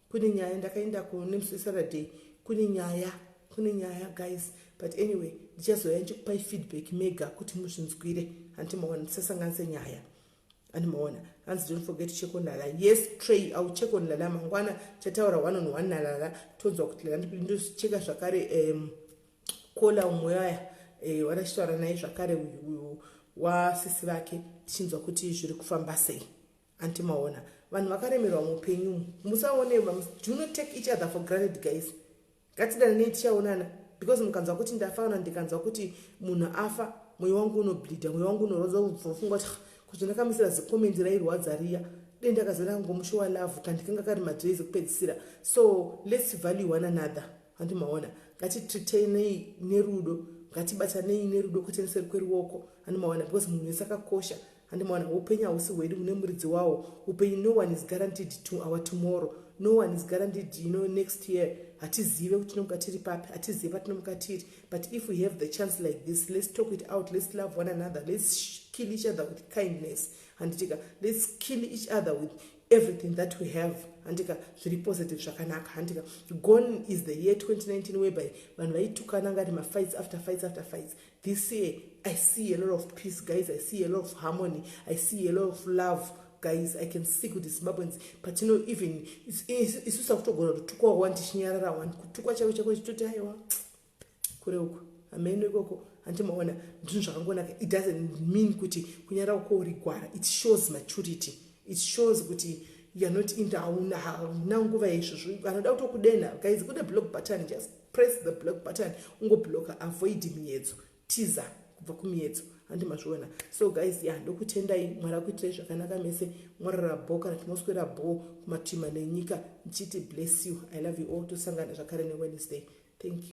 kune nyaya. Ndakaenda nemusi weSaturday, kune nyaya, kune nyaya guys. But anyway, ndichazoya ndichikupai feedback mega kuti muzvinzwire, handiti maona? Ndisasanganise nyaya, andimaona? Hanzi don't forget to check on Lala. Yes, tray, I will check on Lala mangwana. Chataura one on one naLala, tonzwa kuti Lala. Ndocheka zvakare kola umwe aya warachitaura naye zvakare, uyu wasisi vake, tichinzwa kuti zviri kufamba sei, antimaona? Vanhu vakaremerwa muupenyu, musaone. Do not take each other for granted guys. Ngatidananei, tichaonana, because mukanzwa kuti ndafa kana ndikanzwa kuti munhu afa, mwoyo wangu unobleeda, mwoyo wangu unorwadza. Ufunga kuti kuti ndakamisira zicomment rairwadza riya, dei ndakazona ngomushowa love kandikanga kari madays ekupedzisira. So let's value one another, handimaona? Ngatitreatanei nerudo, ngatibatanei nerudo, kwete neseri kweruoko, handimaona? Because munhu wese akakosha, handimaona? Upenyu hausi hwedu, mune muridzi wawo upenyu. No one is guaranteed to our tomorrow, no one is guaranteed next year. Hatizive kuti tinomuka tiri papi, hatizive patinomuka tiri. But if we have the chance like this, let's talk it out, let's love one another, let's kill each other with kindness, handitika? Let's kill each other with everything that we have, handika? Zviri positive, zvakanaka, handika? Gone is the year 2019 whereby vanhu vaitukana ngati mafights after fights after fights. This year I see a lot of peace guys, I see a lot of harmony, I see a lot of love guys. I can see kuti Zimbabweans patino, even isusu takutogona kutukwa one, tichinyarara one, kutukwa chako chako chitoti aiwa, kure uko, hameno ikoko, handimaona? Ndinhu zvakangonaka. It doesn't mean kuti kunyarara kworigwara. It shows maturity. It shows kuti youare not into, hauna nguva yeizvozvo. Vanoda kutokudenha, guys, kune block button. Just press the block button, ungobloka. Avoid miyedzo, tiza kubva kumiyedzo, handi mazviona? So guys, ya, ndokutendai. Mwari akuitirai zvakanaka mese. Mwarara bho kana timoswera bho kumatima nenyika. Ndichiti bless you, I love you all. Tosangana zvakare neWednesday. Thank you.